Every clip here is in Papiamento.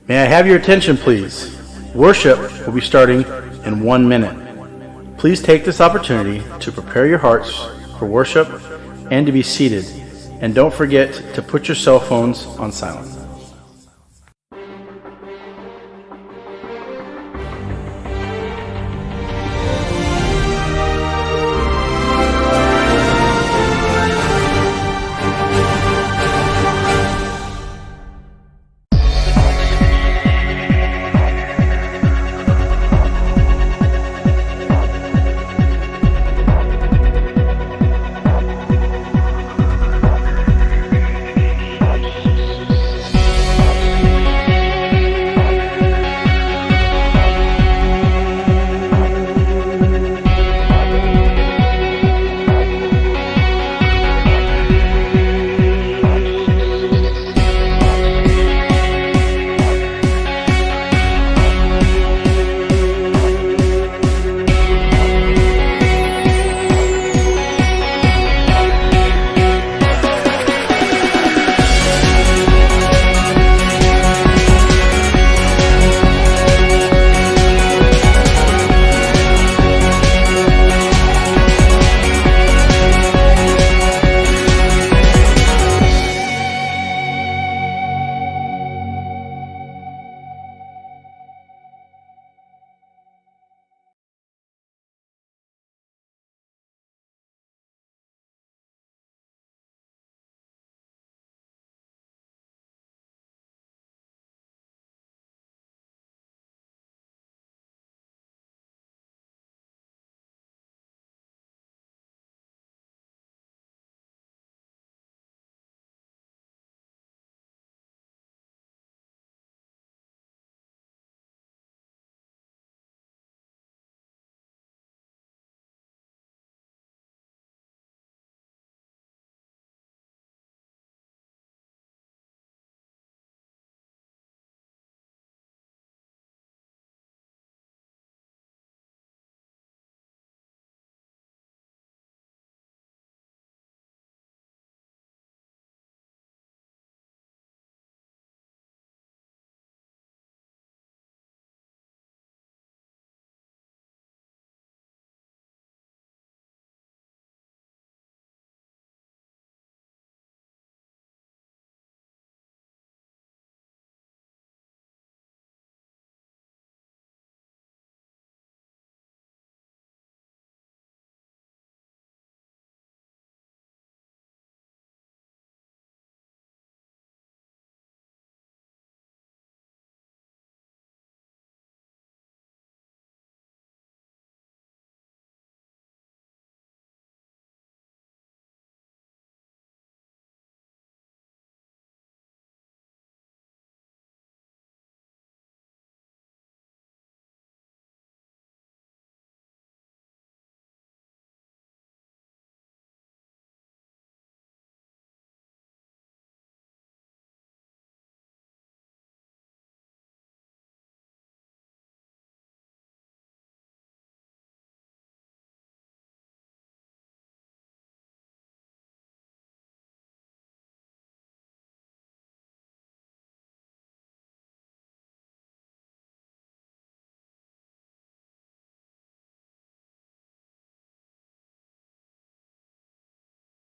May I have your attention, please? Worship will be starting in 1 minute. Please take this opportunity to prepare your hearts for worship and to be seated. And don't forget to put your cell phones on silent.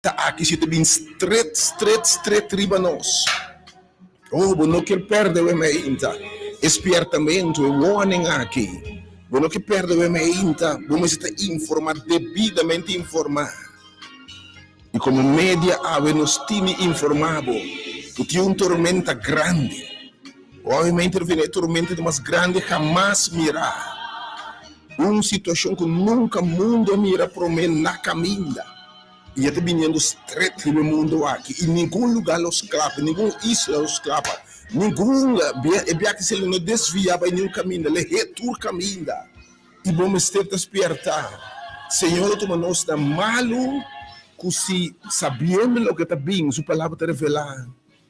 Ta aki si ta bin stret, stret, stret riba nos. Oh, bo no kier perde we meinta e spiertamentu, e warning aki. Bo no kier perde we meinta, bo mester ta informa, debidamente informa. I komo media awe nos tin di informa bo ku tin un tormenta grandi. Awe meinta ta bini e tormenta di mas grandi hamas mira. Un situashon ku nunka mundu a mira promé na kaminda. I e ta biniendo stret riba e mundu aki. I ningun lugá lo sklapa, ningun isla lo sklapa, ningun e biaha si lo no desviá bai niun kaminda, lo hé tur kaminda. I bo mester ta spiertá. Señor lo tuma nos na malu ku si sabiendo loke ta bin, su palabra ta revelá.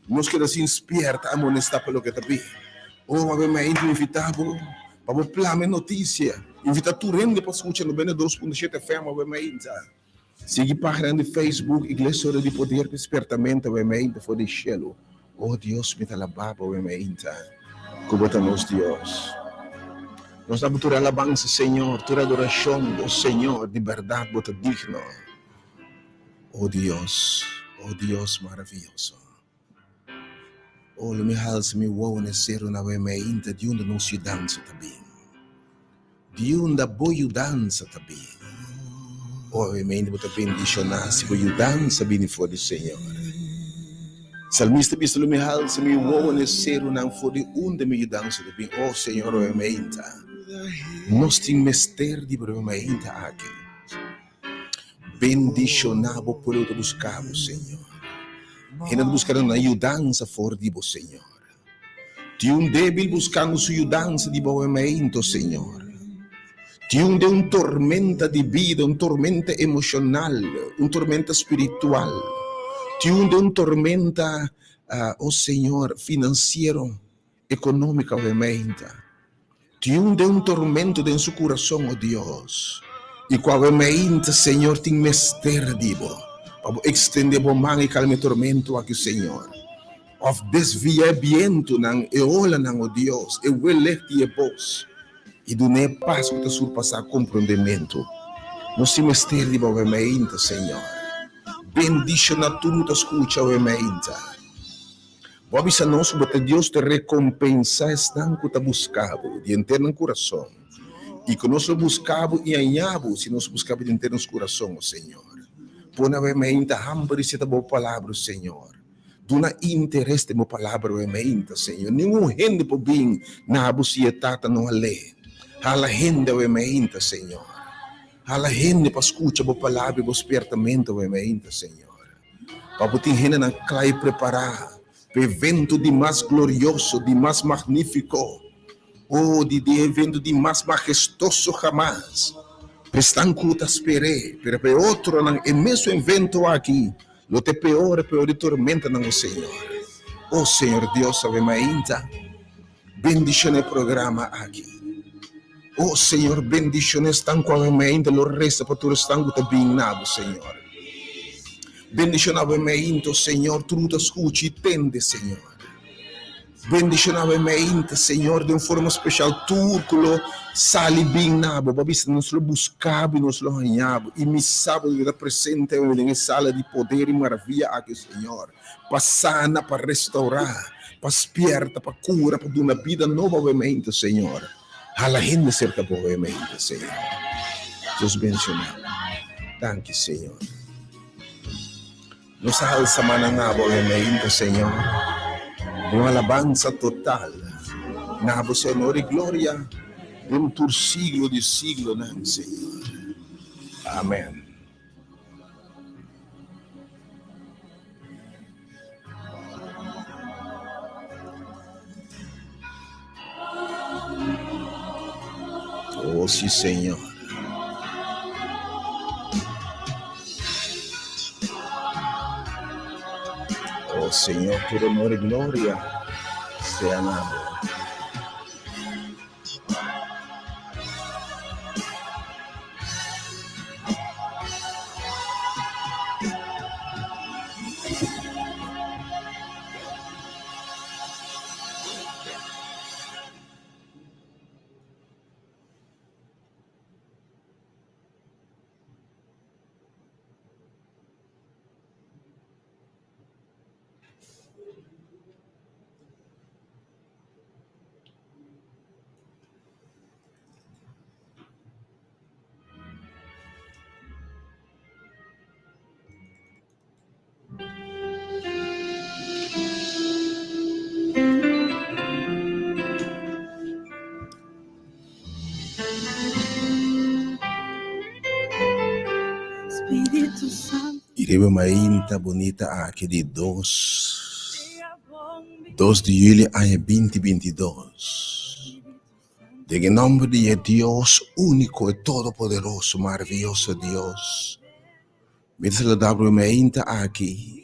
Nos keda sin spierta amonestá pa loke ta bin. Oh, awe mainta mi invitá bo pa bo plama e notisia. Invitá tur hende pa skucha 92.7 FM awe mainta. Sigui página di Facebook Iglesia Ora di Poder pa e spiertamento awe mainta for di shelu. Oh Dios, mi ta alabá bo awe mainta ku bo ta nos Dios. Nos ta bo tur alabansa, Señor, tur adorashon, oh Señor, di bèrdat bo ta digno. O Dios, o Dios maravioso. O lo mi halsa mi wowo na e serunan awe meinta di unda nos yudansa ta bin. Di unda bo yudansa ta bin. O awe meinta bo ta bendishoná si bo yudansa bini for di Señor. Salmista bisa lo mi halsa mi wowo na e serunan for di unda mi yudansa ta bin. O Señor awe meinta nos tin mester di bo awe meinta aki. Bendishoná bo pueblo ta buska bo, Señor. Hende ta buska nan yudansa for di bo, Señor. Tin un débil buskando su yudansa di bo aumento, Señor. Tin un den un tormenta di bida, un tormenta emoshonal, un tormenta spiritual. Tin un den un tormenta, oh Señor, finansiero. Económica obviamente. Tin un den un tormento den su curason, oh Dios, y cu obviamente, Señor, tin mester di Bo, pa Bo extende Bo man y calma e tormento aki, Señor. Of desvia e bientonan, e olanan, oh Dios, e welek di e bos, y duna e pas cu ta surpasa comprendemento. Nos tin mester di Bo obviamente, Señor. Bendiciona tur cu ta scucha obviamente. Bo a bisa nos ku bo ta Dios ta rekompensá esnan ku ta buska bo di henter nan kurason, i ku nos lo buska bo i haña bo si nos buska bo di henter nos kurason, o Señor. Pone awe meinta hamber i seta bo palabra, o Señor. Duna interes den bo palabra awe meinta, Señor. Ningun hende por bin na bo si e Tata no hal'é. Hala hende awe meinta, Señor. Hala hende pa skucha bo palabra i bo spiertamentu awe meinta, Señor. Pa bo tin hendenan kla i prepará pa e evento di mas glorioso, di mas magnífiko, o di di e evento di mas mahestoso hamas. Pa esnan ku ta sper'é, pero pa e otronan e mesun evento aki lo ta e peor, e peor di tormentanan, o Señor. O Señor Dios, awe mainta, bendishona e programa aki. O Señor, bendiciona esnan cu awe mainta lo reza pa tur esnan cu ta bin na bo, Señor. Bendiciona awe mainta, o Señor, tur cu ta scucha y tende, Señor. Bendiciona awe mainta, Señor, den un forma special tur cu lo sali bin na bo, pa bisa nos lo busca bo y nos lo haña bo. Y mi sa bo ta presente awe den e sala di poder y maraviya aki, Señor, pa sana, pa restaura, pa spierta, pa cura, pa duna bida nobo awe mainta, Señor. Hala hende serka bo hoy mainta, Señor. Dios bendiciona bo. Danki, Señor. Nos a halsa mannan na bo hoy mainta, Señor. Den un alabansa total na bo sea honor y gloria den tur siglo di siglonan, Señor. Amen. Oh, sí, Señor. Oh, Señor, tu honor y gloria sean a I riba mainta bunita aki di dos dos di juli aña binti 22, den e nòmber di e Dios úniko e todopoderoso maravioso Dios, mi ta saluda bo riba mainta aki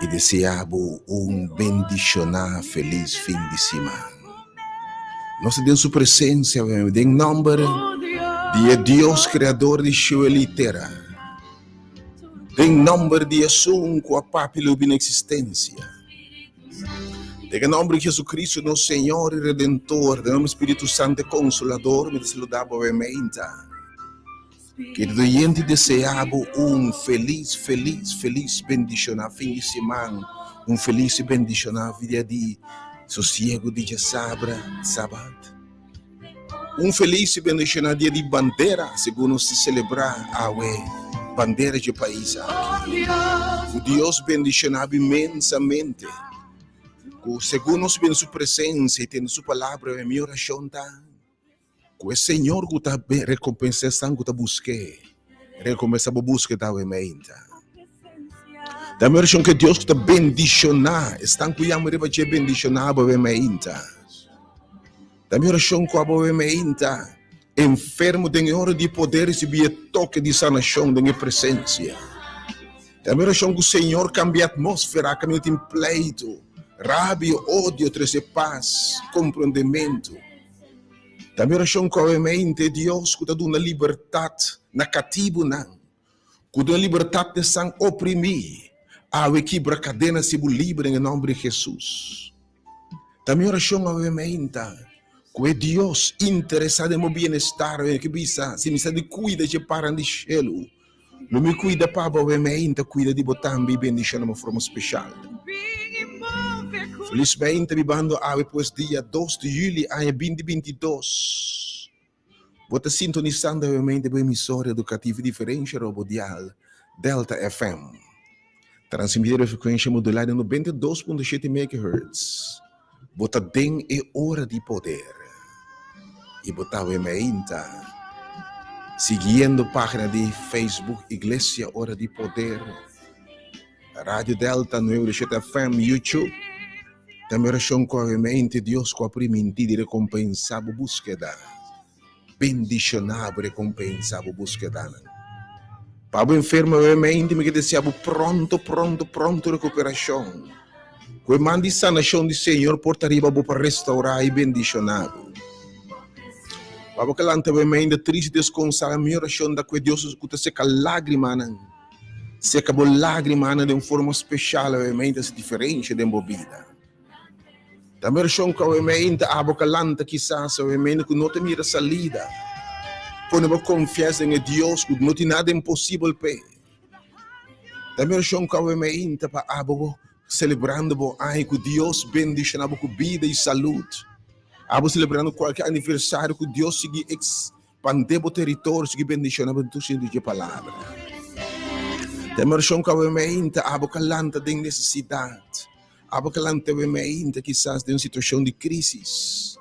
i desea bo un bendishoná felis fin di siman. Nos ta den su presensia den nòmber di e Dios kreador di shelu i tera, den nòmber di esun ku a papia lo bini eksistensia, den e nòmber di Jesucristo nos Señor i Redentor, den nòmber di Spiritu Santu e Konsolador, mi ta saluda bo awe meinta. Kerido oyente desea bo un felis felis felis bendiciona fin di siman, un felis y bendiciona dia di sosiego di djasabra, sabat. Un felis y bendiciona dia di bandera segun nos ta celebra awe bandera dje pais aki. Cu Dios bendiciona bo inmensamente, cu segun nos bini su presencia y tende su palabra mi oracion ta. Ku e Señor ku ta rekompensá esnan ku ta busk'é, rekompensá bo buskeda awe meinta. Ta mi orashon ku e Dios ku ta bendishoná esnan ku yama riba dje bendishoná bo awe meinta. Ta mi orashon ku abo awe meinta enfermo den e ora di poder risibí e toke di sanashon den e presensia. Ta mi orashon ku Señor kambia atmósfera kaminda tin pleitu, rabia, odio, trese pas, komprondementu. Ta mi orashon ku awe mente Dios ku ta duna libertat na katibunan, ku duna libertat na esnan oprimí, awe kibra kadena si bo liber den e nòmber di Hesus. Ta mi orashon awe meinta ku e Dios interesá den bo bienestar awe ke bisa, si mi sa di kuida dje paran di shelu, Lo mi kuida pa bo awe meinta kuida di bo tambe i bendishona bo forma speshal. Felis meinta bibando awe pues dia dos di juli aña 2022. Bo ta sintonisando awe meinta bo emisora edukativo i diferensha robo dial Delta FM. Transmitiendo riba frekuensha modulá di 92.7 megahertz. Bo ta den e ora di poder i bo ta awe meinta siguiendo pagina di Facebook Iglesia Ora di Poder, Radio Delta 97 FM, YouTube. Ta mi orashon ku awe meinta Dios ku a primintí di rekompensá bo búskeda, bendishoná bo, rekompensá bo búskedanan. Pa bo enfermo awe meinta mi ke deseá bo pronto, pronto, pronto rekuperashon. Ku e man di sanashon di Señor por ta riba bo pa restaurá i bendishoná bo. Pa bo ke lanta bo meinda trist i deskonsá, mi orashon ta ku e Dios ku ta seka lágrimanan, seka bo lágrimanan den un forma speshal awe meinda hasi diferensha den bo bida. Ta mi orashon ku awe meinda abo ka lanta kisas awe meinda ku no ta mira salida, pone bo konfiansa den e Dios ku no tin nada imposibel p'e. Ta mi orashon ku awe meinta pa abo bo selebrando bo aña ku Dios bendishona bo ku bida i salud. Abo selebrando kualke aniversario ku Dios sigui ekspande bo teritorio, sigui bendishona bo den tur sentido di e palabra. Ta mi orashon ku awe meinta abo ka lanta den nesesidat, abo ka lanta awe meinta kisas den un situashon di krisis,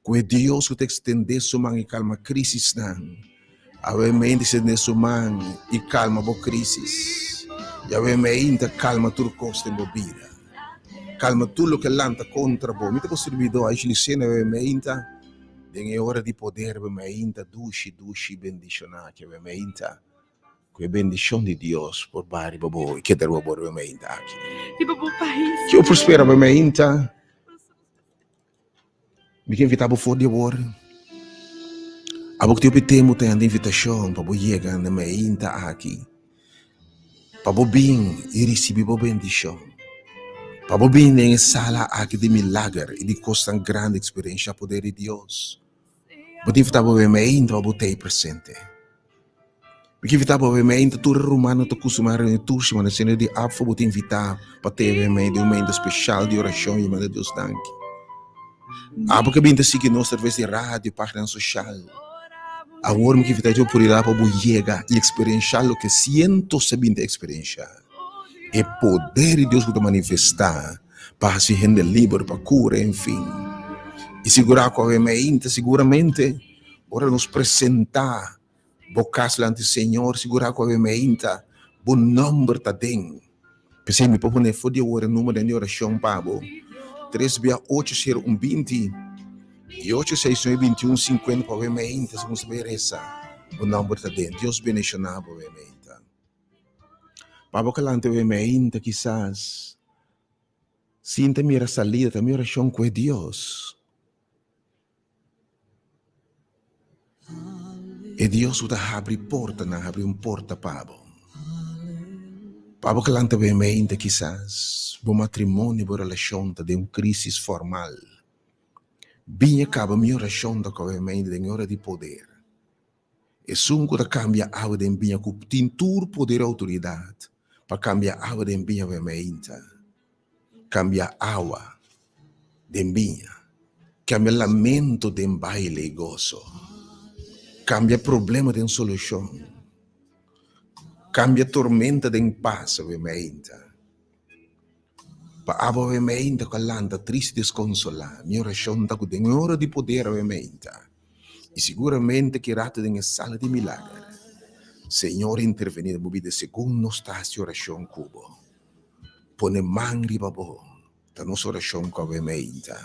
ku e Dios ku ta ekstende su man i kalma krisisnan. Awe meinta extende su man i kalma bo krisis. Yahweh meinta kalma tur kos den bo bida. Kalma tur loke lanta kontra bo. Mi ta bo sirbidó Aisha Lucena Yahweh meinta den e ora di poder Yahweh meinta dushi dushi bendishoná Yahweh meinta ku e bendishon di Dios por baha riba bo i keda riba bo Yahweh meinta aki. Riba bo pais. Ke bo por spera Yahweh meinta? Mi ke invitá bo for di awor. Abo ku tin hopi tempu ta yanda invitashon pa bo yega na meinta aki, pa bo bin i risibí bo bendishon, pa bo bin den e sala aki di milager i di kosnan grandi eksperenshá poder di Dios. Bo ta invitá bo meinta pa bo ta ei presente. Mi ke invitá bo meinta tur e rumannan ta kustumá reuni tur simana siendo di afo bo ta invitá pa teve mei den un meinta speshal di orashon i manda Dios danki. Abo ke bin ta sigui nos atraves di radio, paginanan soshal. Awor mi ke invitá bo por pa bo yega i eksperenshá loke sientos a bin ta eksperenshá. E poder di Dios ku ta manifestá pa hasi hende liber, pa kura, enfin. I sigurá ku awe meinta siguramente ora nos presentá. Bo kas lanti Señor, sigurá ku awe meinta bo nòmber ta den. P'esei mi por pone for di awor e numbernan di orashon pa bo, tres bia ocho sero un binti i ocho seis nuebe binti un sinkuenta pa awe meinta segun sa bai resa bo nòmber ta den. Dios bendishoná bo awe meinta. Pa bo kalanta awe meinta kisas sin ta mira salida ta mi orashon ku e Dios. E Dios ku ta habri portanan, habri un porta pa bo. Pa bo kalanta bo e mente kisas bo matrimonio, bo relashon ta den un krisis formal. Biña kaba mi orashon ta kaba e mente den e ora di poder. Esun ku ta kambia awa den biña ku tin tur poder i outoridat pa kambia awa den biña bo e mente. Kambia awa den biña, kambia lamento den baile i goso, kambia problema den solushon, kambia tormenta den pas awe meinta. Pa abo awe meinta ku a lanta trist i deskonsolá, mi orashon ta ku den e ora di poder awe meinta, i siguramente ki rato den e sala di milager, Señor intervení den bo bida segun nos ta hasi orashon ku bo. Pone man riba bo, ta nos orashon ku awe meinta.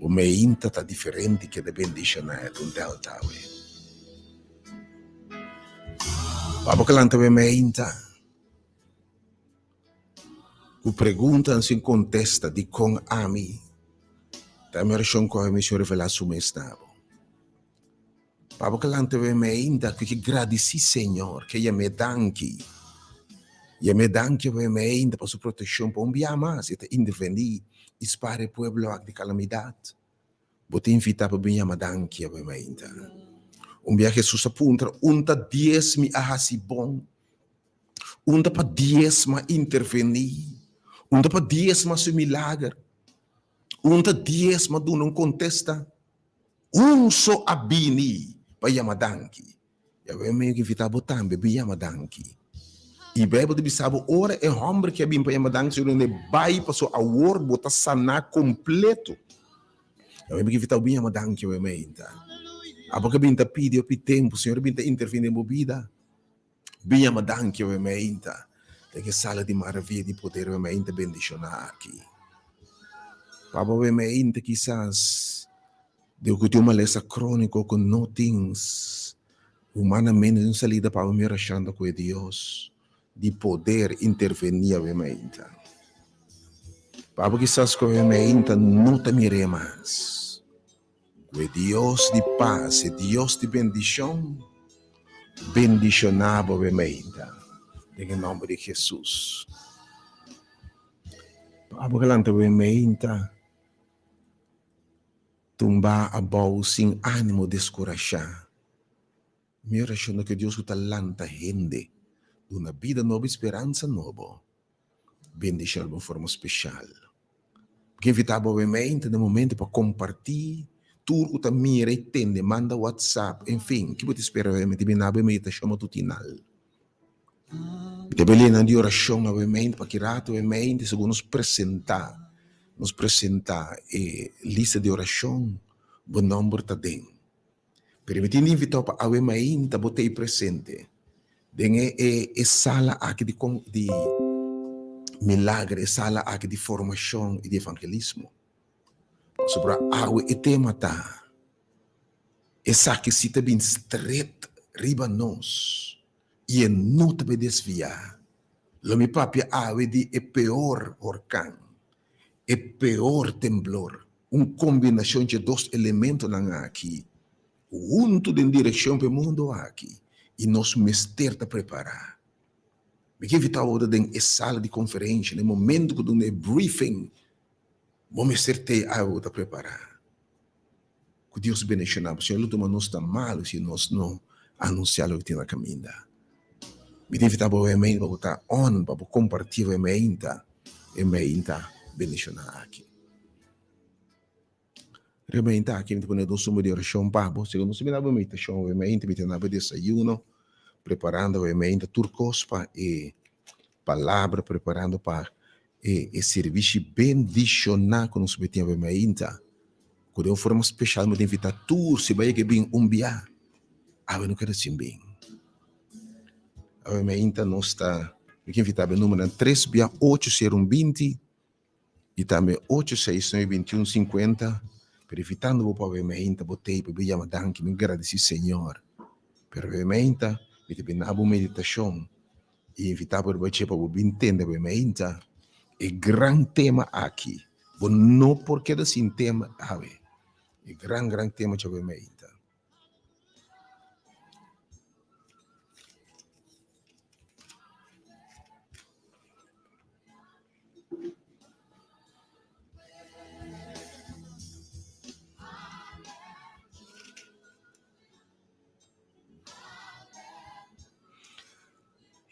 Bo meinta ta diferente keda bendishoná e un delta awe. Pa bo kalanta awe meinta ku preguntanan sin kontesta dikon ami, ta mi orashon ku awe mi Señor revelá su mes na bo. Pa bo ke lanta be meinta ku ke gradisí Señor, ke yam'é danki. Yam'é danki awe meinta pa su protekshon pa un bia mas e ta intervení i spara e pueblo aki di kalamidat. Bo ta invitá pa bin yama danki awe meinta. Un bia Hesus a puntra, Un ta dies mi a hasi bon? Un ta pa dies m'a intervení? Un ta pa dies m'a hasi un milager? Un ta dies m'a duna un kontesta? Un so a bini pa yama danki. Yahweh mi a invita bo tambe bin yama danki. I Bijbel ta bisa bo ora e homber ki a bin pa yama danki Señor dune bai paso awor bo ta sana completo. Yahweh mi a invita bo bin yama danki awe meinta. Abo ke bin ta pidi hopi tempo Señor a bin ta intervini den bo bida. Bin yama danki awe meinta den e sala di maravia di poder awe meinta bendiciona aki. Pa bo awe meinta kisas den ku tin un malesa chronico ku no tin humanamente un salida pa bo mira shanda ku e Dios di poder interveni awe meinta. Pa bo kisas ku awe meinta no ta mir'e mas. Ku e Dios di pas, e Dios di bendishon, bendishoná bo awe mainta, den e nòmber di Hesus. Pa abo ke lanta awe mainta, tumbá abou sin ánimo, deskurashá. Mi orashon ta ku e Dios ku ta lanta hende, duna bida nobo i speransa nobo. Bendishon riba un forma speshal. Mi ke invitá bo obviamente na momento pa kompartí tur ku ta mira i tende, manda whatsapp, enfin, ki bo ta spera obviamente bini na bo e meditashon matutinal. Mi ta belinan di orashon obviamente pa ki rato obviamente segun nos presentá, nos presentá e lista di orashon bo nòmber ta den. Pero mi tin di invitá bo pa awe mainta bo ta ei presente den e e e sala aki di con di milager, e sala aki di formacion y di evangelismo. Pasobra awe e tema ta, Esaki si ta bin stret riba nos y e no ta bay desvia. Lo mi papia awe di e peor horcan, e peor temblor, un kombinashon dje dos elementonan aki huntu den direkshon pa e mundu aki i nos mester ta prepará. Mi ke invitá bo ta den e sala di konferensha na e momentu ku duna e briefing, bo mester t'ei awe bo ta prepará. Ku Dios bendishoná bo. Señor lo tuma nos ta malu si nos no anunsiá loke tin na kaminda. Mi ta invitá bo awe pa bo ta on, pa bo kompartí awe meinta e meinta bendishoná aki. Riba meinta aki mi ta pone dos suma di orashon pa bo. Segun nos ta bini na bo meditashon awe meinta, mi ta na bo desayuno, preparando awe meinta tur kos pa e palabra, preparando pa e e sirbishi bendishoná ku nos tin awe mainta. Ku den un forma speshal mi ta invitá tur si bai ke bin un bia. Awe no keda sin bin. Awe meinta nos ta, mi ke invita bo e numbernan tres bia ocho sero un binti i tambe ocho seis nuebe bintiun sinkuenta, pero invitando bo pa awe meinta bo tei pa bo yama danki, mi gradisi Señor. Pero awe meinta mi ta bin na bo meditashon i invita bo riba dje pa bo bin tende awe meinta e gran tema aki. Bo no por keda sin tema awe, e gran gran tema dje awe meinta.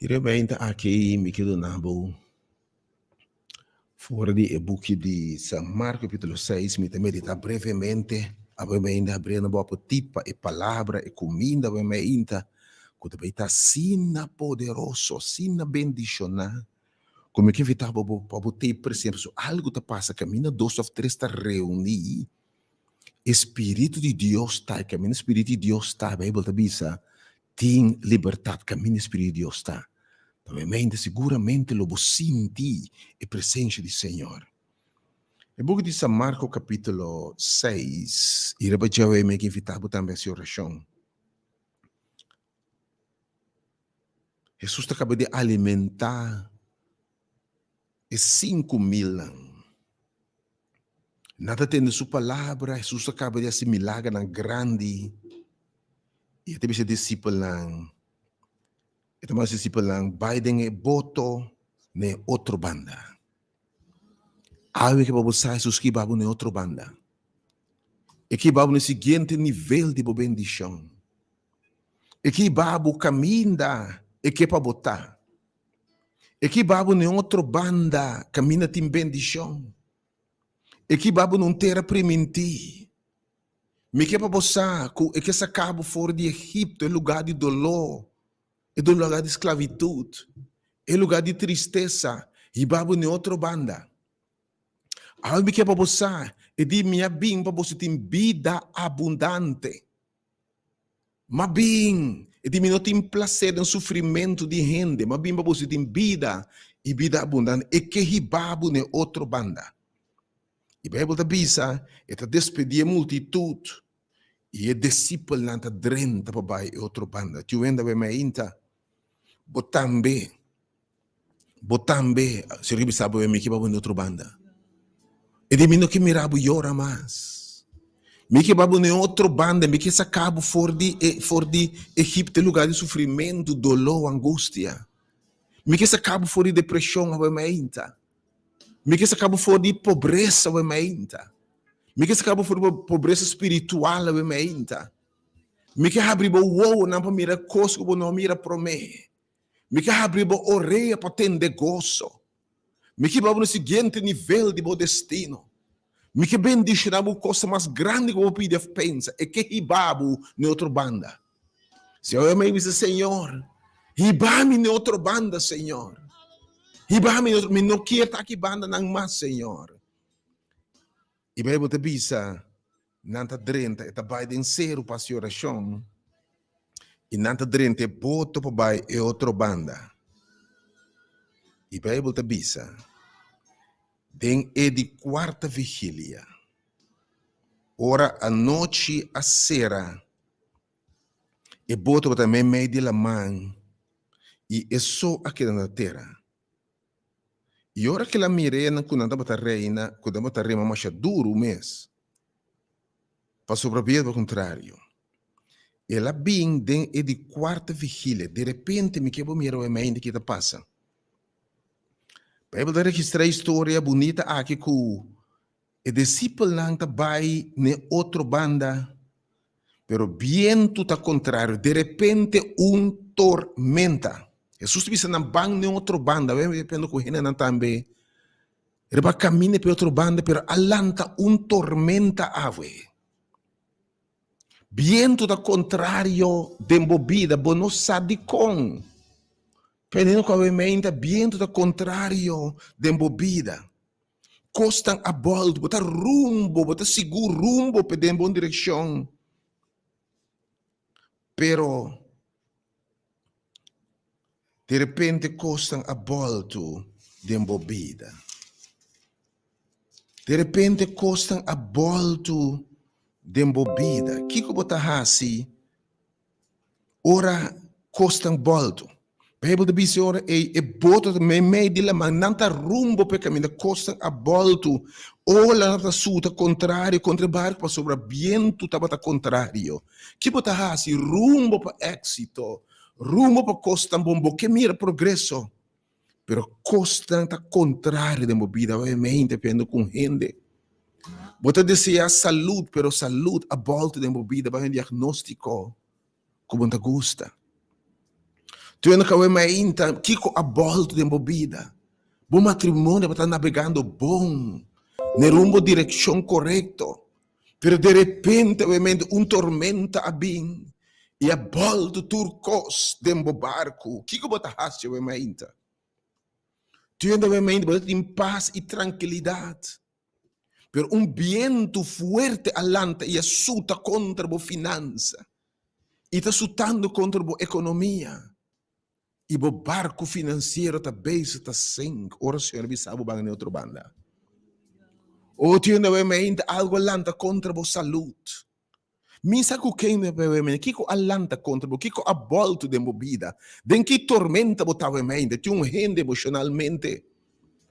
Hira meinta aki mi ke duna bo For di e buki di San Marko kapitulo seis mi ta meditá brevemente. Awe mainta abriendo bo apetit pa e palabra, e kuminda awe mainta ku ta bai ta asina poderoso, asina bendishoná, ku mi ke invitá bo pa bo tei presente. Pasobra algu ta pasa kaminda dos òf tres ta reuní, e Spiritu di Dios ta, e kaminda Spiritu di Dios ta, Beibel ta bisa, Tin libertat kaminda e Spiritu di Dios ta. Ta mi mente siguramente lo bo sinti e presencia di Señor. E buki di San Marco capítulo 6 i riba djawe mi a invita bo tambe hasi oracion. Jesus ta caba di alimenta e 5000nan. Nan ta tende su palabra, Hesus a kaba di hasi milagernan grandi i e ta bisa e disipelnan, e ta manda su disipelnan bai den e boto na e otro banda. Awe ke bo sa Hesus ke hiba bo na e otro banda. E ke hiba bo na e siguiente nivel di bo bendishon. E ke hiba bo kaminda e ke pa bo ta. E ke hiba bo na e otro banda kaminda tin bendishon. E ke hiba bo na un tera primintí. Mi ke pa bo sa ku e ke saka bo for di Egipto, e lugá di doló, e lugá di sklavitut, e lugá di tristesa, hiba bo na e otro banda. Awor mi ke pa bo sa, e di mi a bin pa boso tin bida abundante. M'a bin, e di mi no tin plaser den sufrimentu di hende, m'a bin pa boso tin bida i bida abundante. E ke hiba bo n'e otro banda. E Beibel ta bisa, E ta despedí e multitut, i e disipelnan ta drenta pa bai e otro banda. Tiu hende a bai mainta, Bo tambe, bo tambe, Señor ke bisa bo, mi ke bai bo n'e otro banda. E di mi no ke mira bo yora mas. Mi ke bai bo n'e otro banda, mi ke saka bo for di e for di Egipto, e lugar di sufrimentu, doló, angustia. Mi ke saka bo for di depreshon awe mainta. Mi ke saka bo for di pobresa awe mainta. Mi ke saka bo for di pobresa spiritual awe mainta. Mi ke habri bo wowonan pa mira kos ku bo no a mira promé. Mi ke habri bo orea pa tende goso. Mi ke hiba bo na siguiente nivel di bo destino. Mi ke bendishoná bo ku kosnan mas grandi ku bo pidi òf pensa. E ke hiba bo na e otro banda. Si awe mi bisa, Señor, hiba mi na e otro banda, Señor. Hiba mi na e otro, mi no kier ta aki bandanan mas, Señor. E Beibel ta bisa, Nan ta drenta, e ta bai den seru pa hasi orashon, i nan ta drenta e boto pa bai e otro banda. E Beibel ta bisa, Den e di kuarta vigilia, ora anochi a sera, e boto tabata meimei di laman, i e so a keda na tera. I ora ku el a mir'é nan ku nan tabata reina, ku nan tabata rema masha duru mes, pasobra bia tabata kontrario. El a bin den e di kuarta vigilia. Derepente mi ke bo mira wei mainta ki ta pasa. Beibel ta registrá e historia bunita aki ku E disipelnan ta bai n'e otro banda, pero bientu ta kontrario. Derepente un tormenta. Hesus ta bisa nan, Ban n'e otro banda. Wen depende ku hendenan tambe riba kaminda pa e otro banda, pero a lanta un tormenta awe. Bientu ta kontrario den bo bida, bo no sa dikon. Pendiendo ku awe meinta, bientu ta kontrario den bo bida. Kosnan a bòltu, bo ta rumbo, bo ta sigur rumbo p'e den bon direkshon. Pero di repente kosnan a bòltu den bo bida. Di repente kosnan a bòltu den bo bida. Kiko bo ta hasi ora kosnan bòltu? Beibel ta bisa ora ei e boto ta meimei di laman, nan ta rumbo pa e kaminda, kosnan a bòltu, olanan ta suta kontrario kontra e barku pasobra bientu tabata kontrario. Ki bo ta hasi rumbo pa éksito, rumbo pa kosnan bon? Bo ke mira progreso, pero kosnan ta kontrario den bo bida. Obviamente piendo ku un hende bo ta deseá salud, pero salud a bòltu den bo bida, bai un diagnóstiko ku bo no ta gusta. Tuendo ku awe mainta, kiko a bòltu den bo bida? Bo matrimonio tabata nabegando bon, na e rumbo direkshon korekto, pero derepente awe mainta un tormenta a bin i a bòltu tur kos den bo barku. Kiko bo ta hasi awe mainta? Tuendo awe mainta bo ta tin pas i trankilidat. Pero un bientu fuerte a lanta i a suta kontra bo finansa, i ta sutando kontra bo ekonomia, i bo barku finansiero ta bezig ta sink ora Señor bisa bo ban na e otro banda. O tin un mainta algu a lanta kontra bo salud. Mi sa ku ken kiko a lanta kontra bo, kiko a bòltu den bo bida, den ki tormenta bo tawe meinda. Tin un hende emoshonalmente,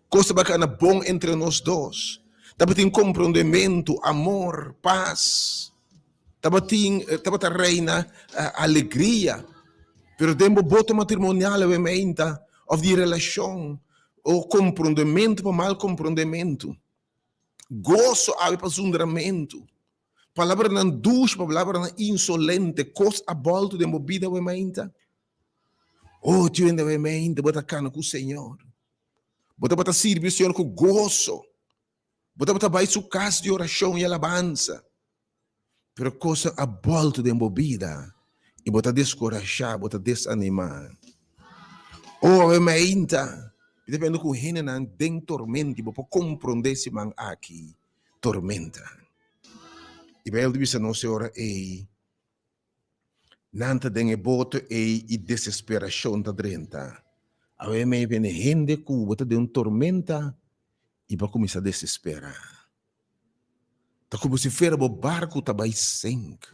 kos tabata kana bon entre nos dos, tabatin komprondementu, amor, pas, tabatin, tabata reina alegria, pero den bo boto matrimonial awe meinta, òf di relashon, o komprondementu pa mal komprondementu, goso awe pa zundramentu. Palabranan dushi pa palabranan insolente, kos a bòltu den bo bida awe mainta? Oh, tiu hende awe mainta, bo ta kana ku Señor. Bo tabata sirbi Señor ku goso. Bo tabata bai su kas di orashon i alabansa. Pero kosnan a bòltu den bo bida i bo ta deskurashá, bo ta desanimá. Oh, awe mainta, mi ta pende ku hendenan den tormenta i bo por komprondé siman aki. tormenta. I Bijbel ta bisa nos e ora ei, nan ta den e boto ei i desesperashon ta drenta. Awe mei bini hende ku bo ta den un tormenta i bo a kuminsá desesperá. Ta komo si fuera bo barku ta bai sink.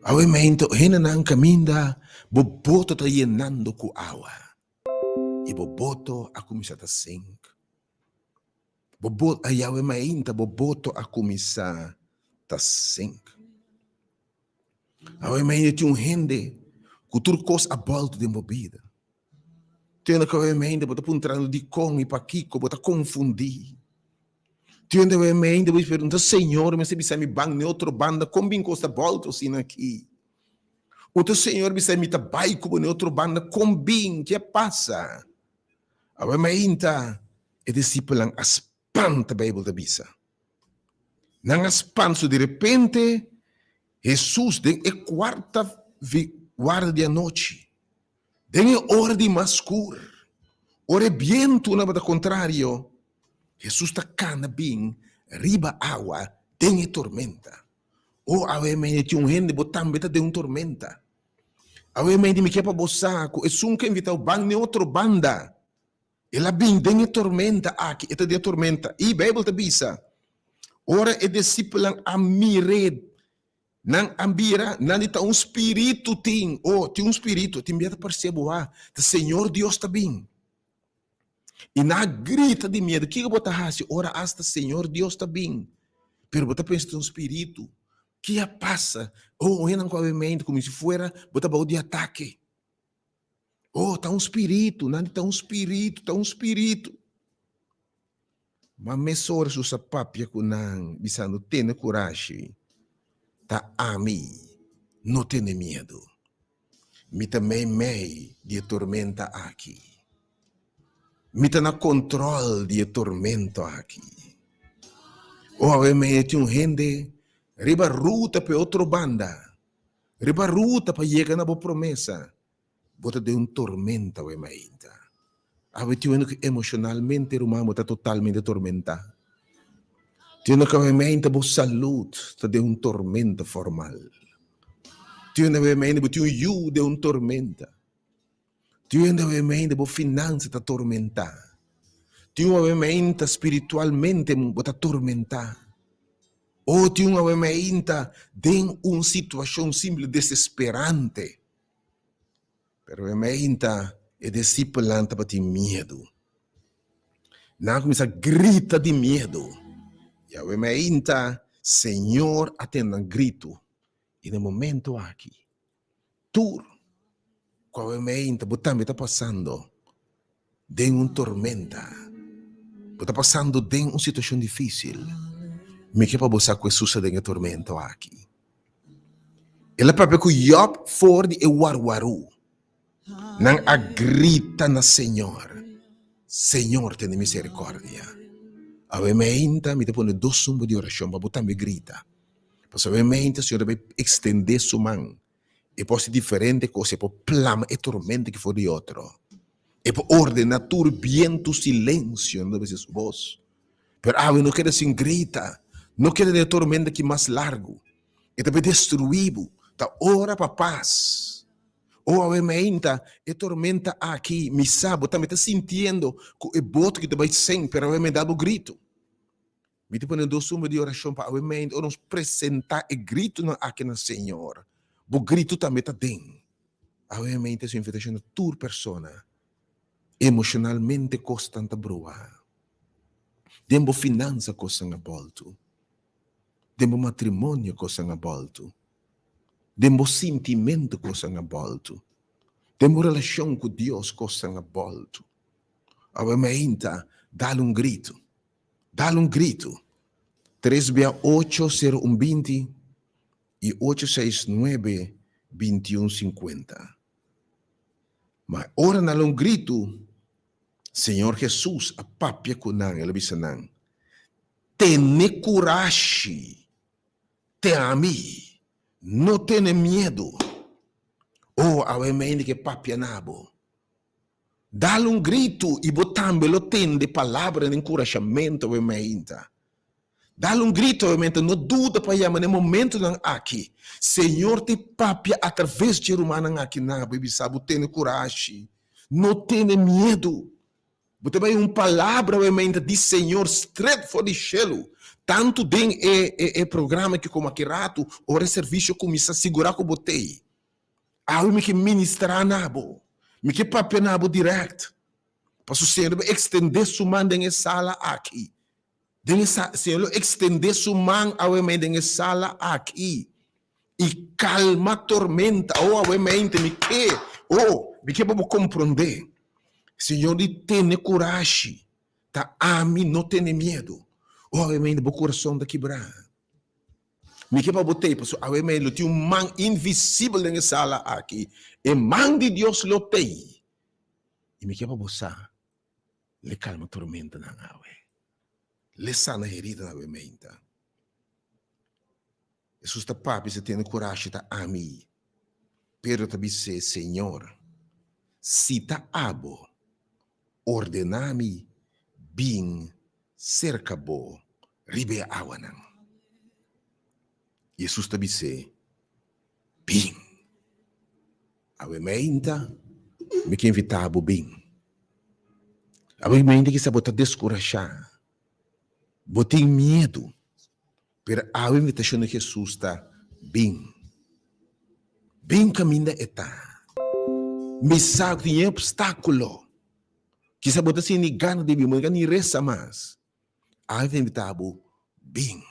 Awe mei hendenan kaminda bo boto ta yenando ku awa i bo boto a kuminsá ta sink. Bo boto, a Yahweh mainta, bo boto a kuminsá ta sink. Awe mainta tin un hende ku tur kos a bòltu den bo bida. Tin hende ku awe mainta bo ta puntrando dikon i pakiko, bo ta konfundí. Tin hende awe mainta bo ta pregunta, Señor, mester bisa mi ban n'e otro banda, kon bin kos ta bòltu asina aki? Otro Señor bisa mi ta bai ku bo n'e otro banda, kon bin? Ke a pasa? Awe mainta e disipelnan a spanta, Beibel ta bisa. Nan a spanta, so di repente Hesus den e kuarta warda di anochi, den e ora di mas skur, ora e bientunan tabata kontrario, Hesus ta kana bin riba awa den e tormenta. O awe mainta tin un hende bo tambe ta den un tormenta. Awe mainta mi ke pa bo sa ku esun ku a invitau ban n'e otro banda. El a bin den e tormenta aki, e ta den e tormenta. I Beibel ta bisa, ora e disipelnan a mir'é, nan a bira, nan di ta un spiritu tin. O, tin un spiritu, tin bia ta parse bo a, ta Señor Dios ta bin. I nan a grita di miedu. Kiko bo ta hasi ora asta Señor Dios ta bin, pero bo ta pensa ta un spiritu? Ki a pasa? O, un hendenan ku a bin mente komo si fuera bo ta bou di atake. Oh, ta un spiritu, nan di ta un spiritu, ta un spiritu. Ma mesora Hesus a papia ku nan, bisando, Tene kurashi, ta ami, no tene miedu. Mi ta meimei di e tormenta aki. Mi ta na kontròl di e tormento aki. Oh, awe mei tin un hende riba ruta pa e otro banda. Riba ruta pa yega na bo promesa, bo ta den un tormenta awe mainta. Awe tin wende ku emoshonalmente ruman bo ta totalmente tormentá. Tin wende ku awe mainta bo salud ta den un tormenta formal. Tin hende awe mainta bo tin un yu den un tormenta. Tin hende awe mainta bo finansa ta tormentá. Tin un awe mainta spiritualmente bo ta tormentá. O tin un awe mainta den un situashon simple desesperante. Pero awe mainta e disipelnan tabatin miedu. Nan a kuminsá grita di miedu. I awe mainta Señor a tende nan gritu. I na e momento aki, tur ku awe mainta bo tambe ta pasando den un tormenta, bo ta pasando den un situashon difísil, mi ke pa bo sa ku Hesus ta den e tormento aki. El a papia ku Yòb for di e warwarú. Nan a grita na Señor, Señor, tene miserikòrdia. Awe mainta mi ta pone dos sumba di orashon pa bo tambe grita. Pasobra awe mainta Señor ta bai ekstendé su man. E por hasi diferente kos, e por plama e tormenta ki for di otro. E por ordená tur bientu silensio, nan ta bisa su bos. Pero awe no keda sin grita, no keda den e tormenta ki mas largu. E ta bai destruí bo. Ta ora pa pas. O awe mainta, e tormenta aki, mi sa bo tambe ta sintiendo ku e boto ki ta bai sen, pero awe mainta bo gritu. Mi ta pone dos suma di orashon pa awe mainta ora nos presentá e gritunan aki na Señor, bo gritu tambe ta den. Awe mainta su invitashon na tur persona. Emoshonalmente kosnan ta brua. Den bo finansa kosnan a bòltu. Den bo matrimonio kosnan a bòltu. Den bo sintimentu kosnan a bòltu. Den bo relashon ku Dios kosnan a bòltu. Awe mainta, dal un gritu. Dal un gritu. Tres bia ocho sero un 20 i ocho seis nuebe 21 50. Ma ora nan un gritu, Señor Hesus a papia ku nan, el a bisa nan, Tene kurashi! Te ami, no tene miedu. O, awe mende ke papia na bo. Dal un gritu i bo tambe lo tende palabra di enkurashamentu awe meinta. Dal un gritu awe meinta, no duda pa yama na e momentunan aki. Señor te papia atraves dje rumannan aki na bo i bisa bo tene kurashi, no tene miedu. Bo ta bai un palabra awe meinta di Señor stret for di shelu. Tantu den e e programa aki komo aki ratu ora e servisio kuminsá sigurá ku bo t'ei. Awe mi ke ministrá na bo. Mi ke papia na bo dirèkt. Pasobra Señor ta bai ekstendé su man den e sala aki. Den e sa, Señor lo ekstendé su man awe mei den e sala aki i kalma tormenta. Oh, awe mente mi ke, oh, mi ke pa bo komprondé. Señor di tene kurashi, ta ami, no tene miedu. Oh, awe mente bo kurason ta kibrá. Mi ke pa bo tei, pasobra awe mente lo tin un man invisibel den e sala aki. E man di Dios lo tei. I mi ke pa bo sa. Le kalma tormentanan awe. Le sana heridanan awe meinta. Hesus ta papia si tene kurashi ta ami. Pedro ta bis'é, Señor, si ta abo, ordena mi bin serka bo riba e awanan. Hesus ta bis'é, Bin. Awe meinta, mi ke invitá bo bin. Awe meinta kisa bo ta deskurashá, bo tin miedu, pero awe invitashon di Hesus ta, Bin. Bin kaminda e ta. Mi sa ku tin e opstákulo. Kisa bo ta sinti gana di bin, bo no ka ni resa mas. Awe mi ta invitá bo, bin.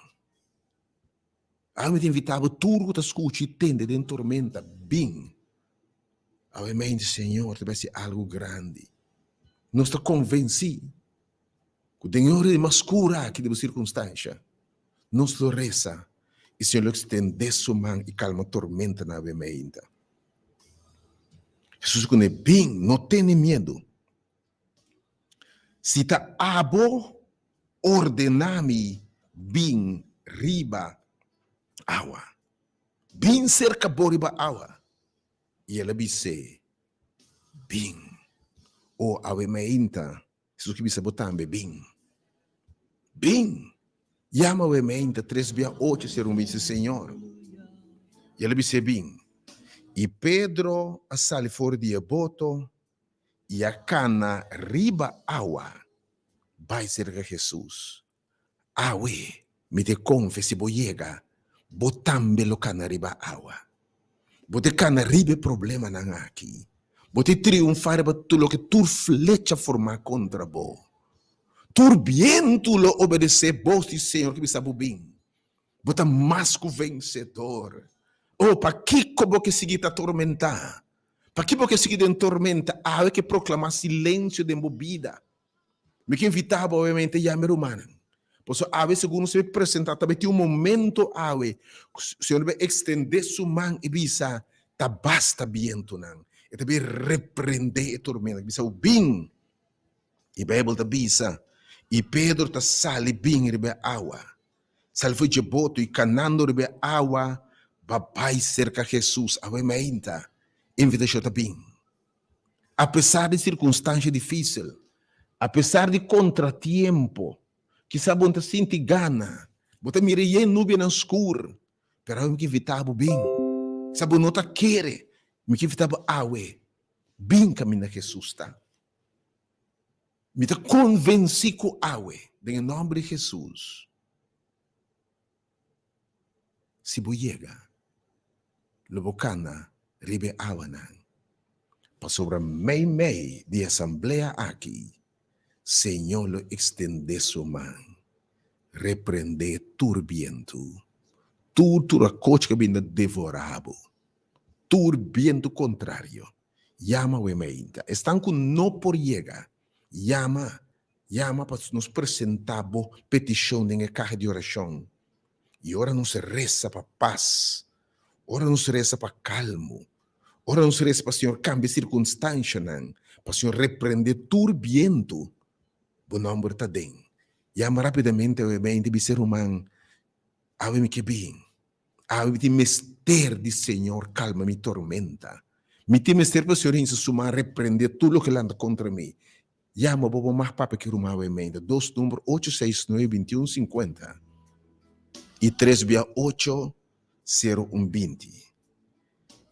Awe mi ta invitá bo tur ku ta skucha i tende den tormenta, bin. Awe mente Señor ta bai hasi algu grandi. Nos ta konvensí ku den e ora di mas skur aki di bo sirkunstansha, nos lo resa i Señor lo ekstendé su man i kalma tormentanan awe meinta. Hesus ku ne, Bin, no tene miedu. Si ta abo ordená mi bin riba awa. Bin serka bo riba awa. I el a bis'é, Bin. O awe meinta, Hesus ke bisa bo tambe, Bin. Bin. Yama awe meinta tres bia ocho ser un binse Señor. I el a bis'é, Bin. I Pedro a sali for di e boto i a kana riba awa bai serka Hesus. Awe, mi te konfia si bo yega, bo tambe lo kana riba awa. Bo te kana riba e problemanan aki. Bo te triunfá riba tur loke tur flecha formá kontra bo. Tur bientu lo obedesé bos di Señor ku bisa bo bin. Bo ta mas ku vensedor. Oh, pakiko bo ke sigui ta tormentá? Pakiko bo ke sigui den tormenta? Awe ke proklamá silensio den bo bida. Mi ke invitá bo obviamente yama e rumannan. Pasobra awe segun nos ta bay presentá ta bay tin un momento awe ku Señor ta bay ekstendé su man i bisa ta basta bientunan. E ta bay reprendé e tormenta. Bisa bo bin. E Bijbel ta bisa i Pedro ta sali bin riba e awa. Sali for dje boto i kanando riba e awa ba bai serka Hesus. Awe mainta invitashon ta bin. Apesar di sirkunstansha difísil, apesar di kontratiempo, kisas bo no ta sinti gana, bo ta mira yen nubianan skur, pero awe mi ke invitá bo bin. Kisas bo no ta kere, mi ke invitá bo awe, bin kaminda Hesus ta. Mi ta konvensí ku awe, den e nòmber di Hesus, Si bo yega, lo bo kana riba e awanan, pasobra meimei di e asamblea aki, Señor lo ekstendé su man, reprendé tur bientu, tur turakochi ku a bin ta devorá bo, tur bientu kontrario. Yama awe meinta. Esnan ku no por yega, yama Yama pa nos presentá bo petishon den e kaha di orashon. I ora nos resa pa pas, ora nos resa pa kalmu, ora nos resa pa Señor kambia sirkunstanshanan, pa Señor reprendé tur bientu, bo nòmber ta den. Yama rápidamente awe mente bisa e ruman, Awe mi ke bin. Awe mi tin mester di Señor kalma mi tormenta. Mi tin mester pa Señor hinsa su man reprendé tur loke lanta kontra mi. Yama bo bo mag papia ki ruman awe meinta dos number ocho seis nuebe binti un sinkuenta i tres bia ocho sero un binti.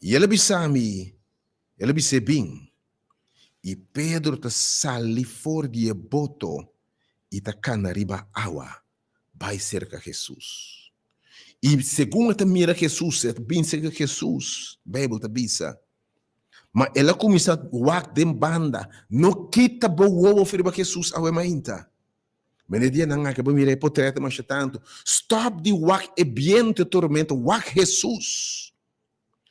I el a bisa mi, el a bis'é bin. I Pedro ta sali for di e boto i ta kana riba awa bai serka Hesus. I segun e ta mira Hesus, e ta bin serka Hesus, Beibel ta bisa, Ma el a kuminsá wak den banda, No kita bo wowo for riba Hesus awe mainta. Mene dianan aki bo mira e potret masha tantu. Stòp di wak e bientu, e tormenta, wak Hesus.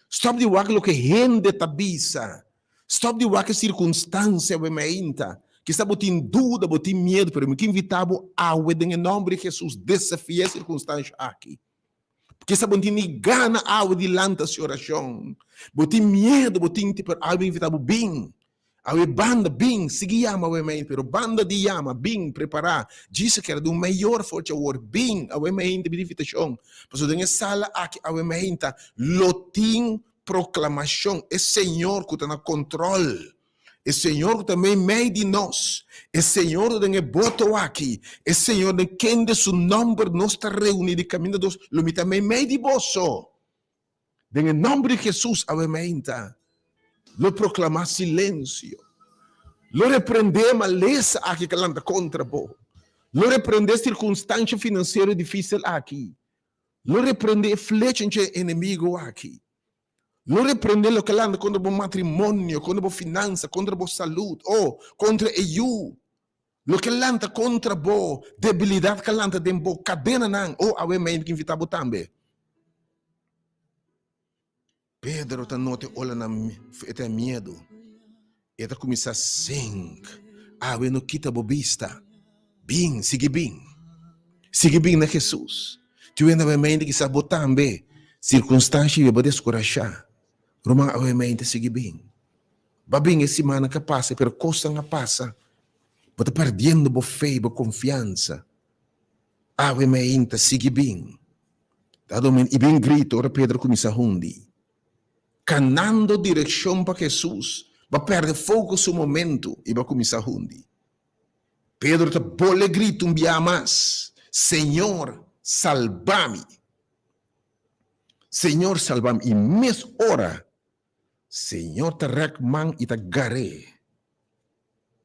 Stòp di wak loke hende ta bisa. Stòp di wak e sirkunstansia awe mainta. Kisas bo tin duda, bo tin miedu, pero mi ke invitá bo awe den e nòmber di Hesus desafiá e sirkunstansha aki. Kisa bo no tin ni gana awe di lanta hasi orashon. Bo tin miedu, bo tin pero awe mi invitá bo bin. Awe banda, bin, sigui yama awe mei, pero banda di yama, bin, prepará. Jesus kere di un mayor for dje awor, bin, awe mei ta bini invitashon. Pasobra den e sala aki awe mei ta lo tin proklamashon, e Señor ku ta na kontrol. E Señor ku ta meimei di nos, e Señor ku den e boto aki, e Señor den kende su nòmber nos ta reuní di kaminda dos, lo mi ta meimei di boso. Den e nòmber di Hesus awe meinta, lo proklamá silensio, lo reprendé e malesa aki ku a lanta kontra bo, lo reprendé e sirkunstansha finansiero difísil aki, lo reprendé e flecha dje enemigu aki. Lo reprende loke lanta kontra bo matrimonio, kontra bo finansa, kontra bo salud, o kontra e yu. Loke lanta kontra bo debilidat ka lanta den bo kadenanan, o awe mei mi ke invita bo tambe. Pedro ta nota e olanan e ta miedu. E ta kuminsá sink. Awe no kita bo bista. Bin, sigui bin. Sigui bin na Hesus. Tin wende awe mente kisas bo tambe sirkunstansha i bo deskurashá. Ruman awe mente sigui bin. Ba bin e simannan ka pasa pero kosnan a pasa. Bo ta perdiendo bo fe, bo konfiansa. Awe mainta sigui bin. Dado momento i bin grita ora Pedro kuminsá hundi. Kanando direkshon pa Hesus, bo a pèrdè focus un momentu i bo a kuminsá hundi. Pedro ta bole grita un biaha mas, Señor, salba mi! Señor, salba mi! I mes ora. Señor ta rèk man i ta gar'é.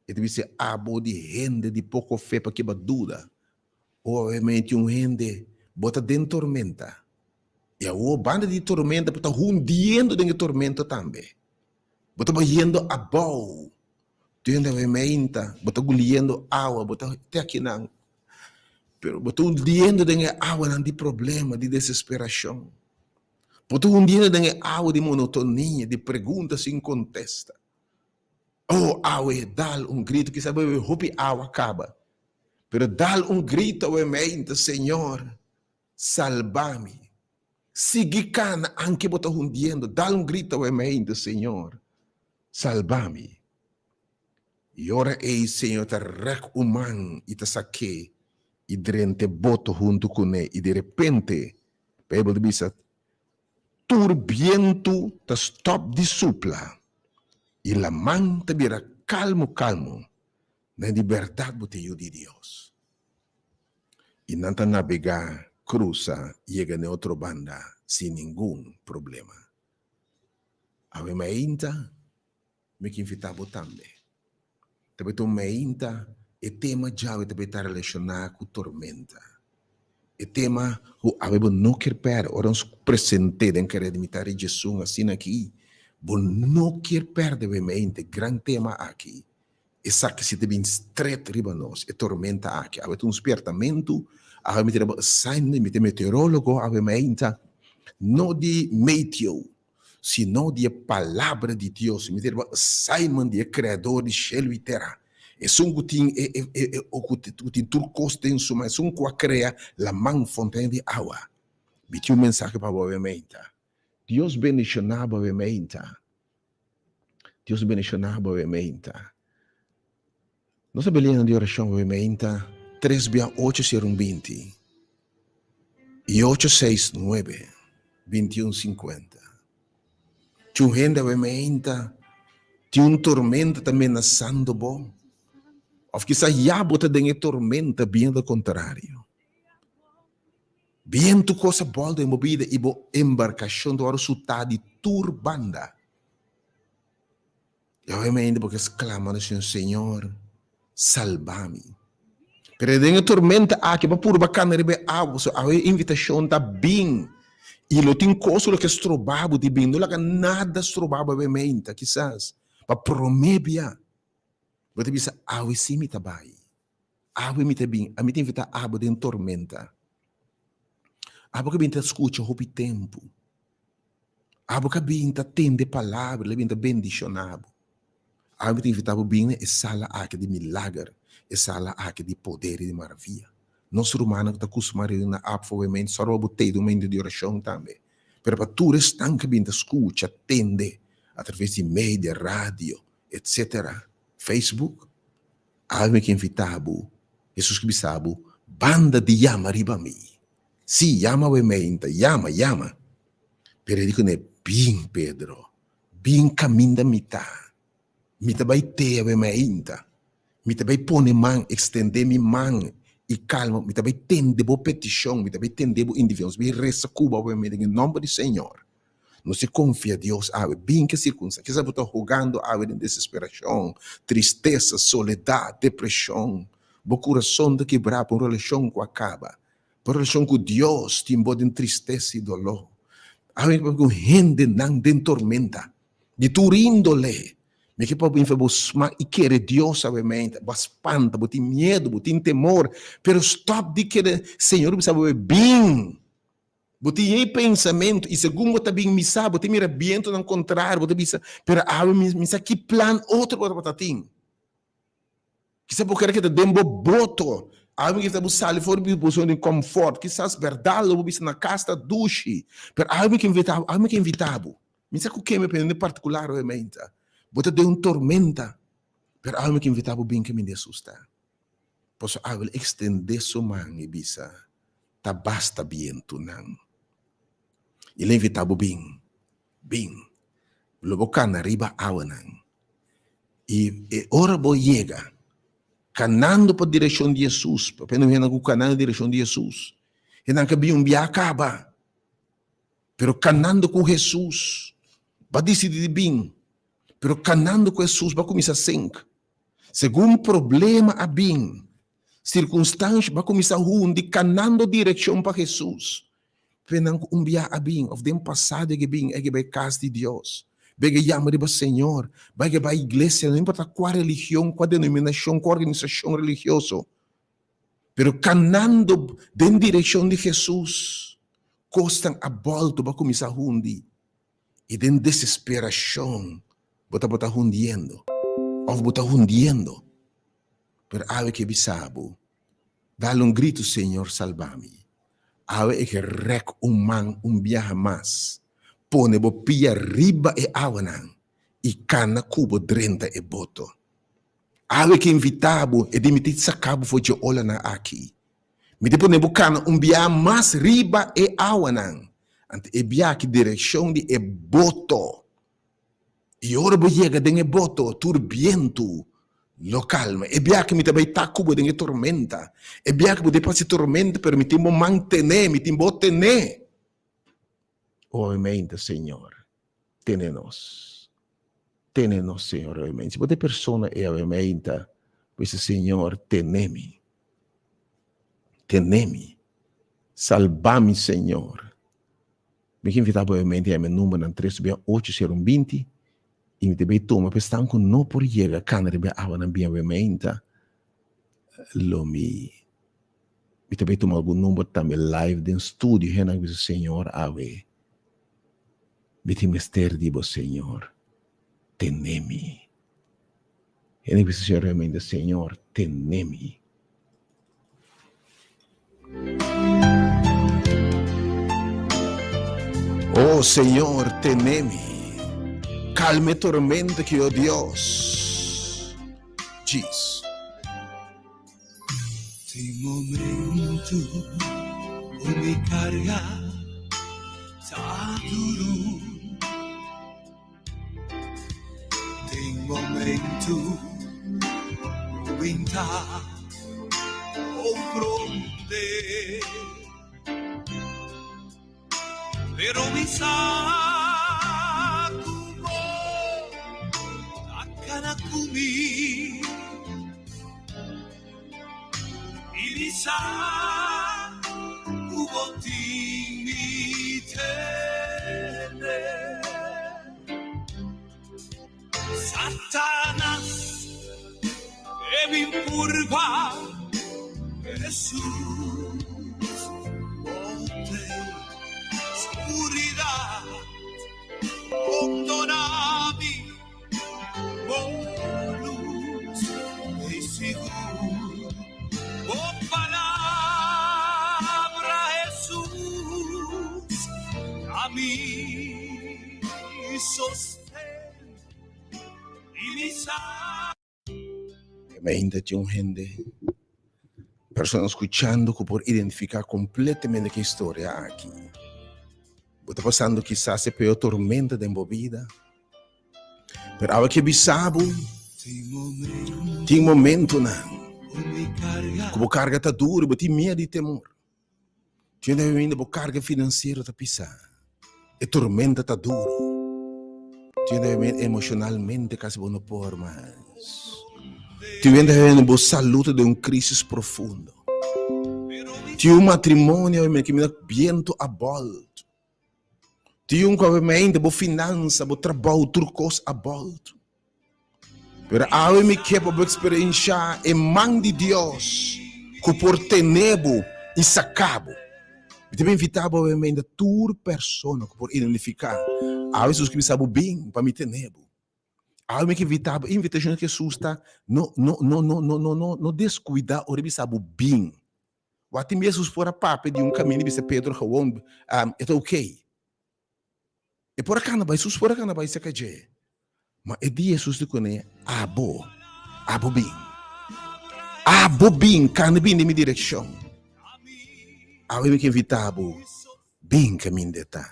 E ta bisa, Abo di hende di poko fe, pa kiba duda? O obviamente un hende bo ta den tormenta, i awor banda di tormenta bo ta hundiendo den e tormenta tambe. Bo ta bayendo abou, tin hende obviamente bo ta guliendo awa, bo ta te akinan, pero bo ta hundiendo den e awanan di problema, di desesperashon. Bo ta hundiendo den e awa di monotonia, di pregunta sin kontesta. Oh, awe, dal un grito, kisas bo bebe hopi awa kaba, pero dal un grito awe meinta, Señor, salba mi. Sigui kana anke bo ta hundiendo, dal un grito awe meinta, Señor, salba mi. I ora ei Señor ta rèk un man i ta sak'é i drenta e boto huntu kuné, i di repente, Beibel ta bisa, Tur bientu ta stòp di supla i laman ta bira kalmu kalmu. Nan di bèrdat bo ta yu di Dios. I nan ta nabegá, krusa, yega n'e otro banda sin ningun problema. Awe mainta mi ke invitá bo tambe. Ta bay ta un meinta, e tema djawe ta bay ta relashoná ku tormenta. E tema ku awe bo no kier pèrdè, ora nos present'é den kere di mitad di djesun asina aki, bo no kier pèrdè awe meinta e gran tema aki. Esaki si ta bin stret riba nos, e tormenta aki. Awe ta un spiertamentu, awe mi ta daba assignment, mi ta meteorólogo awe meinta, no di meteo, sino di e Palabra di Dios. Mi ta riba assignment di e Creador di shelu i tera, esun ku tin e e e e ku tin tur kos den su man, esun ku a krea laman, fontein di awa. Mi tin un mensahe pa bo awe meinta. Dios bendishoná bo awe meinta. Dios bendishoná bo awe meinta. Nos a belinan di orashon awe meinta, tres bia ocho sero un binti i ocho seis nuebe binti un sinkuenta. Tin un hende awe meinta tin un tormenta ta menasando bo, òf kisas ya bo ta den e tormenta biendo kontrario. Bientu kos a bòlta den bo bida i bo embarkashon ta wòrdu sutá di tur banda. I obviamente bo ke sklama na Señor, Señor, salba mi. Pero den e tormenta aki, bo purba kana riba e awa, pasobra awe e invitashon ta bin. I lo tin kos ku lo ke stroba bo di bin. No laga nada stroba bo obviamente, kisas pa promé bia bo ta bisa, Awe sí mi ta bai. Awe mi ta bin. Ami ta invitá abo den tormenta. Abo ke bin ta skucha hopi tempu. Abo ka bin ta tende palabra, el a bin ta bendishoná bo. Awe mi ta invitá bo bin na e sala aki di milager, e sala aki di poder i di maravia. Nos rumannan ku ta kustumá reuní na APFA obviamente, sòru pa bo tei un momento di orashon tambe. Pero pa tur esnan ku bin ta skucha, tende atraves di media, radio, etsetera, Facebook, awe mi ke invitá bo, Hesus ke bisa bo, banda di yama riba mi. Sí, yama awe meinta, yama, yama. Pero e di kuné, Bin, Pedro, bin kaminda mi ta. Mi ta bai te awe meinta. Mi ta bai pone man, ekstendé mi man i kalma. Mi ta bai tende bo petishon, mi ta bai tende bo individual. Nos bai resa ku bo awe meinta den e nòmber di Señor. Nos e konfia Dios awe, bin ke sirkunstansia. Kisas bo ta hogando awe den desesperashon, tristesa, soledat, depreshon. Bo kurason ta kibrá pa un relashon ku a kaba. Bo relashon ku Dios tin bo den tristesa i doló. Awe mi ke papia ku hendenan den tormenta di tur índole. Mi ke papia bo smak i kere Dios awe meinta. Bo a spanta, bo tin miedu, bo tin temor, pero stòp di kere. Señor bisa bo, Bin! Bo tin ei pensamentu i segun bo ta bin misa, bo ta mira bientunan kontrario, bo ta bisa, pero awe mi sa ki plan otro bo tabata tin. Kisas bo kere keda den bo boto. Awe mi ke bo sali for di bo zona di comfort. Kisas berdad lo bo bisa na kas ta dushi. Pero awe mi ke invita bo, awe mi ke invita bo. Mi sa ku ken mi pende partikular awe meinta. Bo ta den un tormenta. Pero awe mi ke invita bo bin ke mi asusta. Pasobra awe lo ekstende su man i bisa, Ta basta bientunan. I lo invita bo bin. Bin, lo bo kana riba awanan. I e ora bo yega, kanando pa direkshon di Hesus, papia no hende ku kana na direkshon di Hesus, hendenan ka bin un bia kaba, pero kanando ku Hesus. Bo a disidí di bin, pero kanando ku Hesus bo a kuminsá sink. Segun problema a bin, sirkunstansha, bo a kuminsá hundi kanando direkshon pa Hesus. Penan ku un bia a bin òf den pasado e ke bin, e ke bai kas di Dios, bai ke yama riba Señor, bai ke bai iglesia, no importa kua religion, kua denominashon, kua organisashon religioso, pero kanando den direkshon di Hesus, kosnan a bòltu, bo a kuminsá hundi. I den desesperashon bo tabata hundiendo òf bo ta hundiendo. Pero awe ke bisa bo, Dal un gritu, Señor, salba mi. Awe e ke rèk un man un biaha mas, pone bo pia riba e awanan i kana ku bo drenta e boto. Awe ke invitá bo, e di mi ta saka bo for dje olanan aki. Mi ta pone bo kana un biaha mas riba e awanan. Anto e biaha ki direkshon di e boto. I ora bo yega den e boto, tur bientu lo kalma. E biaha ki mi ta bai ta ku bo den e tormenta. E biaha ki bo ta pasa e tormenta, pero mi tin bo mantené, mi tin bo tené. Obviamente, Señor, tene nos. Tene nos, Señor, obviamente. Si bo ta e persona ei, obviamente, bo bisa, Señor, tene mi. Tene mi. Salba mi, Señor. Mi ke invita bo obviamente yama e numbernan tres bia ocho sero un binti i mi ta bay tuma pa esnan ku no por yega kana riba e awanan bien obviamente lo mi mi ta bay tuma algun number tambe live den studio hendenan ku bisa Señor awe mi tin mester di bo Señor tene mi hende ku bisa Señor obviamente Señor tene mi. Oh Señor, tene mi. Calma e tormenta ki, oh Dios. Jeez. Tin momento ku mi karga ta duru. Tin momento ku mi ta komprondé. Pero mi sa ku bo ta kana ku mi. I mi sa ku bo tin mi tene. Satanas e bin purba Hesus bote skuridat kondona mi. Bo lus ei sigur, bo palabra Hesus ta mi sosten i mi sa. Ainda tin un hende, persona skuchando ku por identifiká kompletamente ku e historia aki. Bo ta pasando kisas e peor tormenta den bo bida. Pero awe ke bisa bo, tin momentonan ku bo karga ta duru, bo tin miedu i temor. Tin hende bo karga finansiero ta pisa, e tormenta ta duru. Tin hende emoshonalmente kasi bo no por mas. Tin hende bo salú ta den un krisis profundo. Tin un matrimonio ke mira bientu a bòlt. Tin un ku awe bo finansa, bo trabou, tur kos a bòlt. Pero awe mi ke pa bo eksperenshá e man di Dios ku por tene bo i saka bo. Mi ta invitá bo awe meinta tur persona ku por identifiká. Awe Hesus ke bisa bo bin pa mi tene bo. Awe mi ke invitá bo, e invitashon di Hesus ta no no no no no no no no deskuidá ora e bisa bo bin. Wak tin bes Jesus por a papia di un kaminda i bisa Pedro gewoon, e ta okey. E por a kana bai, Jesus por a kana bai serka dje. Ma e di Jesus di kuné, Abo, abo bin. Abo bin, kana bin den mi direkshon. Awe mi ke invitá bo, bin kaminda e ta.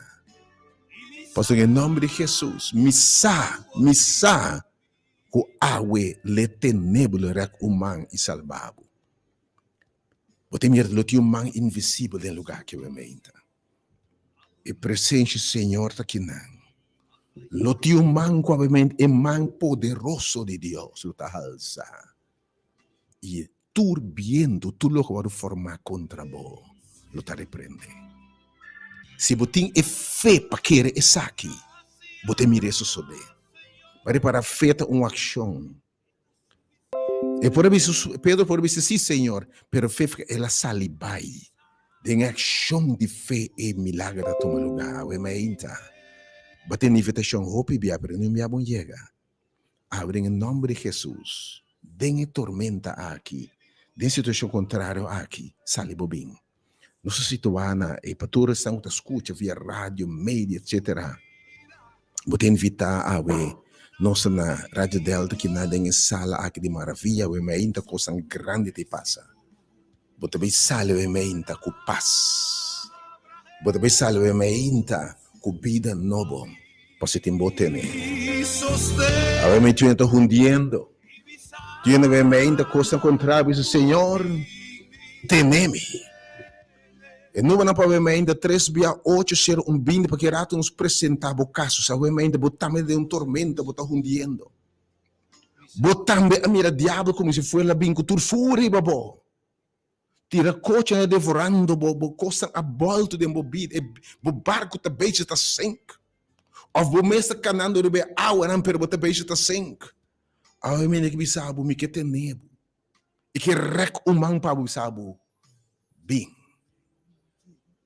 Pasobra den e nòmber di Jesus, mi sa, mi sa ku awe l'e tene bo, l'e rèk un man i salba bo. Bo ta mira lo tin un man invisibel den lugá ki bo meinta. E presensia di Señor ta kinan. Lo tin un man ku abemente e man poderoso di Dios lo ta halsa. I e tur bientu, tur loke wòrdu formá kontra bo, lo ta reprendé. Si bo tin e fe pa kere esaki, bo ta mira e sosodé. Bo a repará fe ta un akshon. E por a bisa, Pedro por a bisa, sí, Señor, pero fe, el a sali bai. Den e akshon di fe e milager ta tuma lugá. Awe mainta, bo a tene invitashon hopi bia, pero niun bia bo yega. Awe den e nòmber di Hesus, den e tormenta aki, den situashon kontrario aki, sali bo bin. Nos ta situá na e pa tur esnan ku ta skucha via radio, media, etsetera. Bo ta invitá awe nos ta na Radio Delta kinan den e sala aki di maravia awe meinta kosnan grandi ta pasa. Bo ta bai sali awe meinta ku pas. Bo ta bai sali awe meinta ku bida nobo pasobra tin bo tene. Awe meinta ta hundiendo. Tiene be mente kosnan kontrario bisa Señor tene mi. E numernan pa be mente tres bia ocho sero un binti pa ki rato nos presenta bo kaso sa be mente bo tambe den un tormenta bo ta hundiendo. Bo tambe a mira diablo komo si fuera bin ku tur furia riba bo. Tira kochi nan devorando bo, bo kosnan a bolto den bo bida, e bo barku ta bezig ta sink. Of bo mes ta kanando riba e awanan pero bo ta bezig ta sink. Awe mi ke bisa bo, mi ke tene bo. I ke rek un man pa bo bisa bo, bin.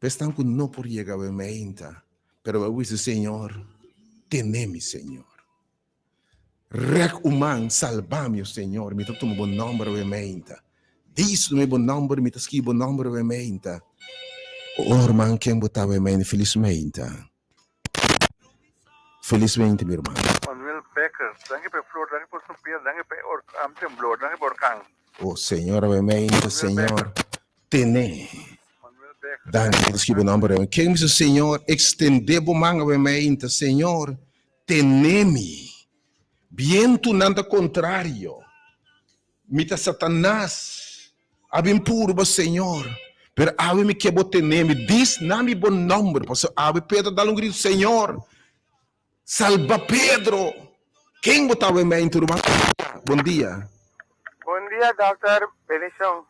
Pa esnan ku no por yega awe meinta, pero bo a bisa, Señor, tene mi, Señor. Rek un man, salba mi, o Señor, mi ta tuma bo nòmber awe meinta. Dis mi bo nòmber, mi ta skibi bo nòmber awe meinta. O herman, ken bo ta awe meinta? Felis meinta. Felis meinta, mi herman. Manuel Becker, Danki pa e flor, danki pa sopia, danki pa e orkan, temblor, danki pa orkan. O Señor, awe meinta, Señor, tene. Danki, mi ta skibi bo nòmber awe. Ken mi sa, Señor, ekstendé bo man awe meinta, Señor, Tene mi. Bientunan ta kontrario. Mi ta Satanas. A bin purba, Señor, pero awe mi ke bo tene mi. Dis na mi bo nomber, pasobra awe Pedro a dal un gritu, Señor, salba Pedro! Ken bo ta awe meintu, ruman? Bon dia. Bon dia, dokter. Bendicion.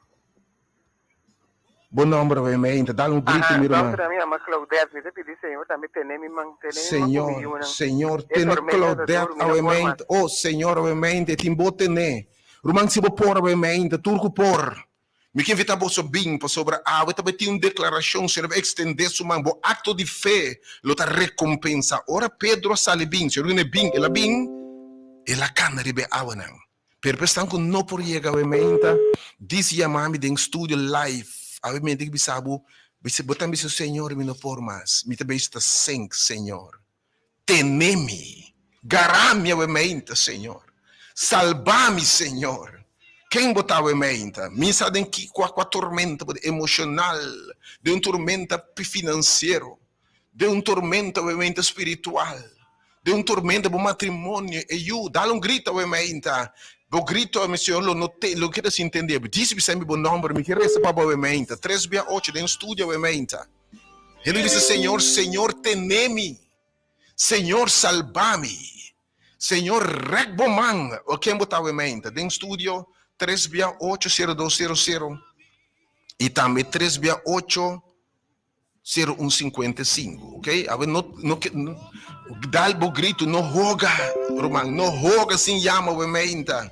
Bo nomber awe meinta, dal un grito mi ruman. Dokter, ami yama Claudette, mi ta pidi Señor tambe tene mi man, tene mi man ku mi yunan. Señor, tene Claudette awe meinta, oh Señor awe meinta, e tin bo tene. Ruman si bo por awe meinta, tur ku por. Mi ke invita boso bin, pasobra awe ta bai tin un deklarashon, Señor a bai ekstende su man, bo akto di fe lo ta rekompensa. Ora Pedro a sali bin, Señor a dune bin, el a bin, el a kana riba e awanan. Pero pa esnan ku no por yega awe meinta, dis yama mi den studio live awe meinta ki bisa bo, bisa bo ta bisa Señor mi no por mas, mi ta bezig ta sink Señor, tene mi, gara mi awe meinta Señor, salba mi Señor, ken bo ta awe meinta? Mi sa den ki kua kua tormenta bo ta emoshonal, den un tormenta finansiero, den un tormenta awe meinta spiritual. Den un tormenta bo matrimonio e yu dal un grito awe meinta bo grito mi señor lo no te lo keda sin tende bo disi bisa mi bo nomber mi ke resa pa bo awe meinta tres bia ocho den studio awe meinta hende bisa señor señor tene mi señor salba mi señor rek bo man o ken bo ta awe meinta den studio tres bia ocho sero dos sero sero y tambe tres bia ocho Sero un 55, ok? Awe no, no, no, dal bo grito, no hoga, ruman, no hoga sin yama awe meinta.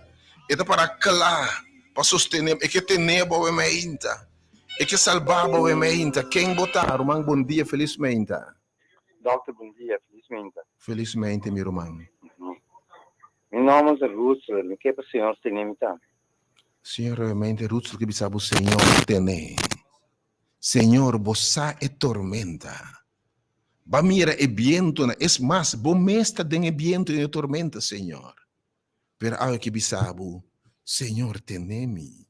E ta para kla pa sostene, e ke tene bo awe meinta. E ke salba bo awe meinta. Ken bo ta, ruman? Bon dia, felis meinta. Dokter, bon dia, felis meinta. Felis meinta, mi ruman. Mi nomber ta Rutsel, mi ke pa Señor tene mi tambe. Señor, awe meinta, Rutsel ke bisa bo Señor tene. Señor, bo sa e tormenta. Ba mira e bientonan, es mas, bo mes ta den e biento i e tormenta, Señor. Pero awe ke bisa bo, Señor, tene mi.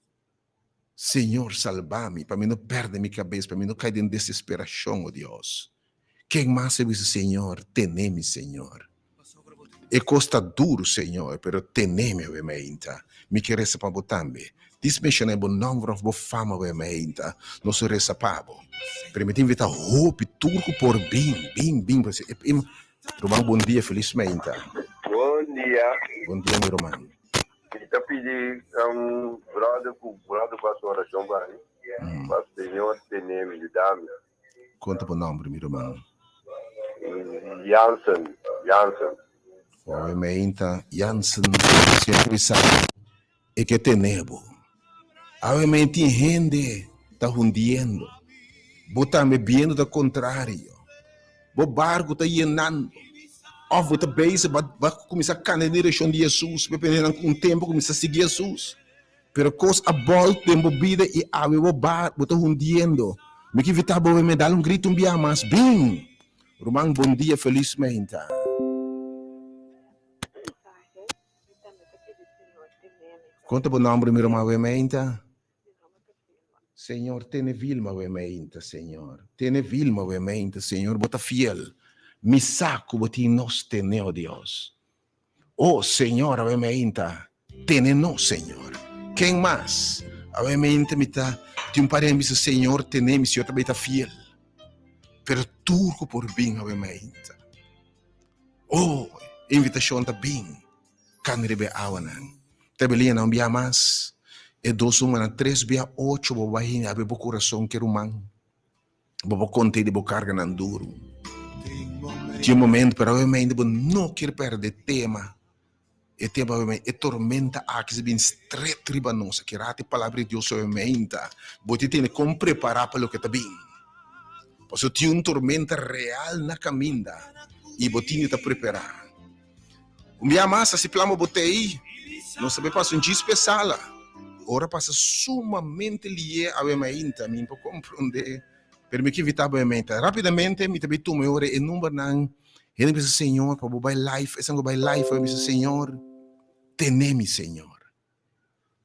Señor, salba mi, pa mi no perde mi kabes, pa mi no kai den desesperashon, o Dios. Ken mas a bisa, Señor, tene mi, Señor. E kos ta duru, Señor, pero tene mi awe meinta. Mi ke resa pa bo tambe. Dis menshoná bo nòmber òf bo fama awe meinta. Nos lo resa pa bo. Pero mi ta invitá hopi tur ku por bin, bin, bin. Ruman bon dia, felis meinta. Bon dia. Bon dia mi ruman. Mi ta pidi un brother ku brother ku hasi orashon pa mi. Pa Señor tene mi, yuda mi. Konta bo nomber mi ruman. Jansen, Jansen. Awe meinta Jansen siempre sa e ke tene bo. Awe meinta tin hende ta hundiendo. Bo tambe biendo ta contrario. Bo barco ta yenando. Of bo ta bezig ba ba cuminsa cana den direccion di Jesus. Bo pende nan un tempo cuminsa sigui Jesus. Pero cos a bolt den bo bida y awe bo bar bo ta hundiendo. Mi ke invita bo me dal un grito un bia mas. Bin! Ruman bon dia felis meinta. Kon ta bo nomber mi ruman awe meinta? Señor tene Vilma awe meinta Señor tene Vilma awe meinta Señor bo ta fiel mi sa ku bo tin nos tene o Dios. Oh Señor awe meinta tene nos Señor ken mas awe meinta mi ta tin un par hende bisa Señor tene mi Señor ta bay ta fiel pero tur ku por bin awe meinta oh e invitacion ta bin kan riba e awanan ta beliña nan un bia mas e dos humannan tres bia ocho bo bay hini awe bo kurason ke ruman. Bo por konta di bo karganan duru. Tin un momento, pero obviamente bo no kier perde tema. E tema obviamente, e tormenta aki sa bin stret riba nos. Aki rato e palabra di Dios obviamente bo tin tene kon prepara pa loke ta bin. Pasobra tin un tormenta real na kaminda i bo tin di ta prepara. Un bia mas, asi plama bo ta ei, nos ta bay pasa un djis p'e sala. Ora pasa sumamente lié awe mainta, mi por comprende, pero mi ke invita bo mainta. Rapidamente mi ta bay tuma e ora e numbernan, hende bisa Señor pa bo bay live, esan ku bay live a bisa Señor, tene mi Señor.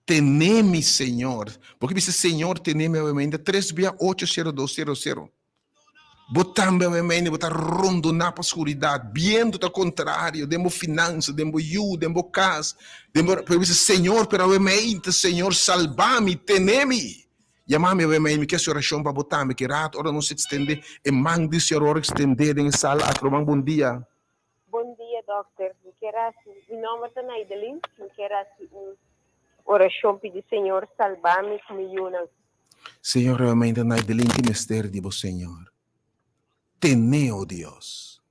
Tene mi Señor. Bo ke bisa Señor tene mi awe mainta, tres bia ocho sero dos sero sero. Bo tambe obviamente bo ta rondoná pa skuridat, bientu ta kontrario den bo finansa, den bo yu, den bo kas, den bo, pero bisa, Señor, pero obviamente, Señor, salba mi, tene mi. Yama mi obviamente, mi ke hasi orashon pa bo tambe, ki rato ora nos ekstendé e man di Señor ora ekstendé den e sala aki. Ruman, bon dia. Bon dia dokter, mi kier hasi, mi nomber ta Naidelin, mi kier hasi un orashon pidi Señor salba mi ku mi yunan. Señor realmente no hay delinki mester di bo Señor. Tene o Dios.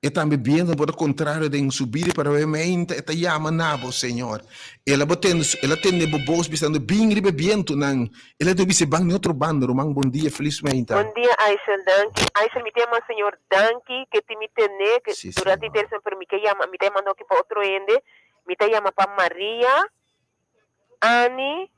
E tambe biendo bo ta contrario den su bida pero realmente e ta yama na bo Señor. El a bo tende el a tende bo bos bisando bin riba e bientonan. El a debe bisa ban ni otro banda ruman bon dia feliz meinta. Bon dia Aisel danki Aisel mi ta yama señor danki ke tin mi tene ke Si durante Señor. tercer pero mi ke yama mi ta yamando aki pa otro hende mi ta yama pa Maria Anny,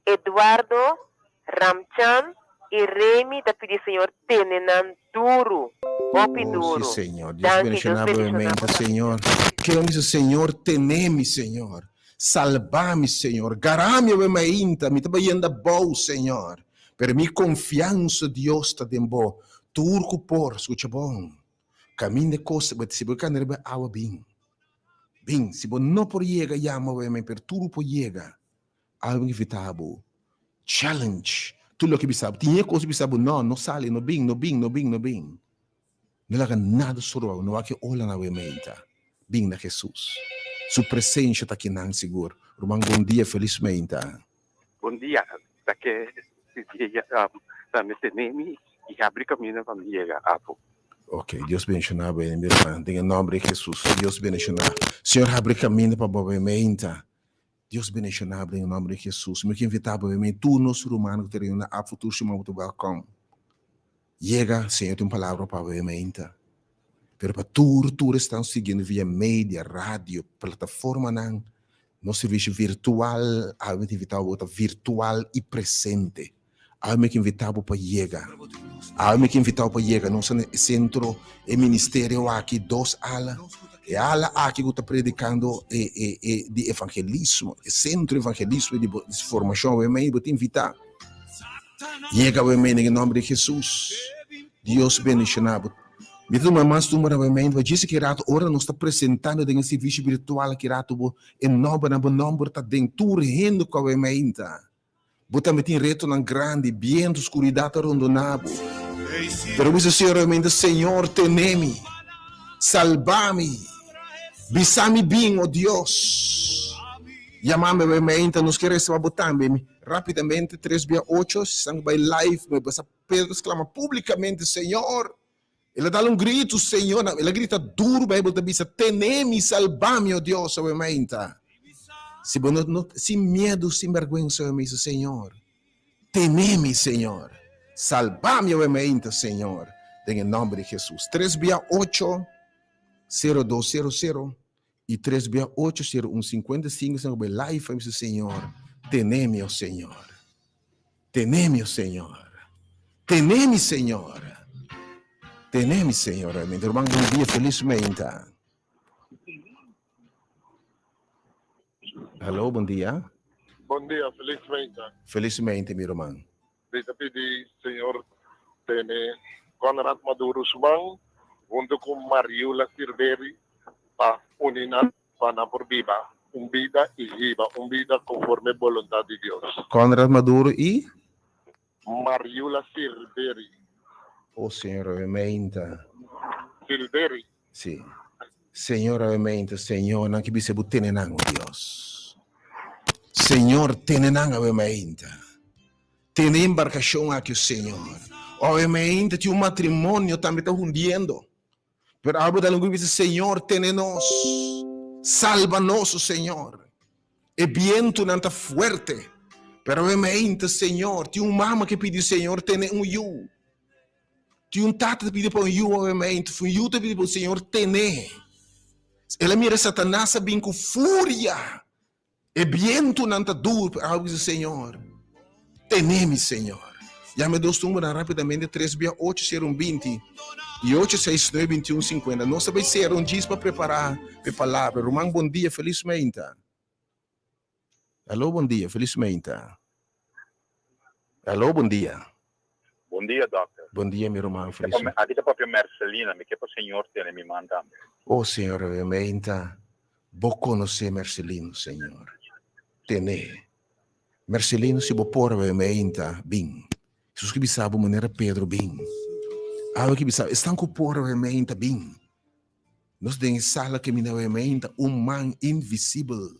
Eduardo, Ramchan y Remy ta pidi Señor tene nan duru, hopi Oh, sí, duru. Señor. Dios Danki, Dios bendiciona bo bendiciona mente, bo tambe. Señor. Keo mi Señor, tene mi, Señor. Salba mi, Señor. Gara mi awe mainta. Mi ta bayendo abou, Señor. Pero mi confiansa, Dios, ta den bo. Tur cu por, scucha bon. Caminda e cos, si bo cana riba awa, bin. Bin, si bo no por yega yama bo men pero tur por yega. Algo invita bo. Challenge tur loke bisa bo. Tin e cos bisa bo no, no sali, no bin, no bin, no bin, no bin. No laga nada stroba bo, no wak e ola na bo menta. Bin na Jesus. Su presencia ta kinan sigur. Ruman bon dia, feliz menta. Bon dia, ta ke ta mi tene mi y habri camino pa mi yega afo. Ok, Dios bendiciona bo mi hermano, den e nomber di Jesus, Dios bendiciona. Señor habri camino pa bo meinta. Dios bendiciona bo den e nomber di Jesus. Mi ke invita bo mei tur nos ruman ku ta reuni na afo tur siman bo ta welcome. Yega, Señor tin un palabra pa bo meinta. Pero pa tur tur esnan siguiendo via media, radio, plataformanan, nos servicio virtual, awe mi ta invita bo ta virtual y presente. Awe mi ke invita bo pa yega. Awe mi ke invita bo pa yega. Nos na e centro, e ministerio aki, dos ala. E ala aki ku ta predicando e, e, e di evangelismo, e centro evangelismo di, di formacion. Awe mi bo ta invita. Yega awe mi den e nomber di Jesus. Dios bendiciona bo. Mi ta tuma mas number awe mi, pa djis ki rato ora nos ta presentando den e servicio virtual aki rato bo e nombernan, bo nomber ta den tur hende ku awe mi ta. Bo tambe tin retonan grandi, bientu, skuridat ta rondoná bo. Pero bo bisa Señor realmente, Señor, tene mi. Salba mi. Bisa mi bin, o Dios. Yama mi awe mainta, nos ke resa pa bo tambe. Rapidamente, tres bia ocho, si esnan ku bai live, mi basa Pedro sklama públikamente, Señor! El a dal un gritu, Señor! El a grita duru, Beibel ta bisa, Tene mi, salba mi, o Dios, awe mainta. Si bo no, no, sin miedu, sin bèrgwensa, awe misa, Señor, tene mi, Señor. Salba mi awe mainta, Señor, den e nòmber di Hesus. Tres bia ocho, sero dos sero sero, i tres bia ocho, sero un sinkuenta i sinku, esnan ku bai live, awe misa, Señor, tene mi, o Señor. Tene mi, o Señor. Tene mi, Señor. Tene mi, Señor. Awe mainta. Ruman, bon dia, felis mainta. Hallo, bon dia. Bon dia, felizmente. Felizmente, mi ruman. Mi ta pidi Señor tene Conrad Maduro su man hunto cu Mariula Silveri pa uni nan pa nan por biba un bida y hiba un bida conforme boluntad di Dios. Conrad Maduro y? Mariula Silveri. Oh Señor, obviamente. Silveri. Sí. Señor, obviamente, Señor, nan ki bisa bu tene nan, oh Dios. Señor, tene nan, obviamente. Tene embarcación aki, oh Señor. Obviamente, tin un matrimonio tambe ta hundiendo. Pero abo dal un grito bisa, Señor, tene nos. Salba nos, oh Señor. E bientunan ta fuerte. Pero obviamente, Señor, tin un mama ke pidi, Señor, tene un yu. Tin un tata ta pidi pa un yu obviamente, un yu ta pidi pa un Señor tene. El a mira Satanas a bin ku furia. E bientunan ta duru, pero abo bisa, Señor, tene mi, Señor. Yama e dos numbernan rapidamente, tres bia ocho sero un binti i ocho seis nuebe binti un sinkuenta. Nos ta bai sera un djis pa prepará pa e palabra. Ruman, bon dia, felis meinta. Aló, bon dia, felis meinta. Aló, bon dia. Bon dia, dokter. Bon dia, mi ruman, felis. Aki ta papia Mercelina, mi ke pa Señor tene mi man tambe. Oh, Señor, meinta, bo konosé Mercelino, Señor. Ten'é. Mercelino si bo por awe meinta, bin. Hesus ki bisa bo manera Pedro, bin. Awe ki bisa, esnan ku por awe meinta, bin. Nos den e sala ke mina awe meinta, un man invisibel,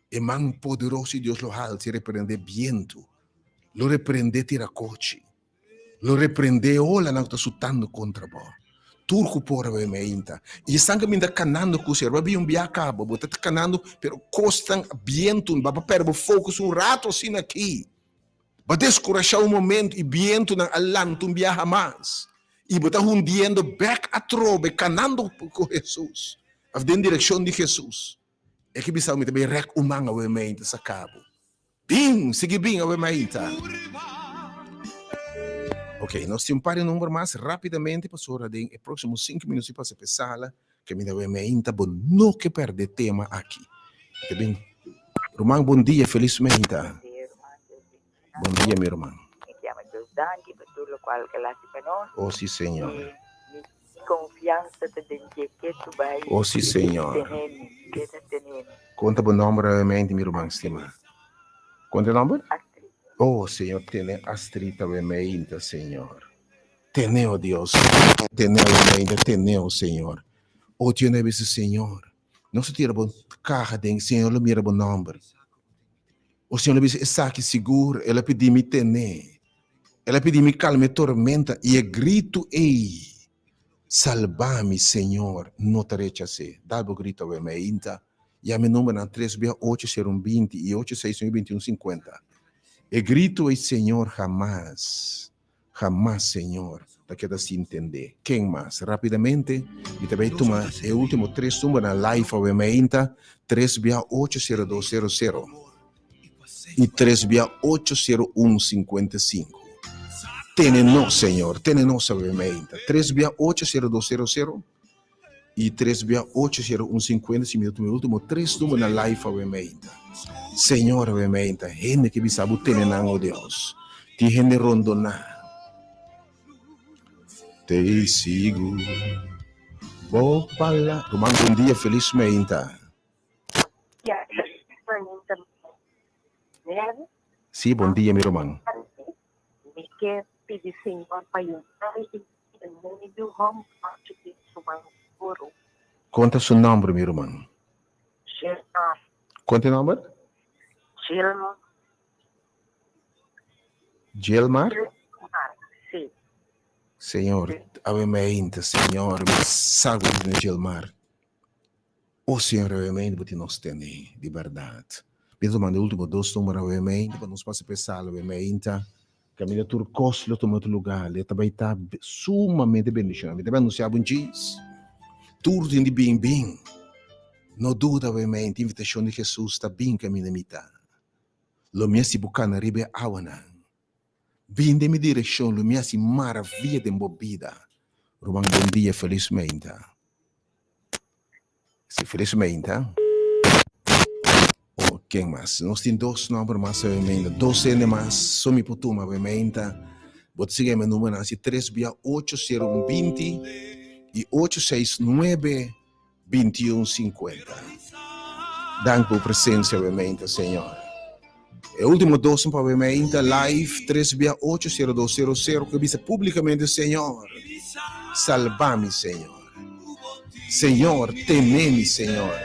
e man poderoso di Dios lo halsa i reprende bientu, lo reprende tirakochi, lo reprende e olanan ku ta sutando kontra bo. Tur ku por awe meinta. I esnan ku minta kanando ku ser, bo a bin un bia kaba, bo ta kanando, pero kosnan, bientu, bo a pèrdè bo focus un ratu asina aki. Bo a deskurashá un momento i bientunan a lanta un biaha mas. I bo ta hundiendo bèk atrobe, kanando ku Hesus, òf den direkshon di Hesus. E ke bisa bo, mi ta bai rèk un man awe meinta, saka bo. Bin, sigui bin awe maita. Ok, nos tin un par di number mas rapidamente pasobra den e próximo 5 minutos si pasa pe sala ke mi ta awe mainta bo no ke perde tema aki. Ta bin. Ruman bon dia, felis mainta. Bon dia mi ruman. Mi kier Dios danki pa tur lokual ke el hasi pa nos. Oh si Señor. I mi konfiansa ta den dje ke tu bai. Oh si Señor. Tene mi, keda tene mi. Konta bo nomber nuevamente mi ruman stima. Konta e nomber? Astrid. Oh Señor tene Astrid awe meinta Señor. Tene oh Dios. Tene awe meinta tene oh Señor. Oh Dios no bisa Señor. No se tira bo kaha den Señor lo mira bo nomber. O Señor lo bisa esaki sigur el a pidi mi tene. El a pidi mi kalma e tormenta i e gritu ei Salba mi, Señor, no ta rechas'é. Dal bo grito awe meinta. Yama e numbernan tres bia ocho sero un binti i ocho seis nuebe binti un sinkuenta. E grito ei, Señor, hamas, hamas, Señor, ta keda sin tendé. Ken mas? Rapidamente, mi ta bai tuma e ultimo tres numbernan live awe meinta, tres bia ocho sero dos sero sero i tres bia ocho sero un sinkuenta i sinku. Tene nos, Señor, tene nos awe meinta. Tres bia ocho sero dos sero sero i tres bia ocho sero un sinkuenta si mi ta tuma e ultimo tres number na live awe meinta. Señor, awe meinta, hende ke bisa bo tene nan, o Dios. Tin hende rondoná. Te sigu bo pala. Ruman, bon dia, felis meinta. Sí, bon dia, mi ruman. Mi ke pidi Señor pa yuda mi i tene mi yu hòmber den su man. Maduro. Konta su nòmber mi ruman. Gilmar. Konta e nòmber? Gilmar. Gilmar? Gilmar, si. Señor, awe mainta, Señor, mi sa ku bo tin Gilmar. O Señor, awe mainta bo tin nos tene, di bèrdat. Mi ta manda e último dos number awe mainta pa nos pasa pa e sala awe mainta. Kaminda tur kos lo tuma otro lugá, le ta bai ta sumamente bendishoná. Mi ta bai anunsiá bo un djis. Tur tin di bin bin. No duda awe mainta, invitashon di Hesus ta bin kaminda mi ta. Lo mi hasi bo kana riba e awanan. Bin den mi direkshon, lo mi hasi maravia den bo bida. Ruman bon dia, felis meinta. Si felis meinta. O ken mas? Nos tin dos nòmber mas awe meinta, dos hende mas so mi por tuma awe meinta. Bo ta sigui mi numbernan si tres bia ocho sero un binti i ocho seis nuebe 21 50. Dank bo presencia we meinta Señor. E ultimo dos pa we meinta live 3 bia 8 0 2 0 0 que bisa públicamente Señor. Salva mi Señor. Señor, tene mi Señor.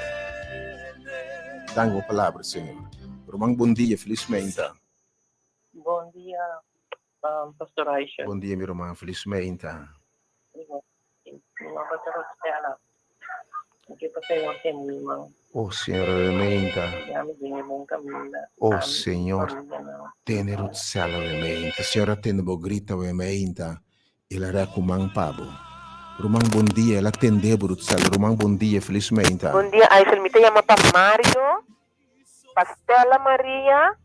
Dank bo palabra Señor. Ruman bon dia, feliz meinta. Bon dia, um, Pastor Aisha. Bon dia, mi ruman, feliz meinta. Mi nomber ta Roxana. Mi ke pa Señor tene mi man. Oh Señor obviamente. Ya mi den e bon caminda. Oh Ami, Señor familianan. tene Roxana obviamente. Señor a tende bo grita obviamente. El a rek un man pa bo. Ruman bon dia el a tende bo Roxana. Ruman bon dia felis meinta. Bon dia Aisel mi ta yama pa Mario, pa Stella Maria,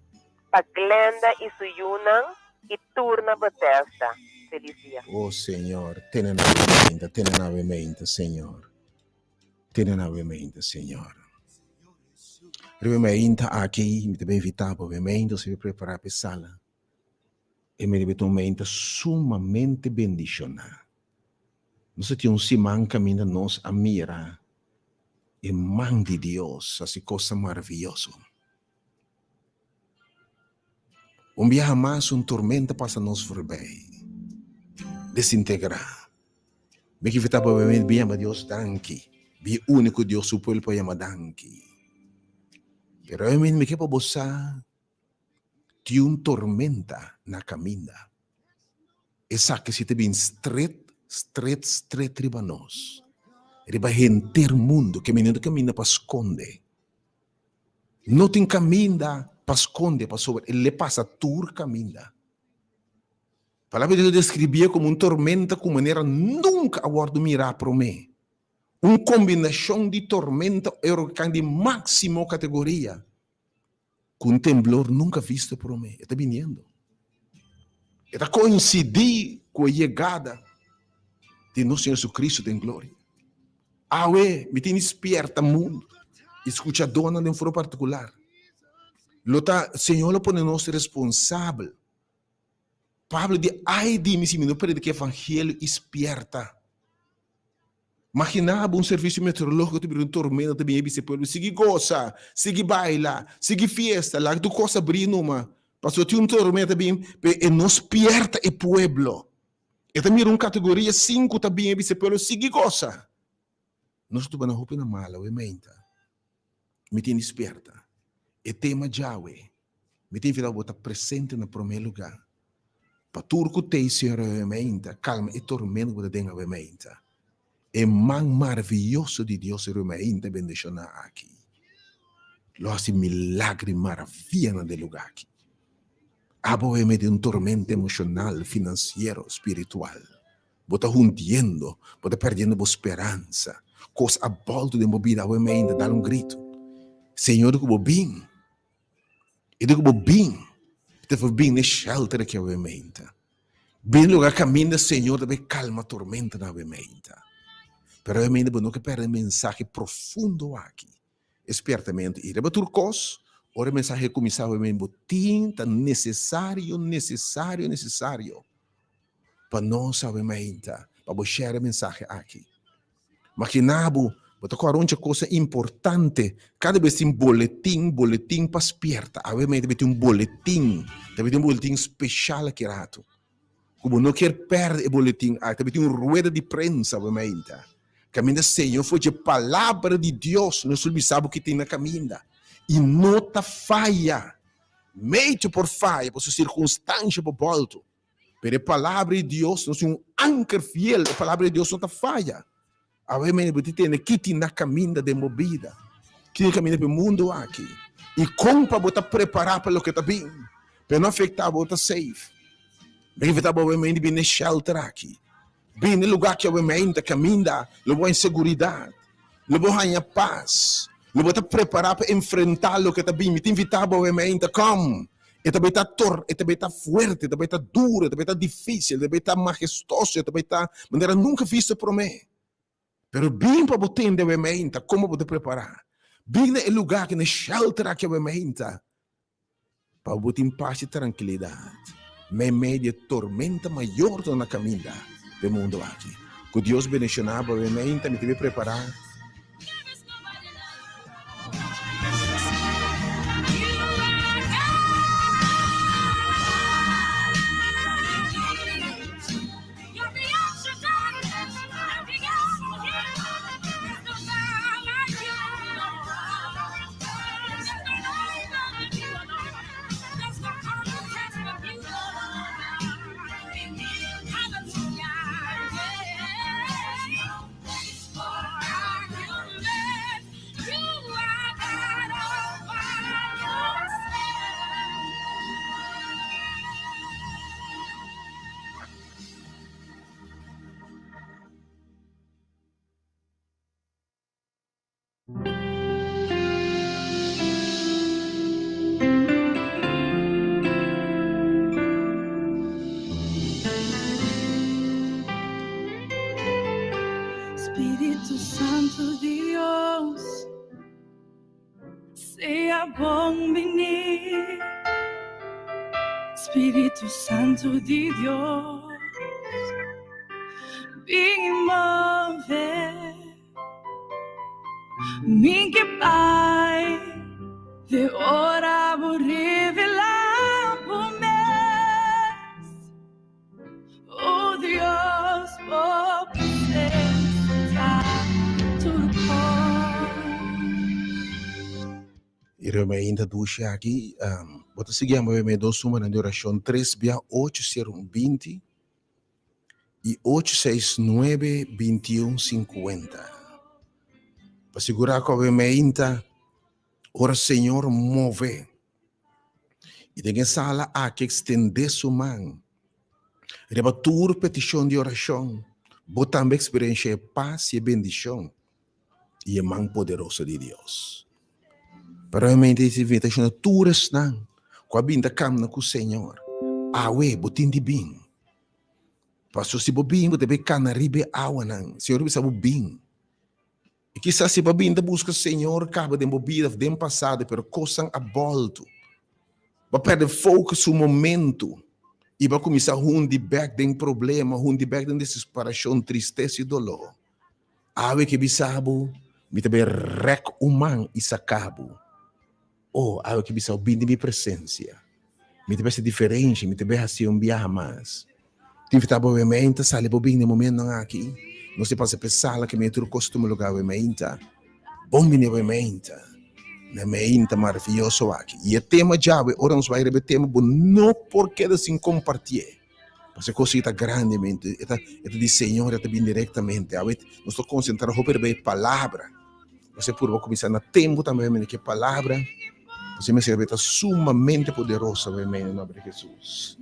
pa Glenda y su yunan y tur na Bethesda. Feliz dia. Oh Señor, tene na bo mente, tene na bo mente, Señor. Tene na bo mente, Señor. Riba mi aki, mi ta invitá bo mente, si prepará pa e sala. E mi riba un mente sumamente bendishoná. Nos tin un siman kaminda nos a mira e man di Dios hasi kosnan maravioso. Un biaha mas un tormenta pasa nos voorbij. Desintegrá. Mi ke invitá bo bin yama Dios danki. Bi e úniko Dios su pueblo por yama danki. Pero mi ke pa bo sa tin un tormenta na kaminda. Esaki si ta bin stret, stret, stret riba nos. Riba henter mundu ke mi no ta kaminda pa skonde. No tin kaminda pa skonde pasobra e le pasa tur kaminda. Palabra di Dios deskribié komo un tormenta ku manera nunka a wòrdu mirá promé. Un kombinashon di tormenta i orkan di máksimo kategoria ku un temblor nunka visto promé. E ta biniendo. E ta koinsidí ku e yegada di nos Señor Jesucristo den gloria. Awe mi tin di spierta mundu i skuchadónan den forma partikular. Lo ta Señor lo pone nos responsabel. Pablo di, Ai di mi si mi no prediká evangelio i spierta. Maginá bo un servisio meteorológiko ta bira un tormenta ta bin e bisa e pueblo, sigui gosa, sigui baila, sigui fiesta, laga tur kos a bri numa. Pasobra tin un tormenta ta bin, pero e no spierta e pueblo. E ta mira un kategoria sinku ta bin e bisa e pueblo sigui gosa. Nos ta tuba na hopi na mala we meinta. Mi tin di spierta. E tema djawe, mi ta invita bo ta presente na prome luga. Pa tur ku tei Señor awe meinta, kalma e tormenta ku ta den awe meinta. E man maravioso di Dios riba meinta bendishoná aki. Lo hasi milagro i maravianan den luga aki. Abo awe mei den un tormenta emoshonal, finansiero, spiritual. Bo ta hundiendo, bo ta perdiendo bo speransa. Kos a bolto den bo bida awe meinta, dal un gritu. Señor di ku bo bin. E di ku bo bin, te for bin n'e shelter aki awe meinta. Bin lugar kaminda Señor ta bay kalma tormentanan awe meinta. Pero awe meinta bo no ke perde e mensahe profundo aki. E spiertamentu i riba tur kos, ora e mensahe kuminsá awe meinta bo tin ta nesesario, nesesario, nesesario pa nos awe mainta pa bo share e mensahe aki. Magina bo, bo ta kòrda un cosa importante, kada bes tin boletin, boletin pa spierta. Awe mainta bo tin un boletin, ta tin un boletin special aki rato. Ku bo no kier pèrdè e boletin aki, ta tin un rueda di prensa awe mainta. Kaminda Señor for dje Palabra di Dios nos lo bisa bo ki tin na kaminda. I no ta faya. Mecho por faya pasobra sirkunstansha por bòltu. Pero e Palabra di Dios nos tin un anker fiel. E Palabra di Dios no ta faya. Awe mene bo tin tende ki tin na kaminda den bo bida. Ki tin kaminda pa e mundu aki. I kon pa bo ta prepará pa loke ta bin. Pa e no afektá bo, bo ta safe. Mi invitá bo awe mene di bini na e shelter aki. Bini na e lugá ki awe mene ta kaminda lo bo haña seguridat. Lo bo haña pas. Lo bo ta prepará pa enfrentá loke ta bin. Mi ta invitá bo awe mene ta kòm. E ta bai ta tor, e ta bai ta fuerte, e ta bai ta duro, e ta bai ta difícil, e ta bai ta mahestoso, e ta bai ta manera nunca visto promé. Pero bin pa bo tende awe meinta como bo ta prepará. Bin na e lugar aki, na e shelter aki awe meinta, pa bo tin pas i trankilidat meimei di e tormenta mayor ku ta na kaminda pa e mundu aki. Ku Dios bendishoná bo awe meinta, mi ta bai prepará. Spiritu Santu Dios, sea bon bini. Spiritu Santu di Dios, bin move. Mi ke bai te ora bo revelá bo mes. O Dios, bo presensia ta tur kos. I rema ainda dushi aki. Bo ta sigui amba me dos numeronan di orashon, tres bia ocho sero un binti i ocho seis nuebe bintiun sinkuenta. Pa sigurá ku awe meinta ora Señor move i den e sala aki ekstendé su man riba tur petishon di orashon, bo tambe eksperenshá e pas i e bendishon i e man poderoso di Dios. Pero realmente es invitashon na tur esnan ku a bin ta kamna ku Señor. Awe bo tin di bin. Paso si bo bin bo ta bay kana riba e awanan. Señor a bisa bo bin. I kisas si bo a bin ta buska Señor kaba den bo bida of den pasado pero kosnan a bolto. Bo a perde focus un momento i bo a kuminsá hundi bek den problema, hundi bek den desesperashon, tristesa i doló. Awe ke bisa bo, mi ta bai rèk un man i saka bo. O, awe ke bisa bo, bin den mi presensia. Mi ta bai hasi diferensha, mi ta bai hasi un biaha mas. Tin fita bo awe meinta, sali bo bin den momentonan aki. Nos ta pasa pa e sala ke mi tur kos tuma luga awe meinta. Bon bini awe meinta, na e meinta maraviyoso aki. I e tema djawe, ora nos bai riba e tema, bo no por keda sin kompartié. Pasobra e kos ei ta grandemente, e ta e ta di Señor, e ta bin direktamente. Awe nos ta konsentrá hopi riba e palabra. Nos a purba kuminsá na tempu tambe mende ku e palabra, pasobra mester ta sumamente poderoso awe mende na nomber di Hesus.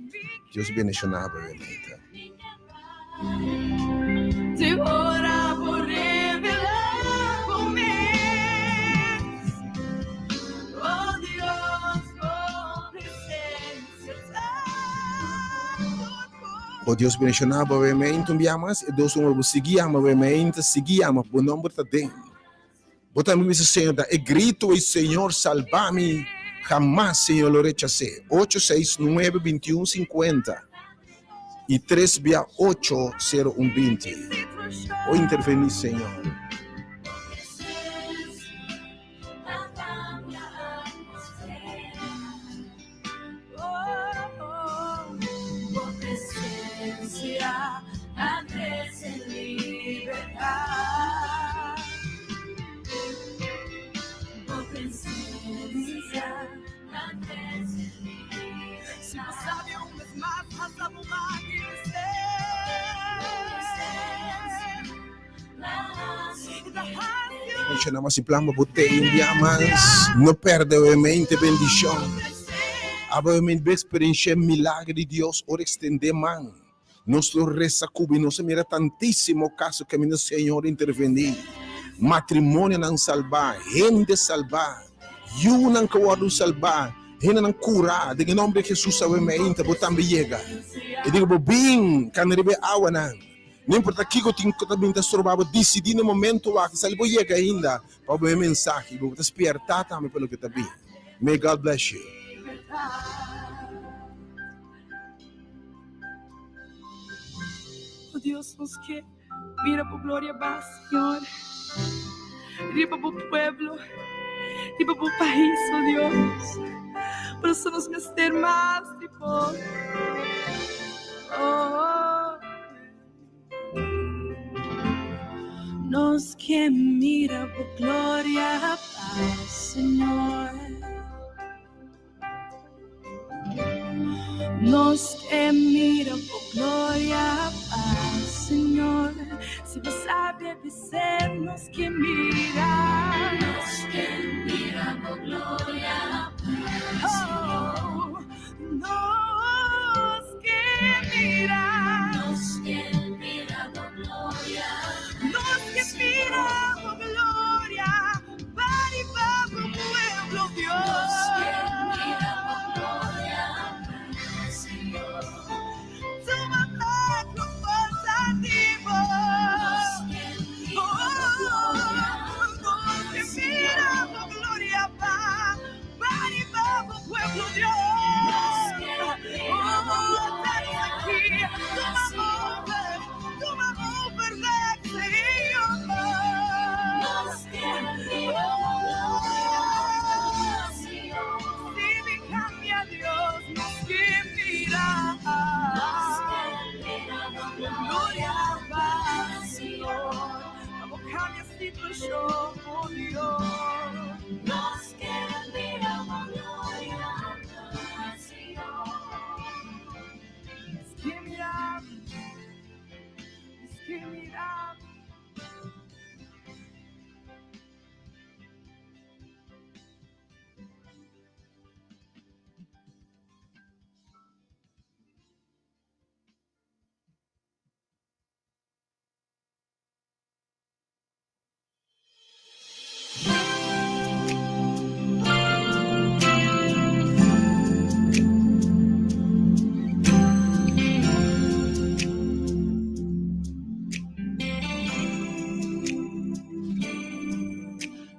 Dios bendishoná bo awe mende. O Dios bendiciona bo awe un bia mas e dos nomber bo sigui yama awe mainta sigui yama bo nomber ta den bo tambe bisa Señor da e grito ey Señor salba mi jamas Señor lo rechase ocho seis nuebe bintiun sinkuenta y tres bia ocho sero un binti o interveni Señor. Mucha mas si plan pa bo tei un bia mas. No perde obviamente bendicion. Abo obviamente bo experiencia milagro di Dios ora extende man. Nos lo reza cu bo y nos a mira tantisimo caso caminda Señor interveni. Matrimonionan salba, hende salba, yunan cu a wordo salba, hendenan cura. Den e nomber di Jesus awe meinta bo tambe yega. E diga bo bin cana riba e awanan. No importa kico tin cu ta bin ta stroba bo, dicidi na e momento aki sali bo yega ainda pa bo e mensahe y bo ta spierta tambe pa loke ta bin. May God bless you. Oh Dios, nos ke mira bo gloria ba, Señor. Riba bo pueblo, riba bo pais, oh Dios. Por eso nos mester mas di bo. Oh. Nos ke mira bo gloria ba, Señor. Nos ke mira bo gloria pa Señor. Si bo sabe bis'é nos ke mira. Nos ke mira bo gloria pa Señor. Nos ke mira. Nos ke mira bo gloria. Nos ke mira bo gloria.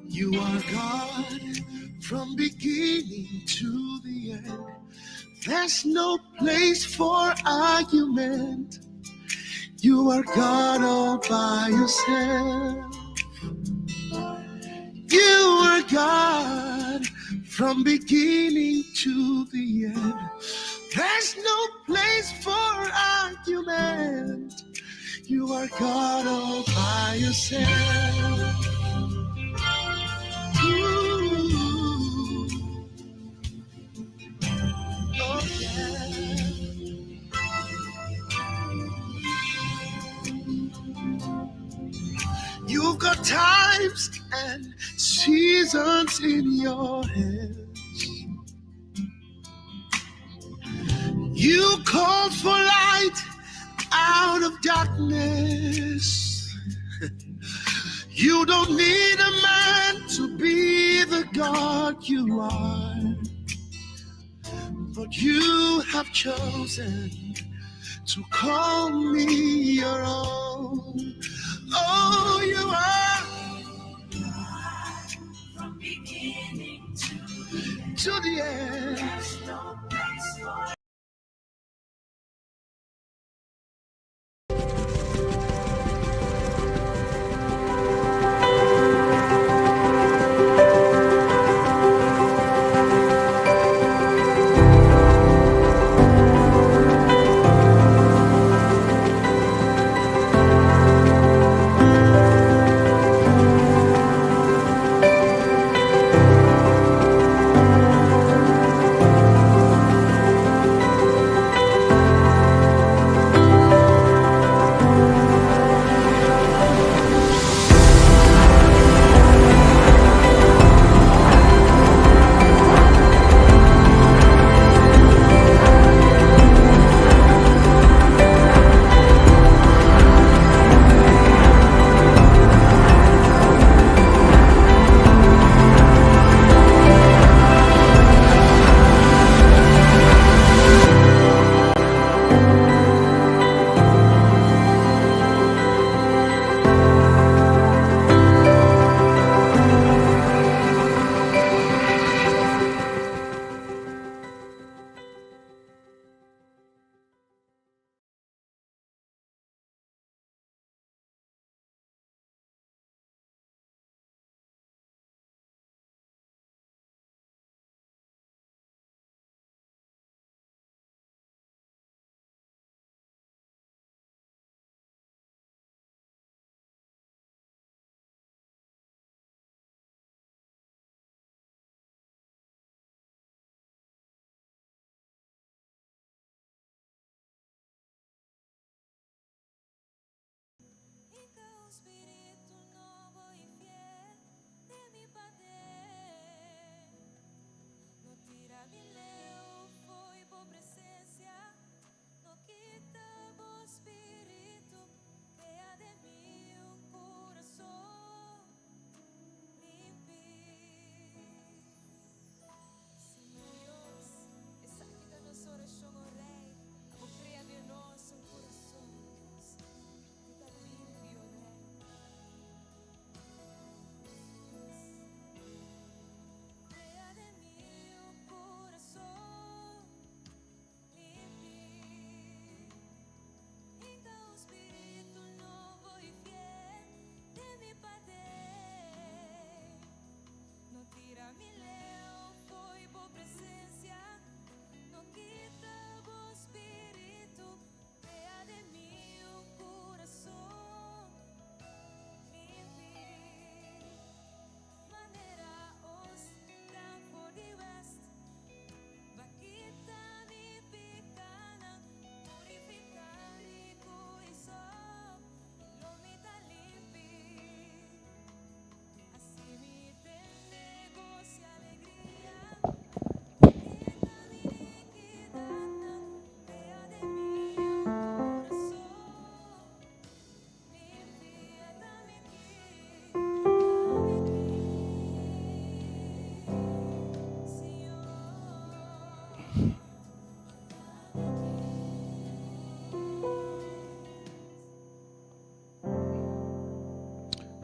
You are God from beginning to the end. There's no place for argument. You are God all by yourself. You are God from beginning to the end. There's no place for argument. You are God all by yourself. Ooh. Oh, yeah. You've got times and seasons in your hands. You called for light out of darkness. You don't need a man to be the God you are. But you have chosen to call me your own. Oh, you are From beginning to to the end. There's no place for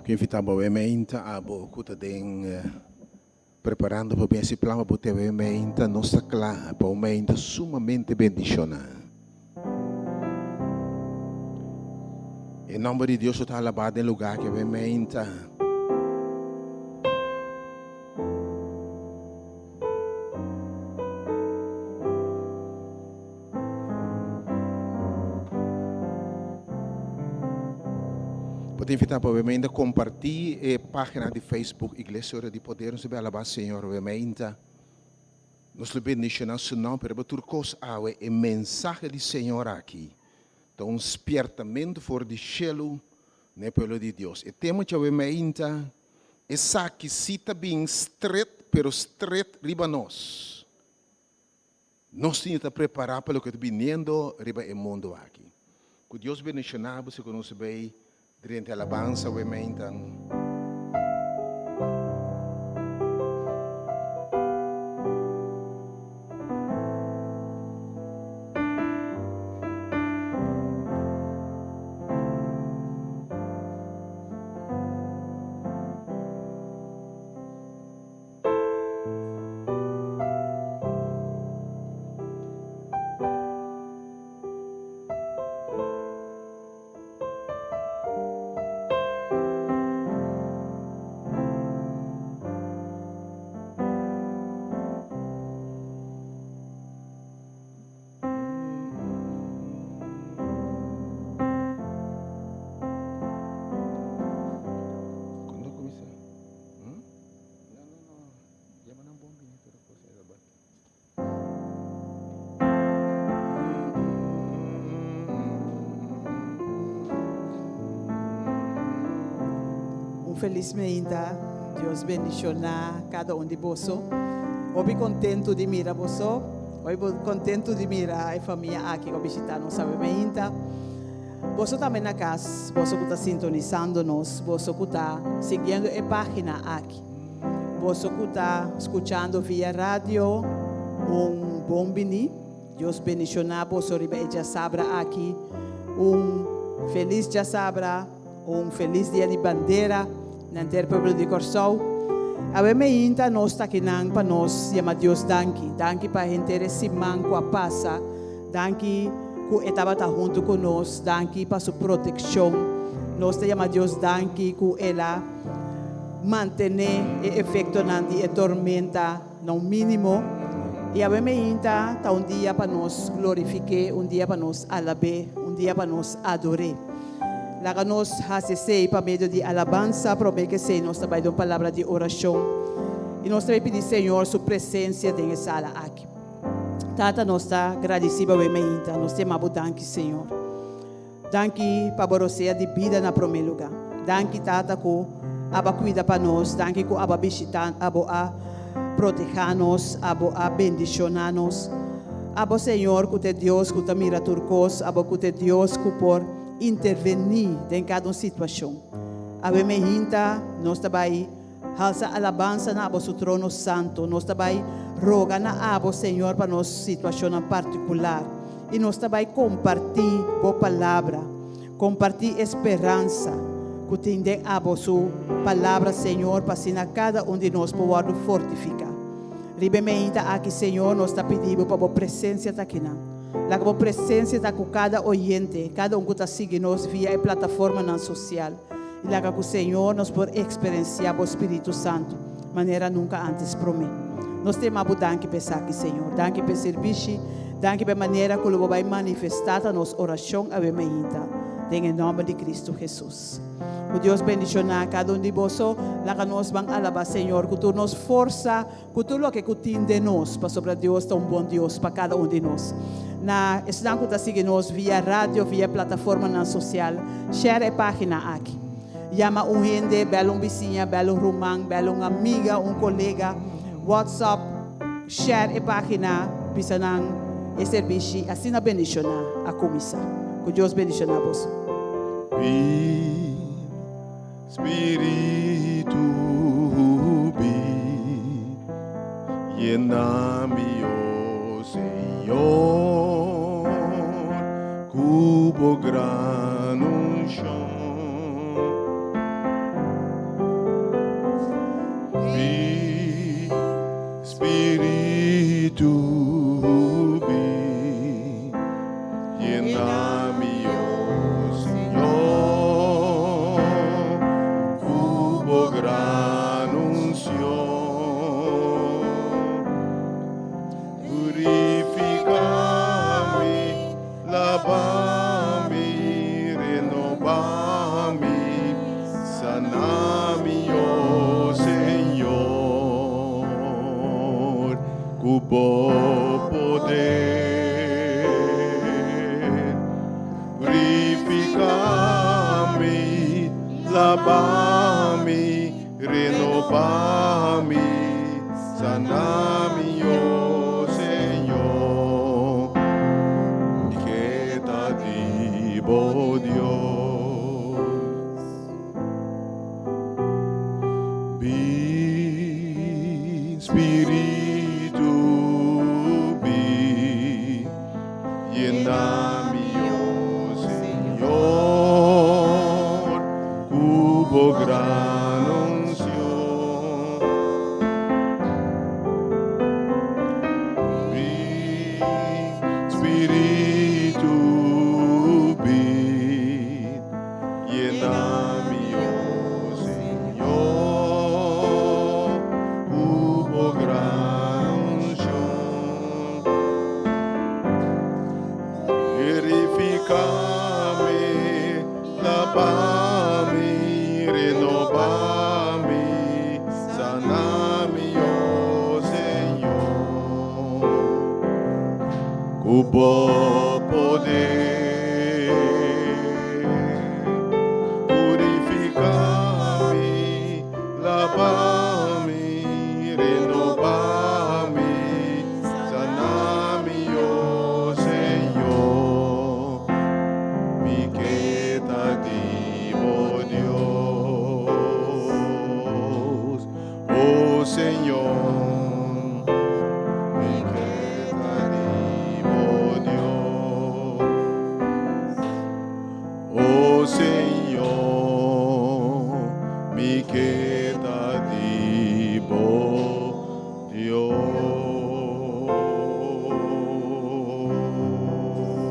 Ku invitá bo awe meinta abo ku ta den preparando pa bin hasi plan pa bo te awe meinta. Nos ta kla pa un meinta sumamente bendishoná. E nòmber di Dios lo ta alabá den lugá aki awe meinta. Bo ta invitá pa obviamente kompartí e página di Facebook Iglesia Ora di Poder. Nos ta bai alabá Señor obviamente. Nos lo bendishoná Su nòmber riba tur kos awe. E mensahe di Señor aki ta un spiertamentu for di shelu na e pueblo di Dios. E tema djawe meinta, Esaki sí ta bin stret pero stret riba nos. Nos tin di ta prepará pa loke ta biniendo riba e mundu aki. Ku Dios bendishoná bo si ku nos bay drenta e alabansa awe meintan. Un felis meinta. Dios bendiciona cada un di boso. Hopi contento di mira boso. Hopi contento di mira e famia aki cu a bishita nos awe meinta. Boso tambe na cas, boso cu ta sintonisando nos, boso cu ta siguiendo e pagina aki. Boso ku ta skuchando via radio, un bon bini. Dios bendishoná boso riba e djasabra aki. Un felis djasabra, un felis dia di bandera na henter pueblo di Kòrsou. Awe meinta nos ta akinan pa nos yama Dios danki. Danki pa henter e siman ku a pasa. Danki ku e tabata huntu ku nos. Danki pa su protekshon. Nos ta yama Dios danki ku el a. Mantené e efektonan di e tormenta na un mínimo, i awe meinta ta un dia pa nos glorifik'é, un dia pa nos alab'é, un dia pa nos ador'é. Laga nos hasi esei pa medio di alabansa, promé ku esei nos ta bai den un palabra di orashon i nos ta bai pidi Señor su presensia den e sala aki. Tata, nos ta gradisí bo awe meinta, nos ta yama bo danki, Señor. Danki pa bo rosea di bida na prome luga. Danki Tata ku abo a kuida pa nos, danki ku abo a bishita, abo a proteha nos, abo a bendishona nos. Abo Señor ku ta e Dios ku ta mira tur kos, abo ku ta e Dios ku por interveni den kada un situashon. Awe mehinta nos ta bai halsa alabansa na abo su trono santo. Nos ta bai roga na abo, Señor, pa nos situashonnan partikular. I nos ta bai kompartí bo palabra, kompartí e speransa ku tin den abo su palabra, Señor, pa asina kada un di nos por wòrdu fortifiká. Riba e meinta aki, Señor, nos ta pidi bo pa bo presensia ta akinan. Laga bo presensia ta ku kada oyente, kada un ku ta sigui nos via e plataformanan sosial. I laga ku Señor nos por eksperensiá bo Spiritu Santu manera nunka ántes promé. Nos ta yama bo danki pa esaki, Señor. Danki pa e sirbishi. Danki pa e manera ku lo bo bai manifestá ta nos orashon awe mainta, den e nòmber di Kristu Hesus. Ku Dios bendishoná kada un di boso. Laga nos ban alabá Señor ku tur nos forsa. Ku tur loke ku tin den nos, pasobra Dios ta un bon Dios pa kada un di nos. Na esnan ku ta sigui nos via radio, via plataformanan sosial, share e página aki. Yama un hende, bèl un bisiña, bèl un ruman, bèl un amiga, un kolega, WhatsApp, share e página, bisa nan e serbishi asina bendishoná a kuminsá. Ku Dios bendishoná boso. Bin, Spiritu bin, yena mi, o Señor, ku bo gran unshon. Spiritu bin, yena mi, oh Señor, cu bo gran uncion. Purifica mi, laba mi, renoba mi, sana mi, oh Señor, cu bo poder. Purifica mi, laba mi, renoba mi, sana mi, oh Señor. Mi ke ta di bo Dios. Bin, Spiritu, bin, yena mi, oh Señor, cu bo gran uncion. Bin, Spiritu, bin, yena mi, oh Señor, cu bo gran uncion. Purifica mi, laba mi, renoba mi, sana mi, oh Señor. Cu bo poder. Purifica mi, laba mi, renoba mi, sana mi, oh Señor. Mi ke ta di bo Dios, oh Señor. Mi ke ta di bo Dios, oh Señor. Mi ke ta di bo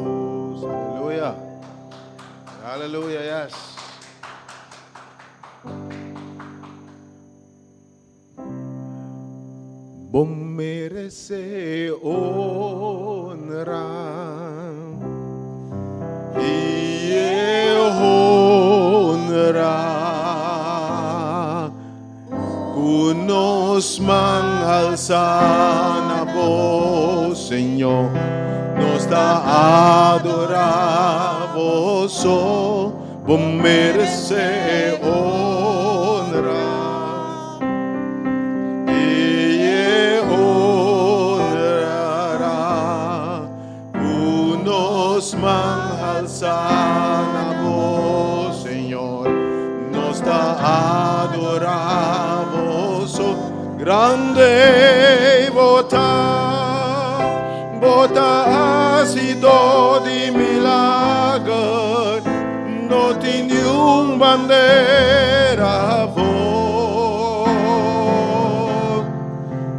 Dios. Aleluya. Aleluya, yes. Bo merece honra y honra Cu nos man halsa na bo, Señor, nos ta adora bo so, bo merece honra y honra Cu nos man halsa na bo, Señor, nos ta adora bo so. Grandi bo ta, bo ta hacido di milager, no tin un manera bo,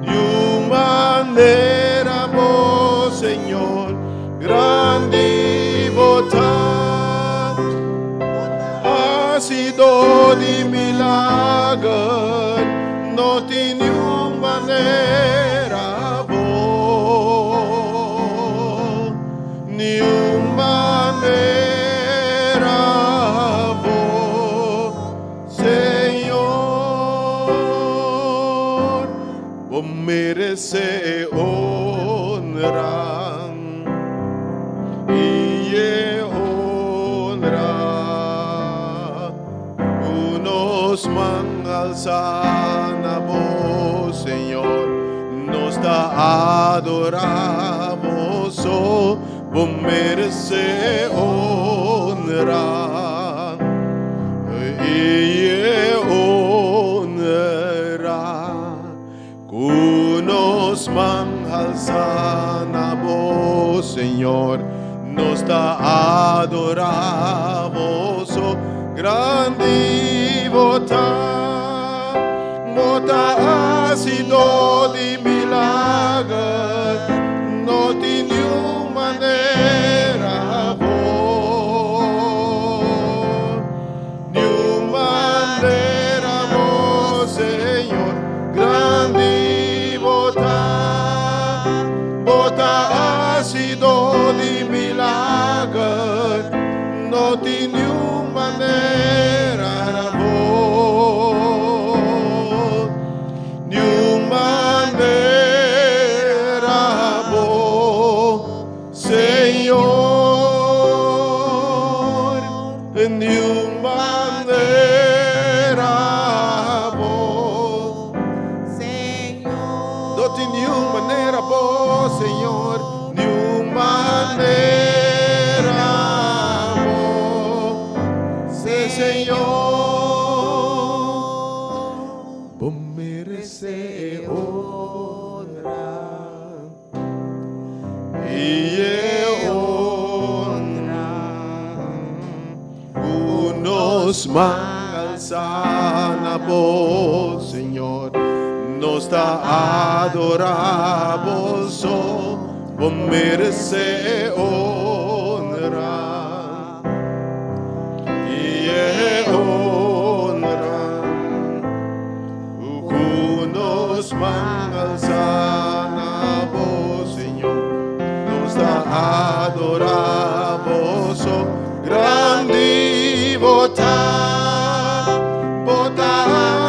un manera bo, Señor, grandi bo ta, hacido di milager, no tin un manera bo, ni un manera bo, Señor, bo merece honra y honra. Cu nos man halsa na bo, Señor, nos ta adora bo so, bo merece honra y honra. Cu nos man halsa na bo, Señor, nos ta adora bo so. Grandi bo ta, bo ta hacido di milager. tin niun manera bo, niun manera bo, Señor, niun manera bo. No tin niun manera bo, Señor, niun manera bo, Señor. Bo merece e honra y e honra cu nos man alza na bo, Señor. Nos ta adora bo so, bo merece honra y e honra cu nos man alza na bo, Señor. Nos ta adora bo so, grandi bo ta, bo ta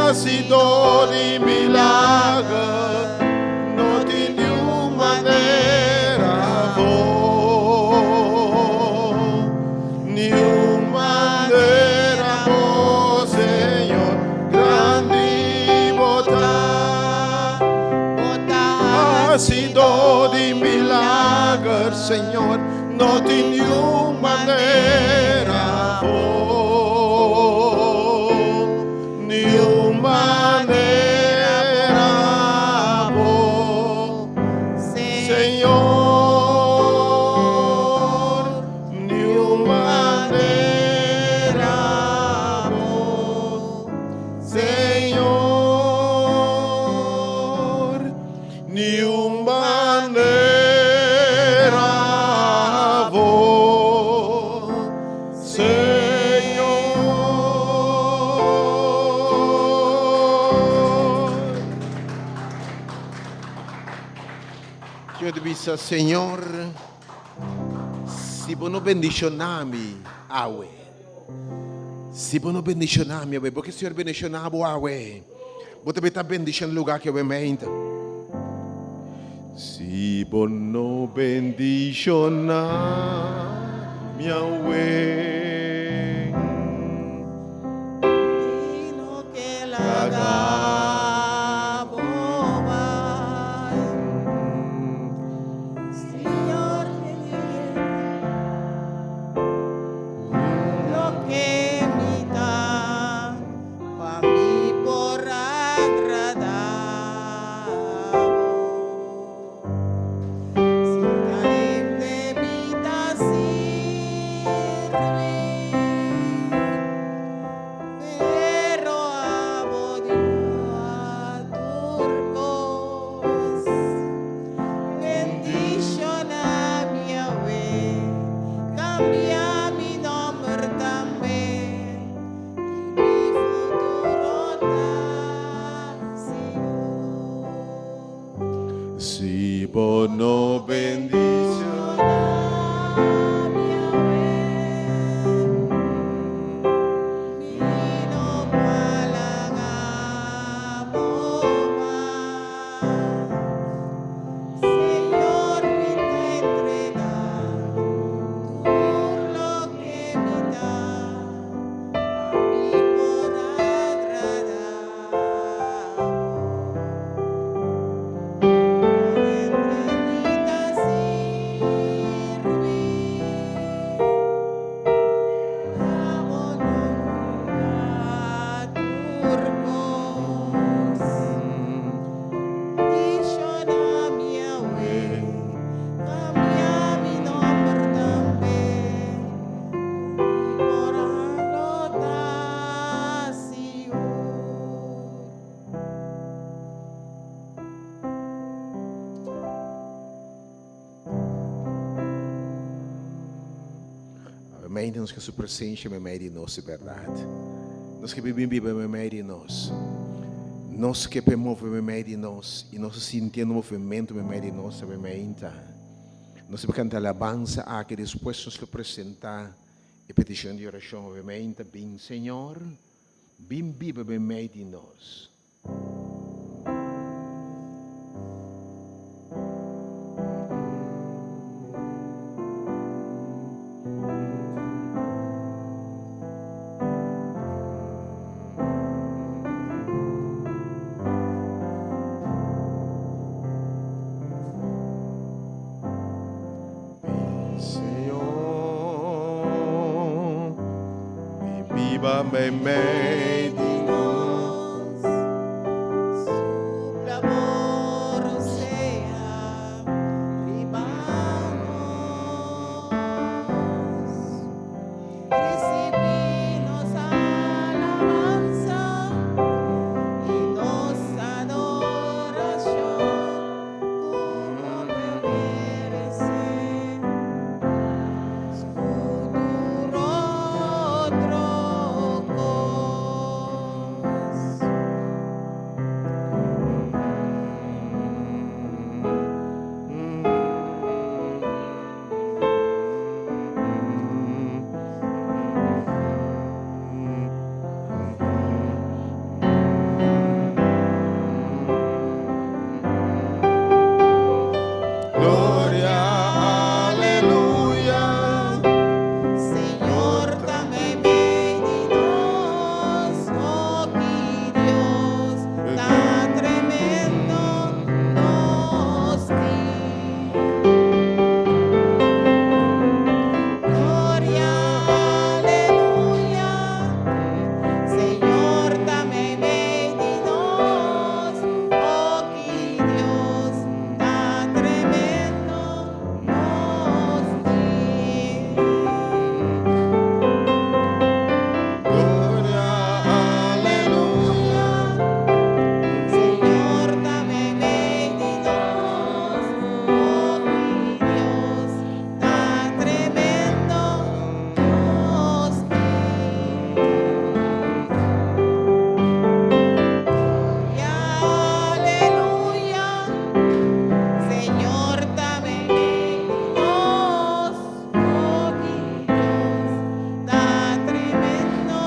hacidor di milager, no tin niun manera bo, niun manera bo, Señor, grandi bo ta, bo ta hacidor di milager, Señor, no tin niun manera bo, niun manera bo, Señor, niun manera bo, Señor, niun manera bo, Señor. Yo ta bisa, Señor, si bo no bendiciona mi awe, si bo no bendiciona mi awe, bo ke Señor bendiciona bo awe, bo ta beta bendiciona lugar ke awe mente. Si bo no bendiciona mi awe. Mi no ke laga bo bai. Señor, loke mi ta pa mi por agradá bo. Si ta hende mi ta sirbi, pero abo Dios tur kos. Bendiciona mi awe, cambia mi nomber tambe, y mi futuro ta sigur. Si bo no bendiciona mi awe, mi no por laga bo bai. Señor, mi ta entrega tur loke mi ta, pa mi por agradá bo. Entre mi ta sirbi, abo no tur kos. Bendiciona mi awe, cambia mi nomber tambe, mi por ta sigur. Gemeente, nos ke su presencia meimei di nos, di berdad. Nos ke bin biba meimei di nos. Nos ke pe move meimei di nos y nos ta sintiendo movimento meimei di nos ta gemeente. Nos ta canta alabanza aki, despues nos lo presenta. E petishon di orashon obviamente ta bin Señor, bin biba den mei di nos. Bin Señor, bin biba meimei di nos. Supla bo rosea riba nos. Risibí nos alabansa i nos adorashon ku bo meresé. Mas ku tur otro kos. Gloria, aleluya. Señor ta meimei di nos, o ki Dios ta tremendo nos tin. Gloria, aleluya. Señor ta meimei di nos, o ki Dios ta tremendo nos tin. Gloria, aleluya. Señor ta meimei di nos, o ki Dios ta tremendo nos tin. Gloria, aleluya. Señor ta meimei di nos, o ki Dios ta tremendo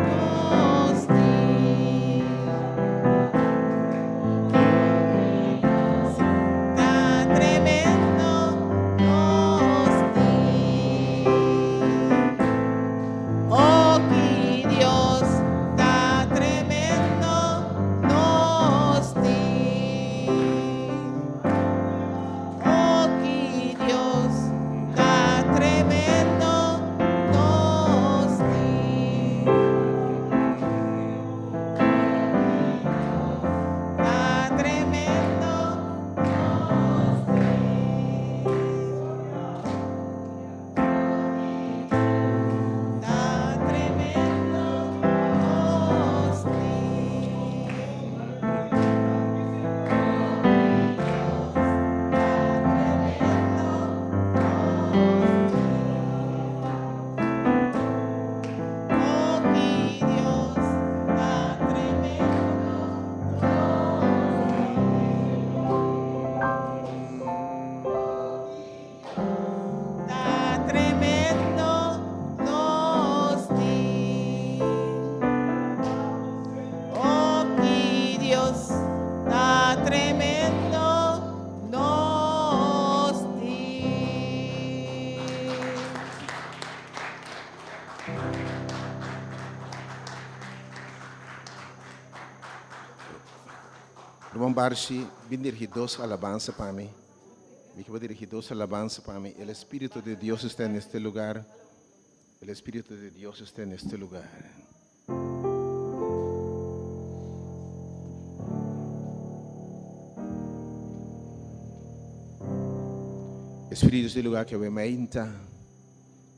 nos tin. Ta tremendo nos tin. O ki Dios ta tremendo nos tin. O ki Dios ta tremendo nos tin. Ta tremendo nos tin. Ta tremendo nos tin. O ki Dios ta tremendo Ta tremendo nos tin. O ki Dios ta tremendo nos tin. Ruman Barshi, bin dirigi dos alabansa pa mi. Mi ke bo dirigi dos alabansa pa mi. El Espíritu de Dios está en este lugar. El Espíritu de Dios está en este lugar. Espíritu di lugar ke mainta.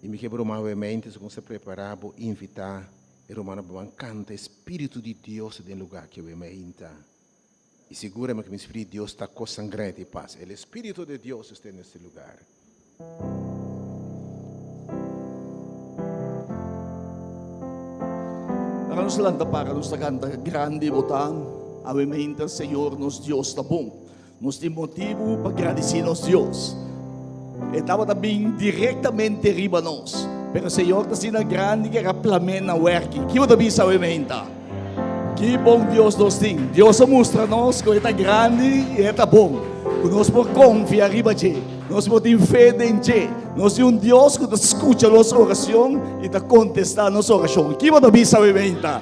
I mi ke bo ruman mainta segun sa prepara bo invita e rumannan pa ban kanta Espíritu di Dios den lugar ke mainta. I seguramente ku mi Espíritu di Dios ta kosnan grandi pasa. El Espíritu de Dios está en este lugar. Laga nos lanta para nos ta kanta Grandi bo ta, awe meinta Señor nos Dios ta bon. Nos tin motibu pa gradisí nos Dios. E tabata bin direktamente riba nos. Pero Señor ta asina grandi ku el a plam'é na wèrki. Ki bo ta bisa awe meinta? Ki bon Dios nos tin! Dios a mustra nos ku e ta grandi i e ta bon, ku nos por konfia riba dje, nos por tin fe den dje. Nos tin un Dios ku ta skucha nos orashon i ta kontestá nos orashon. Ki bo ta bisa awe meinta?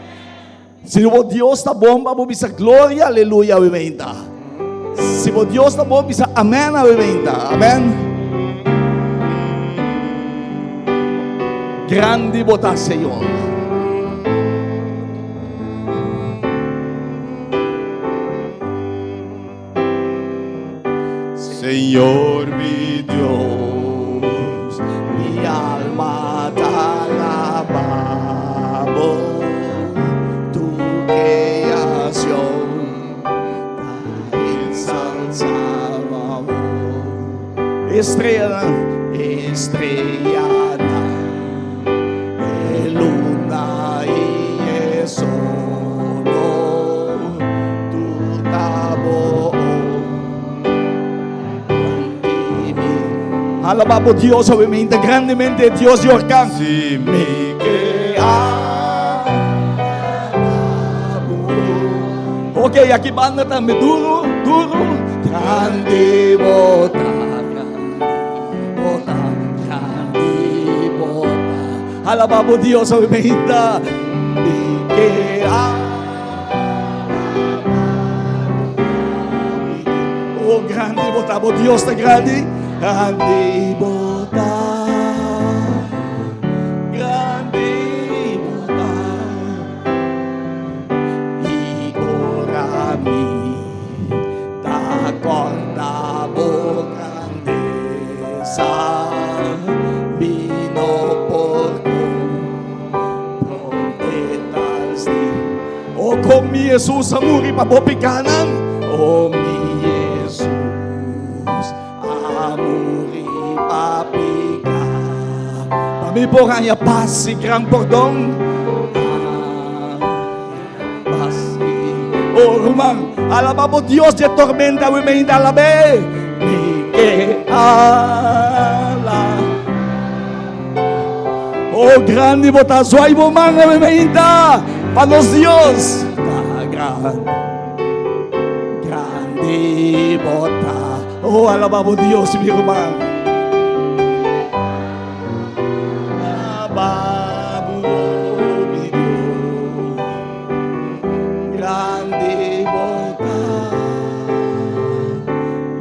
Si bo Dios ta bon pa bo bisa gloria aleluya awe meinta. Si bo Dios ta bon bisa amen awe meinta. Amen. Grandi bo ta Señor. Señor mi Dios, mi alma ta alaba bo, tu creación ta ensalza bo. Estrella, estrella, e luna y e sol, tur ta bo Alaba bo Dios, obviamente, grandemente Dios di orkan. Si mi ke Ok, aki banda tambe duro, duro. Grande bo ta, grande bo ta, grande bo ta. Alaba bo Dios, obviamente. Mi ke Oh, grande bo ta, bo Dios ta grande. Grande bo ta. Grande bo ta. I ora mi ta corda bo grandeza, mi no por Oh, kon mi Jesus a muri pa bo pikanan. Oh, mi Jesus a muri pa pika. Pa mi por haña pas i gran pordon. Pas i... Oh, ruman, alaba bo Dios dje tormenta we meinda alab'é. Mi ke ala. Oh grandi bo ta zwaai bo man awe meinta pa nos Dios. Ta grandi, grandi bo ta. Oh alaba bo Dios mi ruman. Alaba bo mi Dios. Grandi bo ta.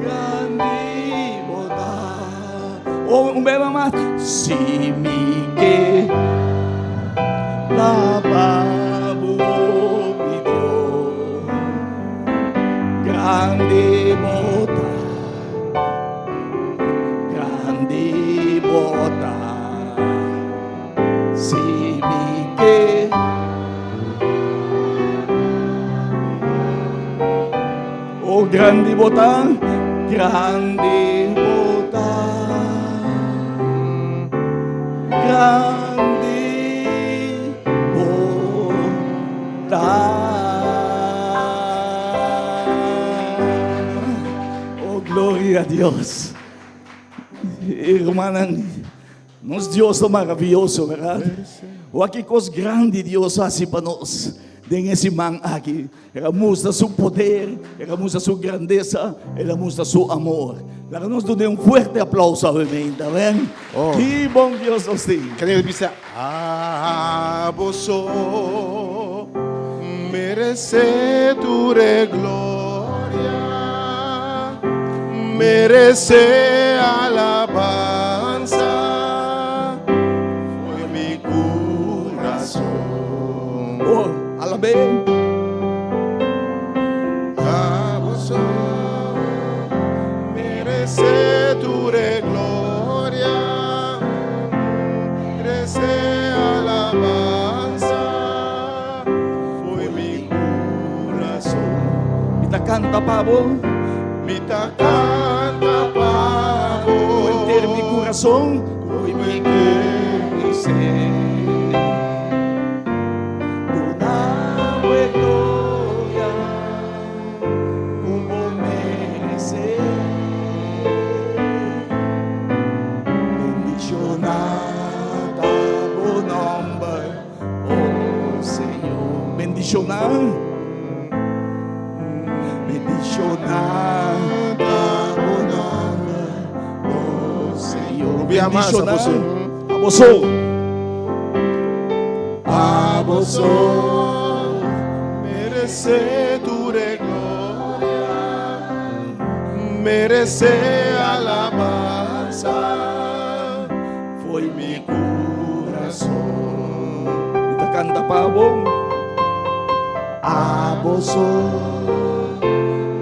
Grandi bo ta. Oh, un beba mas. Si mi ke alaba bo, mi Dios. Grandi bo ta. Grandi bo ta. Si mi ke. Oh grandi bo ta, grandi bo ta, grandi bo ta. Oh gloria a Dios. Hermanan, nos Dios ta maravilloso, ¿verdad? Wak ki kos grandi Dios hasi pa nos den e siman aki. El a mustra su poder, el a mustra su grandesa, el a mustra su amor. Laga nos dun'é un fuerte aplauso awe-meinta, amén. Oh. Ki bon Dios nos tin. Kan el bisa, Abo so merece tur e gloria, merece alabansa, foi mi corazón. Oh, alab'é. Abo so merece tur e gloria, merece alabansa, foi mi corazón. Mi ta canta pa bo. Mi ta canta pa bo. Cu henter mi corazón. Cu mi ser. Duna bo e gloria cu bo merece. Bendiciona ta. Bendishoná. Bendishoná ta bo nòmber, o Señor. Un bia mas, Bendishoná abo so. Abo so. Abo so meresé tur e gloria, meresé alabansa. Foi mi kurason. Mi ta kanta pa bo. Abo so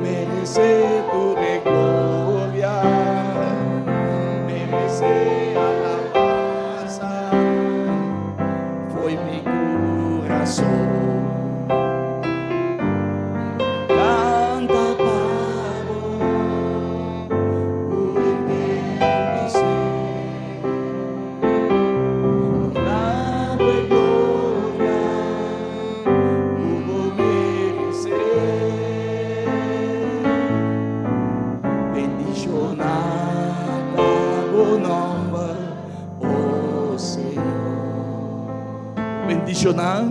meresé tur e gloria, meresé alabansa. Foi mi kurason. Kanta pa bo. Bendishoná,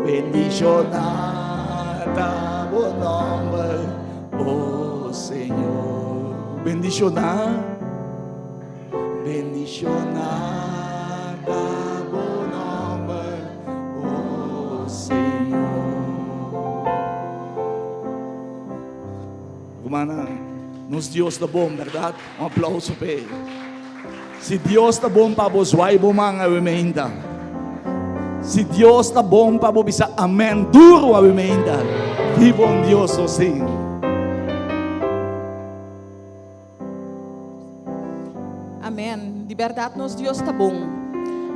bendishoná ta bo nòmber, o Señor. Bendishoná, bendishoná ta bo nòmber, o Señor. Rumannan, nos Dios ta bon, bèrdat? Un aplouso p'e. Si Dios ta bon pa bo, zwai bo man awe meinta. Si Dios ta bon pa bo, bisa amen duro awe meinta. Ki bon Dios nos tin. Amen. Di berdad nos Dios ta bon.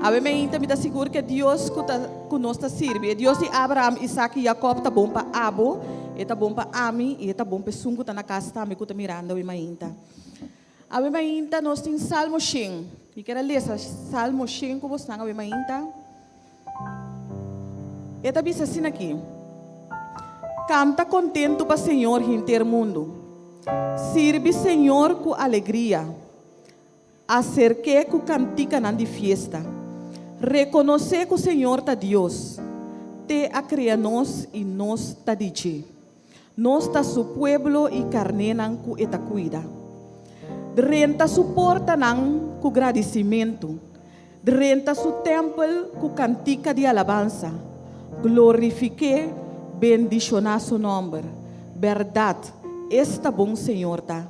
Awe meinta mi ta sigur ke Dios ku ta ku nos ta sirbi, e Dios di Abraham, Isaac i Jacob ta bon pa abo, e ta bon pa ami i e ta bon pa esun ku ta na kas tambe ku ta mirando awe mainta. Awe mainta nos tin Salmo shen. Mi kier a lesa Salmo shen ku bosnan awe mainta. E ta bisa asina aki, Kanta kontentu pa Señor henter mundu. Sirbi Señor ku alegria. Aserk'é ku kantikanan di fiesta. Rekonosé ku Señor ta Dios. T'e a krea nos i nos ta di dje. Nos ta su pueblo i karnénan ku e ta kuida. Drenta su portanan ku gradisimentu, drenta su tèmpel ku kantika di alabansa. Glorifik'é, bendishoná su nòmber. Bèrdat, esta bon Señor ta!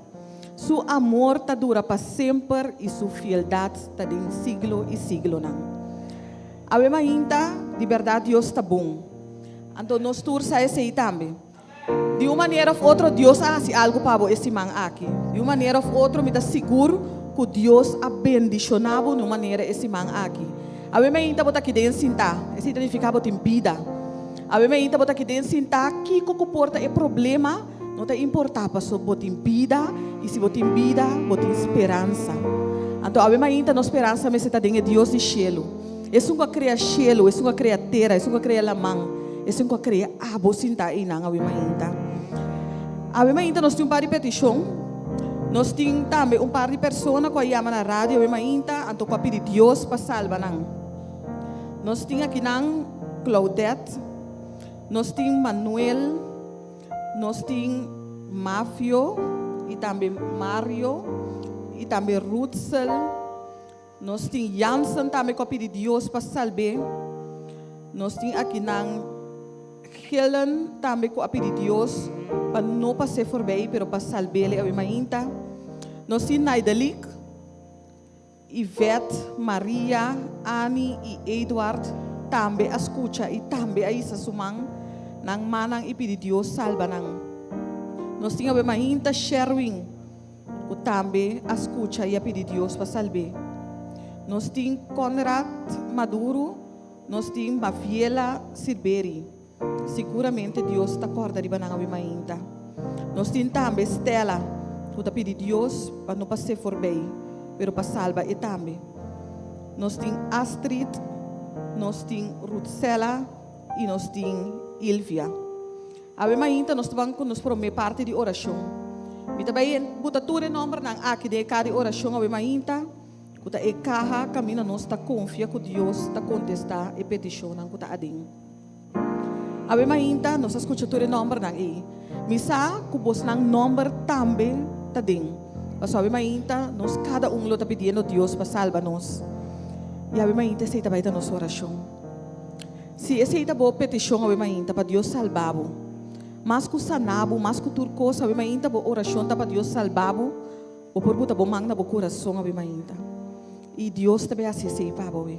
Su amor ta dura pa semper i su fieldat ta den siglo i siglonan. Awe mainta, di bèrdat Dios ta bon. Anto nos tur sa esei tambe. Di un manera of otro Dios a hasi algu pa bo e siman aki. Di un manera of otro mi ta sigur ku Dios a bendishoná bo di un manera e siman aki. Awe mainta bo ta aki den sintá, esei ta nifiká bo tin bida. Awe mainta bo ta aki den sintá, kiko ku por ta e problema no ta importá paso bo tin bida i si bo tin bida bo tin speransa. Anto awe mainta nos speransa mester ta den e Dios di shelu. Esun ku a krea shelu, esun ku a krea tera, esun ku a krea laman, esun ku a krea abo sintá einan awe mainta. Awe mainta nos tin un par di petishon. Nos tin tambe un par di persona ku a yama na radio awe mainta anto ku a pidi Dios pa salba nan. Nos tin akinan Claudette, nos tin Manuel, nos tin Mafio i tambe Mario i tambe Rutsel. Nos tin Jansen tambe ku a pidi Dios pa salb'é. Nos tin akinan Helen tambe ku a pidi Dios pa no pas'é forbei pero pa salb'é awe mainta. Nos tin Naidelik, Yvette, Maria, Annie i Eduard tambe a skucha i tambe a hisa su man, nan mannan i pidi Dios salba nan. Nos tin awe mainta Sherwin. Ku tambe a skucha i a pidi Dios pa salb'é. Nos tin Conrad Maduro, nos tin Maviela Sirberi. Siguramente Dios ta kòrda riba nan awe mainta. Nos tin tambe Stella, ku ta pidi Dios pa no pas'é forbei, pero pa salba e tambe. Nos tin Astrid, nos tin Ruthsella i nos tin Ilvia. Awe mainta nos ta ban ku nos promé parti di orashon. Mi ta bai buta tur e nòmbernan aki den e kaha di orashon awe mainta, ku ta e kaha kaminda nos ta konfia ku Dios ta kontestá e petishonnan ku ta aden. Awe mainta nos a skucha tur e nòmbernan ei. Mi sa ku bosnan nòmber tambe ta den. Pasobra awe mainta nos kada un lo ta pidiendo Dios pa salba nos. I awe mainta esei ta bai ta nos orashon. Si esei ta bo petishon awe mainta pa Dios salba bo, mas ku sana bo, mas ku tur kos awe mainta bo orashon ta pa Dios salba bo, bo por buta bo man na bo kurason awe mainta. I Dios ta bai hasi esei pa bo awe.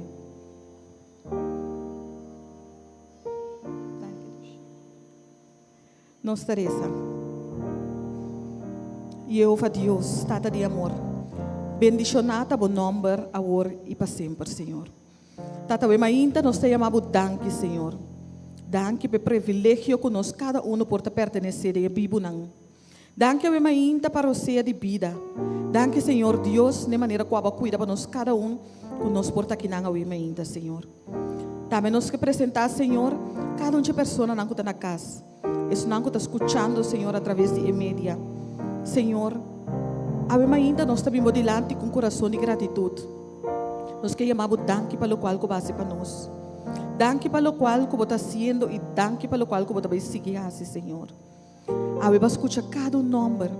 Nos ta resa. Yehova Dios, Tata di amor, bendishoná ta bo nòmber awor i pa semper, Señor. Tata, we mainta nos ta yama bo danki, Señor. Danki pa e privilegio ku nos kada unu por ta pertenesé den e bibunan. Danki awe mainta pa rosea di bida. Danki, Señor Dios, n'e manera ku abo a kuida pa nos kada un ku nos por ta akinan awe mainta, Señor. Tambe nos ke presentá, Señor, kada un dje personanan ku ta na kas, esunnan ku ta skuchando, Señor, atraves di e media. Señor, awe mainta nos ta bin bo dilanti ku un kurason di gratitut. Nos ke yama bo danki pa lokual ku bo a hasi pa nos. Danki pa lokual ku bo ta hasiendo i danki pa lokual ku bo ta bai sigui hasi, Señor. Awe bo a skucha kada un nòmber.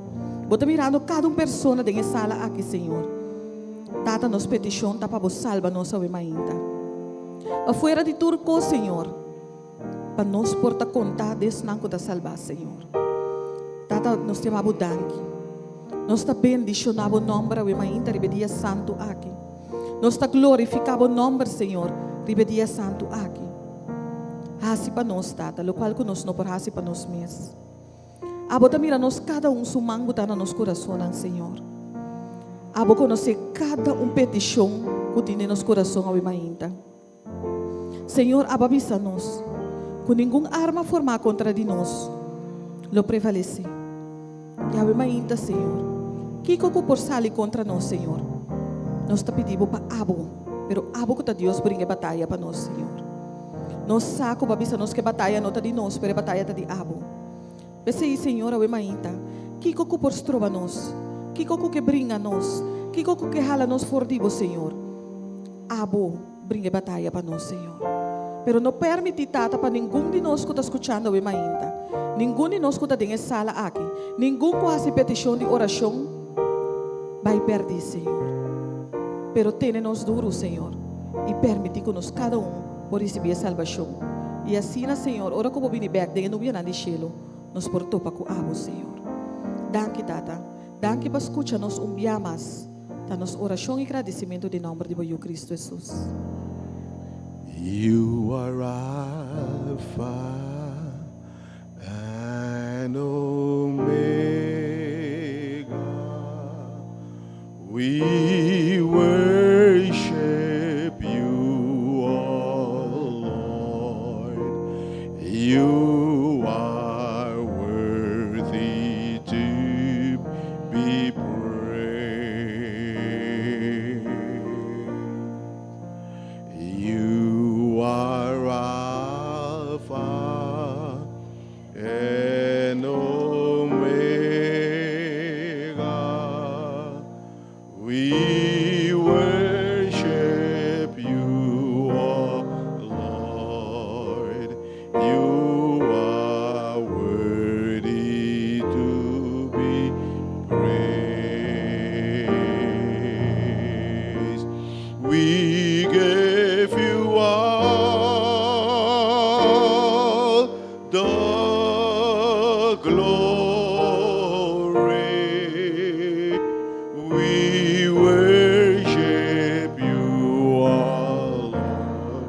Bo ta mirando kada un persona den e sala aki, Señor. Tata, nos petishon ta pa Bo salba nos awe mainta. Afuera di tur kos, Señor, pa nos por ta kontá di esnan ku ta salbá, Señor. Tata, nos ta yama Bo danki. Nos ta bendishoná Bo nòmber awe mainta riba e dia santu aki. Nos ta glorifiká Bo nòmber, Señor, riba e dia santu aki. Hasi pa nos, Tata, lokual ku nos no por hasi pa nos mes. Abo ta mira nos kada un su man butá na nos kurasonnan, Señor. Abo konosé kada un petishon ku tin den nos kurason awe mainta. Señor, abo a bisa nos ku ningun arma formá kontra di nos lo prevalesé. I awe mainta, Señor, kiko ku por sali kontra nos, Señor? Nos ta pidi Bo pa Abo, pero Abo ku ta Dios bringa e bataya pa nos, Señor. Nos sa ku Bo a bisa nos ku e bataya no ta di nos, pero e bataya ta di Abo. P'esei, Señor, awe mainta, kiko ku por stroba nos? Kiko ku ke bringa nos? Kiko ku ke hala nos for di Bo, Señor? Abo bringa e bataya pa nos, Señor. Pero no permití, Tata, pa ningun di nos ku ta skuchando awe mainta, ningun di nos ku ta den e sala aki, ningun ku hasi petishon di orashon bai pèrdí, Señor. Pero tene nos duru, Señor, i permití ku nos kada un por risibí e salbashon. I asina, Señor, ora ku Bo bini bèk den e nubianan di shelu, nos por topa ku Abo, Señor. Danki, Tata. Danki pa skucha nos un bia mas. Ta nos orashon i gradisimentu den nòmber di bo Yu Kristu Hesus. You are Alpha and Omega. We worship you, O Lord. You are worthy to be praised. You are Alpha and Omega. We worship you, O Lord. You are worthy to be praised. We give you all the glory. We worship you, O Lord.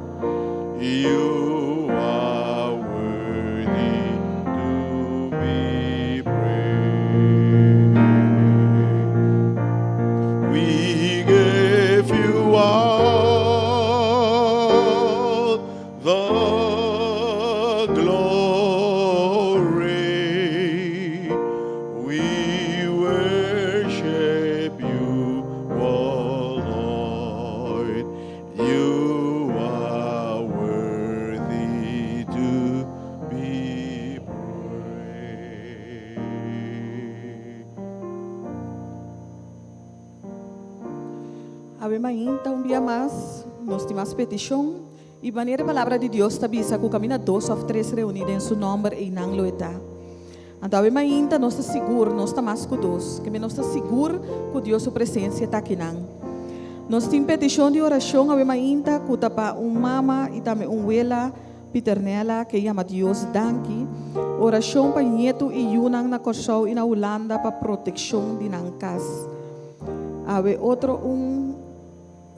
You are worthy to be praised. We give you all the glory. We worship you, O Lord. You are worthy to be praised. Awe mainta un bia mas, nos tin mas petishon. I manera e Palabra di Dios ta bisa ku kaminda dos òf tres reuní den Su nòmber, einan lo e ta. Anto awe mainta nos ta sigur, nos ta mas ku dos, keme nos ta sigur ku Dios su presensia ta akinan. Nos tin petishon di orashon awe mainta ku ta pa un mama i tambe un wela, Piternella, ke yama Dios danki. Orashon pa ñetu i yunan na Kòrsou i na Hulanda pa protekshon di nan kas. Awe otro un.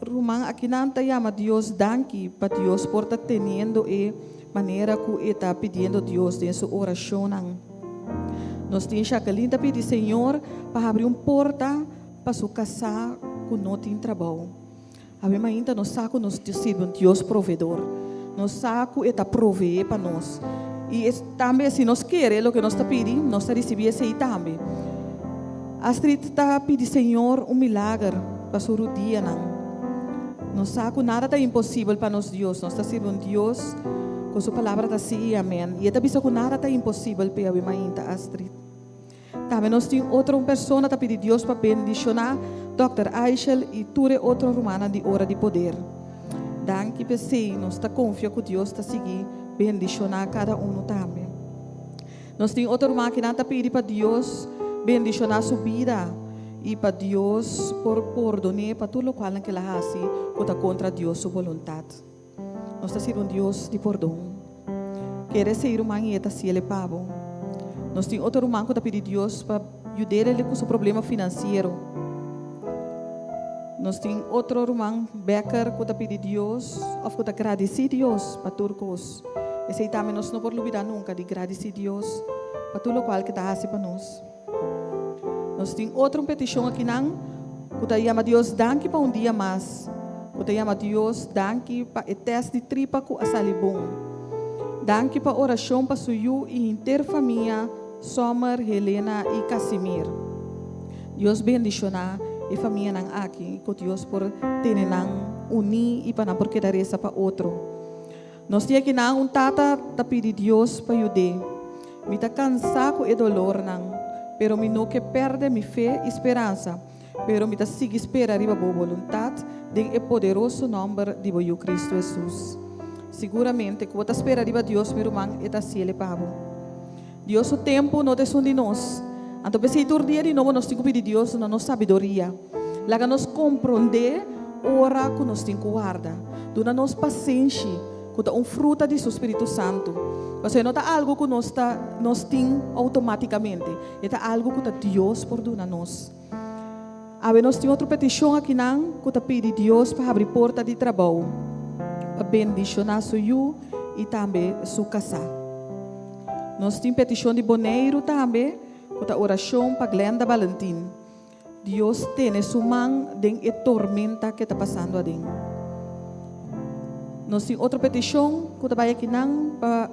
Ruman akinan ta yama Dios danki pa Dios por ta teniendo e manera ku e ta pidiendo Dios den su orashonnan. Nos tin Jacqueline ta pidi Señor pa habri un porta pa su kasá ku no tin trabou. Awe mainta nos sa ku nos ta sirbi un Dios proveedor. Nos sa ku e ta proveé pa nos. I tambe si nos kere loke nos ta pidi, nos ta risibí esei tambe. Astrid ta pidi Señor un milager pa su rudianan. Nos sa ku nada ta imposibel pa nos Dios. Nos ta sirbi un Dios ku su palabra ta sí i amèn. I e ta bisa ku nada ta imposibel p'e awe mainta, Astrid. Tambe nos tin otro un persona ta pidi Dios pa bendishoná Dòkter Eichel i tur e otro rumannan di Ora di Poder. Danki p'esei. Nos ta konfia ku Dios ta sigui bendishoná kada unu tambe. Nos tin otro ruman kinan ta pidi pa Dios bendishoná su bida i pa Dios por pordon'é pa tur lokualnan ku el a hasi ku ta kontra Dios su boluntat. Nos ta sirbi un Dios di pordon. Kere esei ruman i e ta hasiel e pa bo. Nos tin otro ruman ku ta pidi Dios pa yud'é el ku su problema finansiero. Nos tin otro ruman Becker ku ta pidi Dios òf ku ta gradisí Dios pa tur kos. Esei tambe nos no por lubidá nunka di gradisí Dios pa tur lokual ke ta hasi pa nos. Nos tin otro un petishon akinan ku ta yama Dios danki pa un dia mas, ku ta yama Dios danki pa e tèst di tripa ku a sali bon. Danki pa orashon pa su yu i henter famia Sommer, Helena i Casimir. Dios bendishoná e famianan aki ku Dios por tene nan uní i pa nan por keda resa pa otro. Nos tin akinan un tata ta pidi Dios pa yud'é. Mi ta kansá ku e dolornan, pero mi no ke pèrdè mi fe i speransa, pero mi ta sigui spera riba bo boluntat den e poderoso nòmber di bo Yu Kristu Hesus. Siguramente ku bo ta spera riba Dios, mi ruman, e ta hasiel e pa bo. Dios su tempu no ta esun di nos. Anto p'esei tur dia di nobo nos tin ku pidi Dios duna nos sabiduria. Laga nos komprondé ora ku nos tin ku warda. Duna nos pasenshi, ku ta un fruta di su spiritu santu. Pasobra e no ta algu ku nos ta nos tin outomátikamente, e ta algu ku ta Dios por duna nos. Awe nos tin otro petishon akinan ku ta pidi Dios pa habri porta di trabou, pa bendishoná su yu i tambe su kasá. Nos tin petishon di Boneiru tambe ku ta orashon pa Glenda Balentin. Dios tene su man den e tormenta ke ta pasando aden. Nos tin otro petishon ku ta bai akinan pa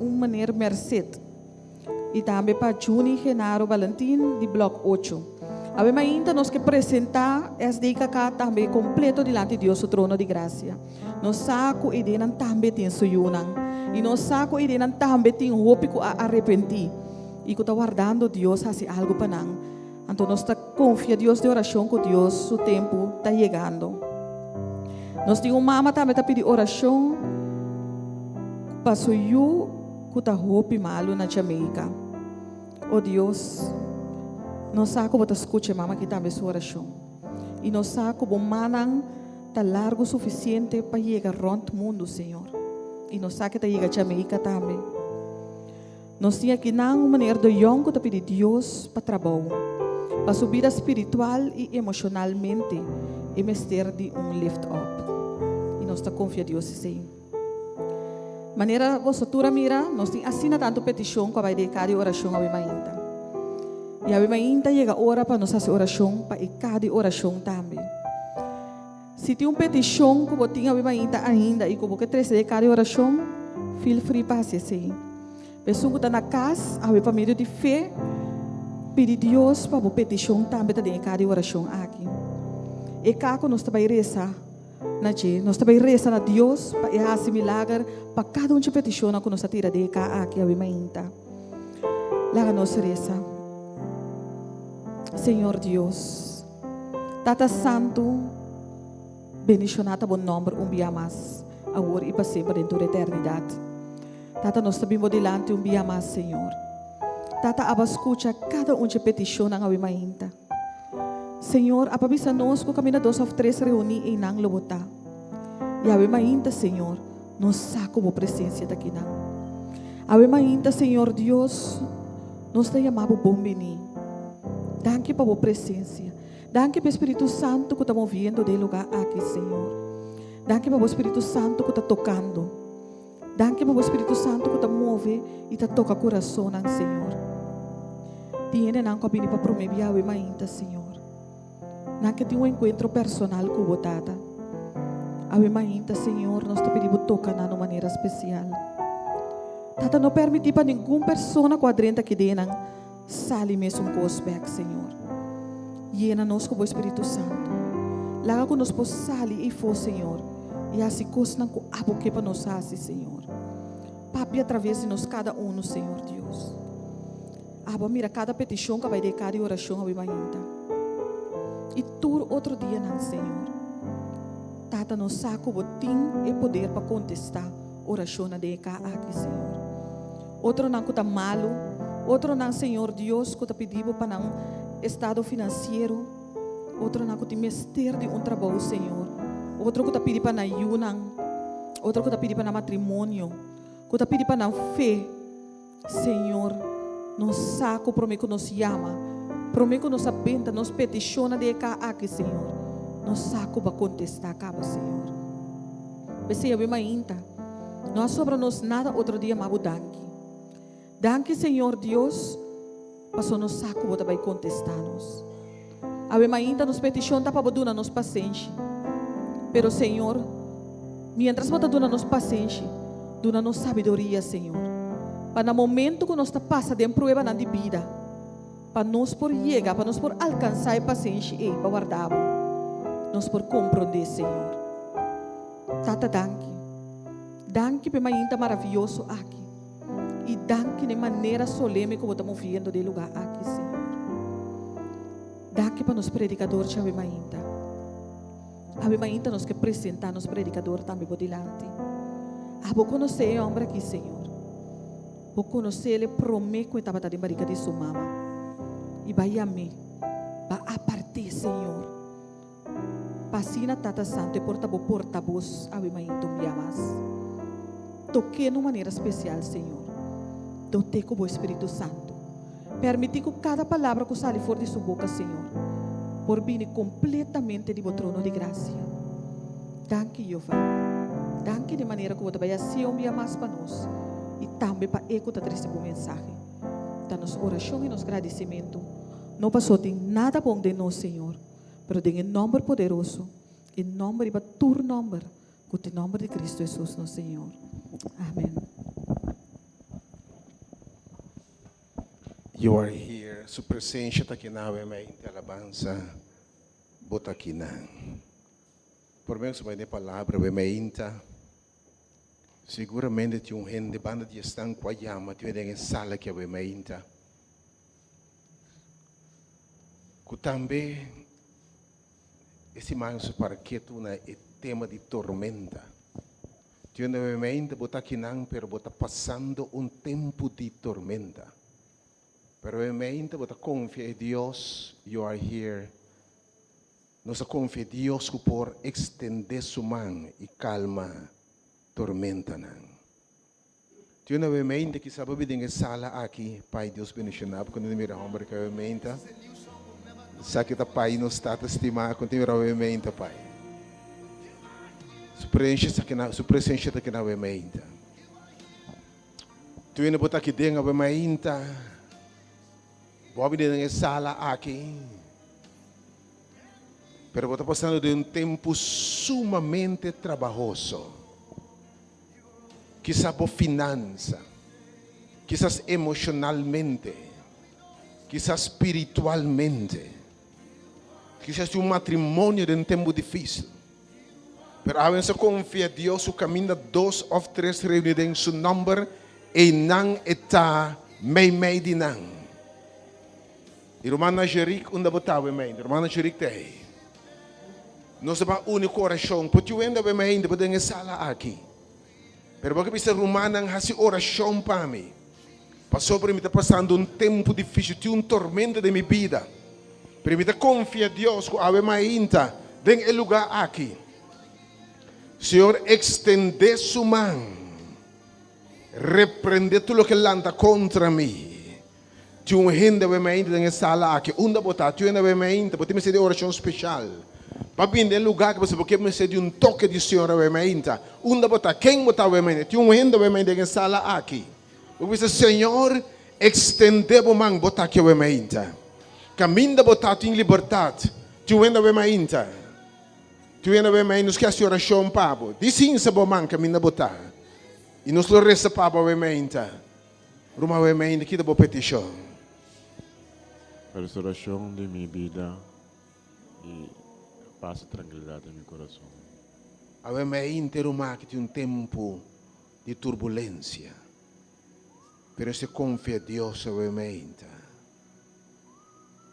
un meneer Merced. I tambe pa Juni Genaro Valentin di Blok ocho. Awe mainta nos ke presenta SDKK tambe kompleto dilanti Dios su trono di grasia. Nos sa ku e denan tambe tin su yunan. I nos sa ku e denan tambe tin hopi ku a arepentí i ku ta wardando Dios hasi algu pa nan. Anto nos ta konfia Dios den orashon ku Dios su tempu ta yegando. Nos tin un mama tambe ta pidi orashon pa su yu ku ta hopi malu na Jamaica. O Dios, nos sa ku bo ta skucha e mama aki tambe su orashon. I nos sa ku bo mannan ta largu sufisiente pa yega rònt mundu, Señor. I nos sa ke ta yega Jamaica tambe. Nos tin akinan un meneer de Jong ku ta pidi Dios pa trabou. Pa su bida spiritual i emoshonalmente e mester di un lift up. I nos ta konfia Dios esei. Manera boso tur a mira, nos tin asina tantu petishon ku a bai den e ka di orashon awe mainta. I awe mainta yega ora pa nos hasi orashon pa e ka di orashon tambe. Si tin un petishon ku bo tin awe mainta ainda i ku bo ke trese den e ka di orashon, feel free pa hasi esei. Esun ku ta na kas awe pa medio di fe, pidi Dios pa bo petishon tambe ta den e ka di orashon aki. E ka ku nos ta bai resa na dje, nos ta bai resa na Dios pa e hasi milager pa kada un dje petishonnan ku nos a tira den e ka aki awe mainta. Laga nos resa. Señor Dios, Tata Santu, bendishoná ta bo nòmber un bia mas. awor i pa semper den tur eternidat. Tata, nos ta bin bo dilanti un bia mas, Señor. Tata, aba skucha kada un dje petishonnan awe mainta. Señor, aba bisa nos ku kaminda dos òf tres reuní einan lo bo ta. I awe mainta, Señor, nos sa ku bo presensia ta kinan. Awe mainta, Señor Dios, nos ta yama bo bon biní. Danki pa bo presensia. Danki pa e Spiritu Santu ku ta moviendo den e lugá aki, Señor. Danki pa bo Spiritu Santu ku ta tokando. Danki pa bo Spiritu Santu ku ta move i ta toka kurasonnan, Señor. Tin hendenan ku a bini pa promé bia awe mainta, Señor. Nan ke tin un enkuentro personal ku bo, Tata. Awe mainta, Señor, nos ta pidi bo toka nan un manera spesial. Tata, no permití pa ningun persona ku a drenta aki den nan sali mesun kos bèk, Señor. Yena nos ku bo Spiritu Santu. Laga ku nos por sali eifó, Señor, i hasi kosnan ku abo ke pa nos hasi, Señor. Papia atraves di nos kada unu, Señor Dios. Abo a mira kada petishon ku a bai den kada orashon awe mainta i tur otro dianan, Señor. Tata, nos sa ku bo tin e poder pa kontestá orashonnan den e ka aki, Señor. Otronan ku ta malu, otronan, Señor Dios, ku ta pidi bo pa nan estado finansiero, otronan ku tin mester di un trabou, Señor, otro ku ta pidi pa nan yunan, otro ku ta pidi pa nan matrimonio, ku ta pidi pa nan fe. Señor, nos sa ku promé ku nos yama, promé ku nos a benta nos petishonnan di e ka aki, Señor, nos sa ku Bo a kontestá kaba, Señor. P'esei awe mainta, no a sobra nos nada otro dia ma Bo danki. Danki, Señor Dios, pasobra nos sa ku Bo ta bai kontestá nos. Awe mainta nos petishon ta pa Bo duna nos pasenshi. Pero, Señor, mientras Bo ta duna nos pasenshi, duna nos sabiduria, Señor, pa na momento ku nos ta pasa den pruebanan di bida, pa nos por yega, pa nos por alkansá e pasenshi ei pa warda Bo, nos por komprondé, Señor. Tata, danki. Danki pa e mainta maravioso aki. I danki na e manera soleme ku bo ta moviendo den e lugá aki, Señor. Danki pa nos predikador djawe mainta. Awe mainta nos ke presentá nos predikador tambe bo dilanti. Abo konosé e hòmber aki, Señor. Bo konosé el e promé ku e tabata den barika di su mama. I ba yam'é, ba apart'é, Señor. Pa asina Tata Santu e por ta bo portabos awe mainta un bia mas. Tok'é na un manera spesial, Señor. Dot'é ku bo Espíritu Santu. Permití ku kada palabra ku sali for di su boka, Señor, por bini kompletamente di bo trono di grasia. Danki, Jehová. Danki di manera ku bo ta bai hasié un bia mas pa nos i tambe pa e ku ta trese bo mensahe. Ta nos orashon i nos gradisimentu. No pasó tin nada bon den nos, Señor. Pero den e nòmber poderoso, e nòmber riba tur nòmber, ku ta e nòmber di Kristu Hesus nos Señor. Amen. You are here. Su presencia ta aki nan awe mei. Te alabansa bo ta aki nan. Por menos su mei palabra awe meinta. Seguramente tin un hende banda di esnan ku a yama tin den e sala aki awe meinta. Ku tambe e siman su para ketu na e tema di tormenta. Tin nuevamente bo ta akinan pero bo ta pasando un tempu di tormenta. Pero nuevamente bo ta konfia e Dios, you are here. Nos ta konfia e Dios ku por ekstendé su man i kalma tormentanan. Tin una wemeinte kisa bo bin den e sala aki, Pai Dios bendiciona bo, cuando mira homber ki wemeinte, sa ki ta Pai nos Tata stima, cuando mira wemeinte Pai. Su presencia ta aki na, su presencia ta aki na wemeinte. Tin una bo ta aki den a wemeinte, bo a bini den e sala aki, pero bo ta pasando den un tempo sumamente trabahoso. Kisas bo finansa, kisas emoshonalmente, kisas spiritualmente, kisas tin un matrimonio den tempu difisil. Pero awe nos a konfia Dios ku kaminda dos òf tres reuní den su nòmber, einan e ta meimei di nan. I ruman Najerik, unda bo ta awe mei? Ruman Najerik ta ei. Nos ta ban uni ku orashon. Por tin wende awe mainta bo den e sala aki. Pero bo ke bisa rumannan hasi orashon pa mi. Pasobra mi ta pasando un tempu difísil, tin un tormenta den mi bida. Pero mi ta konfia Dios ku awe mainta den e lugá aki, Señor ekstendé su man, reprendé tur loke lanta kontra mi. Tin un hende awe mainta den e sala aki. Unda bo ta? Tin un hende awe mainta. Bo tin mester di orashon speshal. Pa bini den lugá aki pasobra bo ke mester di un toke di Señor awe mainta. Unda bo ta? Ken bo ta awe mainta? Tin un hende awe mainta den e sala aki. Bo bisa, Señor, ekstendé bo man, bo ta aki awe mainta. Kaminda bo ta tin libertat. Tin un hende awe mainta. Tin un hende awe mainta. Nos ke hasi orashon pa bo. Disinsa bo man kaminda bo ta. I nos lo resa pa bo awe mainta. Ruman awe mainta, ki ta bo petishon? Restaurashon di mi bida i pas i trankilidat den mi kurason. Awe mainta ruman aki tin un tempu di turbulensia, pero si konfia Dios awe mainta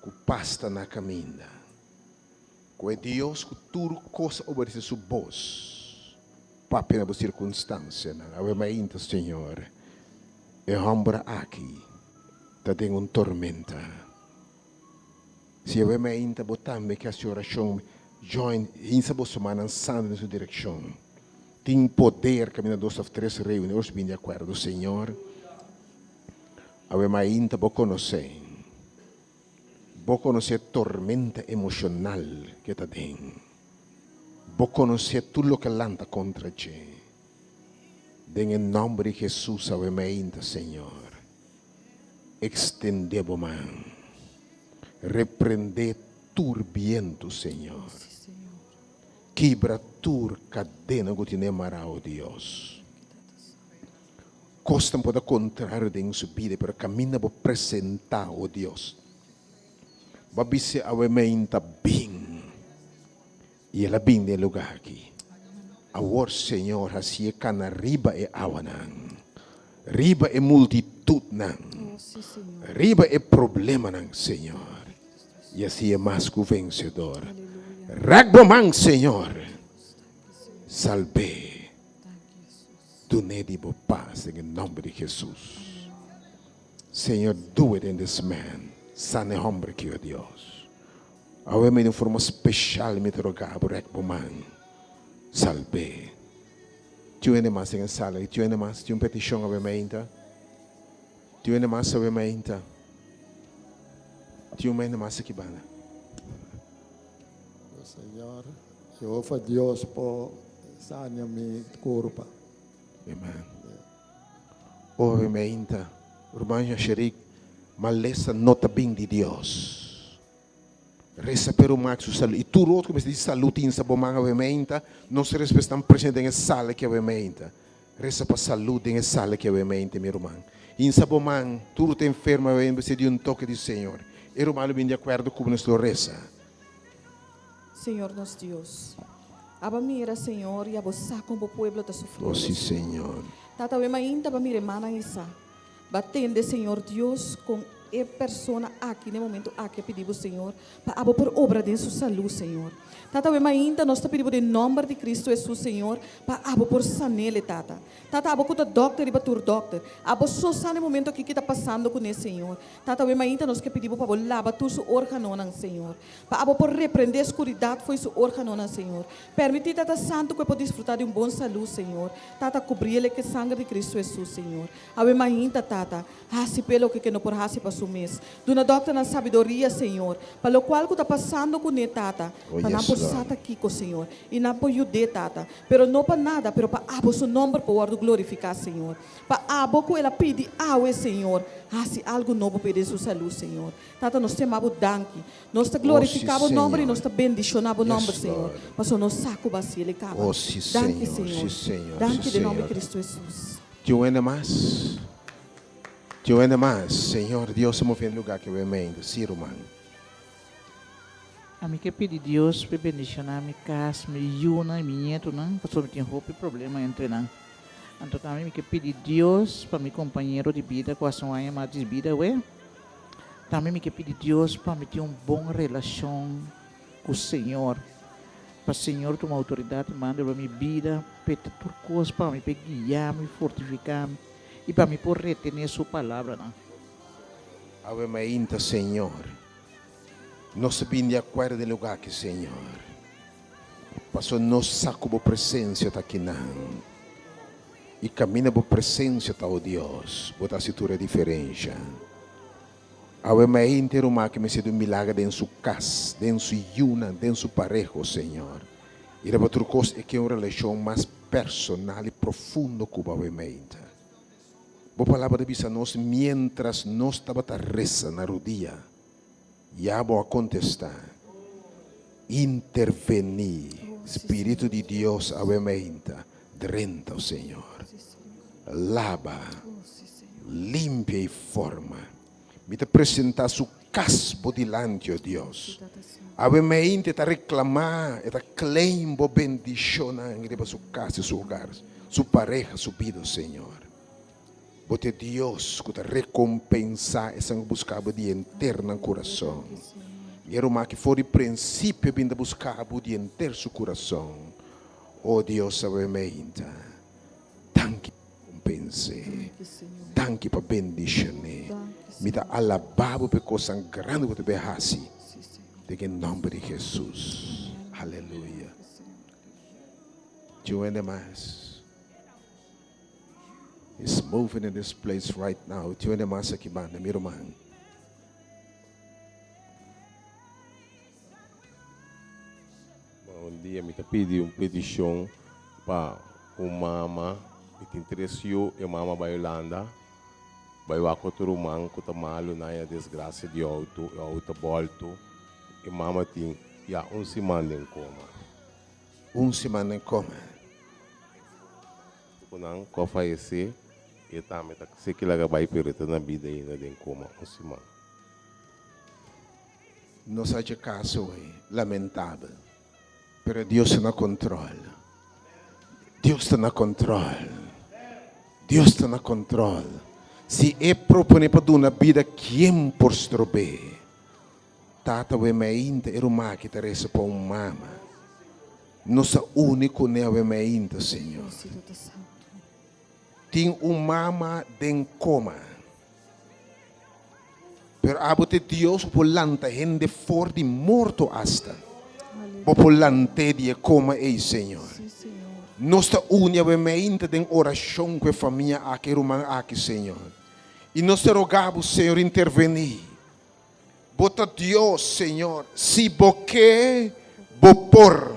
ku pas ta na kaminda, ku e Dios ku tur kos a obedese su bos, papia na bo sirkunstansianan. Awe mainta, Señor, e hòmber aki ta den un tormenta. Si awe mainta bo tambe ke hasi orashon, join, hinsa boso mannan santu den su direkshon. Tin poder kaminda dos òf tres reuni, ora su bin di akuerdo. Señor, awe mainta bo konosé. Bo konosé tormenta emoshonal ke ta den. Bo konosé tur loke lanta kontra dje. Den e nòmber di Hesus awe mainta, Señor, ekstendé bo man. Reprendé tur bientu, Señor. Kibra tur kadena ku tine mará, o Dios. Kosnan por ta kontrario den su bida, pero kaminda bo presentá, o Dios. Bo a bis'é awe meinta bin, i el a bin den e lugá aki. Awor, Señor, hasié kana riba e awanan, riba e multitutnan, riba e problemanan, Señor, i hasié mas ku vensedor. Rèk bo man, Señor, salb'é. Dun'é di bo pas den e nòmber di Hesus. Señor, do it in this man. Sana e hòmber aki, o Dios. Awe mi den forma speshal mi ta roga bo rèk bo man. Salb'é. Tin un hende mas den e sala aki? Tin un hende mas? Tin un petishon awe mainta? Tin un hende mas awe mainta? Tin un hende mas aki banda? Señor, Jehova Dios por sana mi kurpa. Amen. Ora mainta, ruman Yasherik, malesa no ta bin di Dios. Resa p'e ruman ku su salu. I tur otro ku mester di salu tin sa bo man awe mainta, nos respes tan presente den e sala aki awe mainta. Resa pa salu den e sala aki awe mainta, mi ruman. Hinsa bo man, tur ta enfermo awe mester di un toke di Señor. E ruman lo bin di akuerdo ku bo, nos lo resa. Señor nos Dios. Aba mira, Señor, i abo sa kon bo pueblo ta sufriendo, Oh, sí, Señor. Tata, awe mainta ba mira e mannan i sa. Ba tende, Señor Dios, kon e persona aki na e momento aki a pidi bo, Señor, pa abo por obra den su salú, Señor. Tata, awe mainta nos ta pidi bo den nòmber di Cristo Hesus, Señor, pa abo por san'el, Tata. Tata, abo ku ta dòkter riba tur dòkter. Abo so sa na e momento aki ki ta pasando kuné, Señor. Tata, awe mainta nos ke pidi bo pa bo laba tur su órganonan, Señor. Pa abo por reprendé skuridat fo'i su órganonan, Señor. Permití, Tata Santu, ku e por disfrutá di un bon salú, Señor. Tata, kubrí el ku e sanger di Kristu Hesus, Señor. Awe mainta, Tata, hasi p'e loke ku e no por hasi pa su mes. Duna dòkternan sabidoria, Señor, pa lokual ku ta pasando kuné, Tata, Oh, pa nan yes, por sa Lord. ta kiko, Señor, i nan por yud'é, Tata. Pero no pa nada, pero pa abo su nòmber por wòrdu glorifiká, Señor. Pa abo ku el a pidi awe, Señor, hasi algu nobo p'e den su salú, Señor. Tata, nos ta yama bo danki. Nos ta Oh, sí, glorifiká bo nòmber i nos Señor. ta bendishoná bo nòmber, Yes, Señor, Lord. pasobra nos sa ku bo a hasi el e kaba. Oh, sí, Danki, Señor. Señor. Sí, Señor. Sí, Danki den nòmber Señor. di Kristu Hesus. Tin un hende mas? Tin un hende mas? Señor Dios a move den lugar ke wemende. Sí, ruman. Ami ke pidi Dios p'e bendishoná mi kas, mi yunan i mi ñetunan, pasobra mi tin hopi problema entre nan. Anto tambe mi ke pidi Dios pa mi kompañero di bida ku hasta un aña mas di bida awe. Tambe mi ke pidi Dios pa mi tin un bon relashon ku Señor. Pa Señor tuma outoridat i manda riba mi bida, p'e ta tur kos pa mi, p'e guia mi, fortifiká mi, i pa mi por retené su palabranan. Awe mainta, Señor, nos a bini di akuerdo den lugá aki, Señor, pasobra nos sa ku Bo presensia ta akinan. I kaminda Bo presensia ta, o Dios, Bo ta hasi tur e diferensha. Awe mainta e ruman aki mester di un milager den su kas, den su yunan, den su pareho, Señor. I riba tur kos e ke un relashon mas personal i profundo ku Bo awe mainta. Bo palabra ta bisa nos miéntras nos tabata resa na rudia, ya Bo a kontestá. Intervení, Spiritu di Dios awe mainta, drenta, o Señor. Laba, limpia i forma. Mi ta presentá su kas bo dilanti, o Dios. Awe mainta e ta reklamá, e ta claim bo bendishonnan riba su kas i su hogar, su pareha, su bida, o Señor. Bo ta e Dios ku ta rekompensá esnan ku buska bo di henter nan kurason. I e ruman aki for di prinsipio a bin ta buska bo di henter su kurason. O Dios, awe mainta. Danki pa rekompens'é. Danki pa bendishon'é. Mi ta alabá bo pa e kosnan grandi ku bo ta bai hasi. Den e nòmber di Hesus. Aleluya. Tin un hende mas? He's moving in this place right now. Tin un hende mas aki banda, mi ruman? Bon dia, mi ta pidi un peticion pa un mama, mi tin tres yu, e mama bai Hulanda, bai wak otro ruman cu ta malo na e desgracia di auto, e auto a bolto, e mama tin ya un siman den coma. Un siman den coma. Cu nan cu a fayece, e tambe ta seki laga bai pero e ta na bida ainda den coma un siman. Nos a haci caso hoy, lamentabel, pero Dios ta na control. Dios ta na control. Dios ta na control. Si E propone pa duna bida, kien por strob'é? Tata we meinta e ruman aki ta resa pa un mama. Nos a uni cune awe meinta, Señor. Tin un mama den coma. Pero abo ta e Dios ku por lanta hende for di morto asta. Bo por lant'é di e koma ei, Señor. Nos ta uni awe meinta den orashon ku e famia aki, e ruman aki, Señor. I nos ta roga Bo, Señor, intervení. Bo ta Dios, Señor. Si Bo ke, Bo por.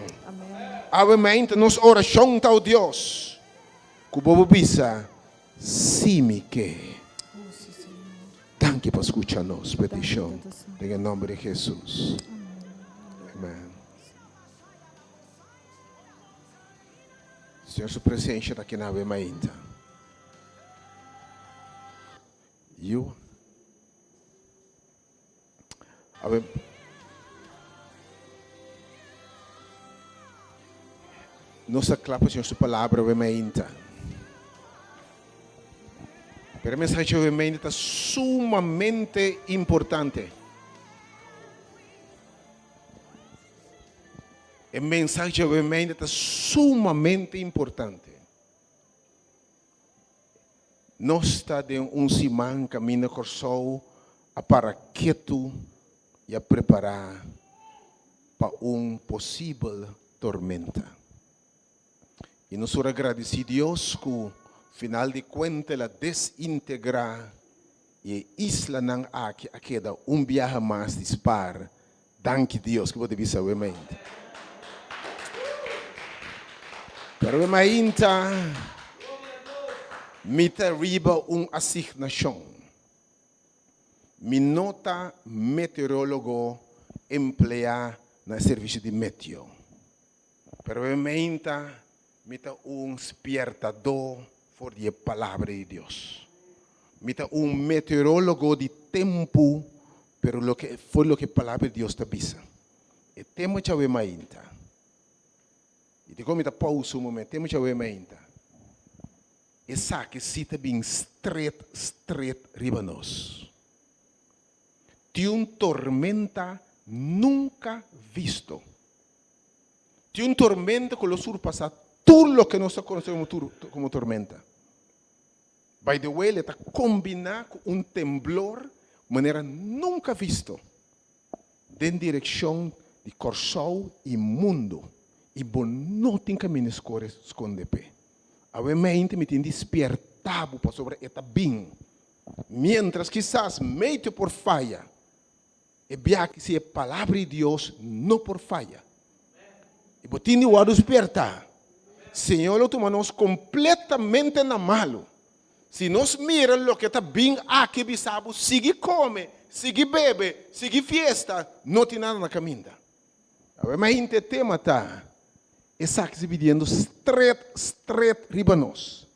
Awe meinta nos orashon ta, o Dios, ku Bo por bisa, Sí mi ke. Danki pa skucha nos petishon den e nomber di Jesus. Amen. Señor su presencia ta aki na awe mainta. Yu. Awe nos ta kla pa Señor su palabra awe mainta. Pero e mensahe awe mainta ta sumamente importante. E mensahe awe mainta ta sumamente importante. Nos ta den un siman kaminda Kòrsou a para ketu i a prepará pa un posibel tormenta. I nos por a gradisí Dios ku final di kuenta el a desintegrá i e islanan aki a keda un biaha mas di spar. Danki Dios, ku bo ta bisa awe mainta. Pero awe mainta mi ta riba un asignashon. Mi no ta meteorólogo empleá na e servisio di meteo. Pero awe mainta mi ta un spiertadó for di e Palabra di Dios. Mi ta un meteorólogo di tempu, pero loke for loke e Palabra di Dios ta bisa. E tema djawe mainta. I dikon mi ta pausa un momento? Tema djawe mainta. Esaki si ta bin stret, stret riba nos. Tin un tormenta nunka visto. Tin un tormenta ku lo surpasá tur loke nos ta konosé komo tormenta. By the way, le ta kombiná ku un temblor manera nunka visto den direkshon di Kòrsou i mundu i bo no tin kaminda skore skonde p'e. Awe meinti mi tin di spierta bo pasobra e ta bin. Miéntras kisas medio por faya, E biaha si e palabra di Dios no por faya. I bo tin di wòrdu spiertá. Señor lo tuma nos kompletamente na malu. Si nos mira loke ta bin aki bisa bo sigui kome, sigui bebe, sigui fiesta, no tin nada na kaminda. Awe mainta e tema ta, Esaki si bidiendo stret, stret riba nos.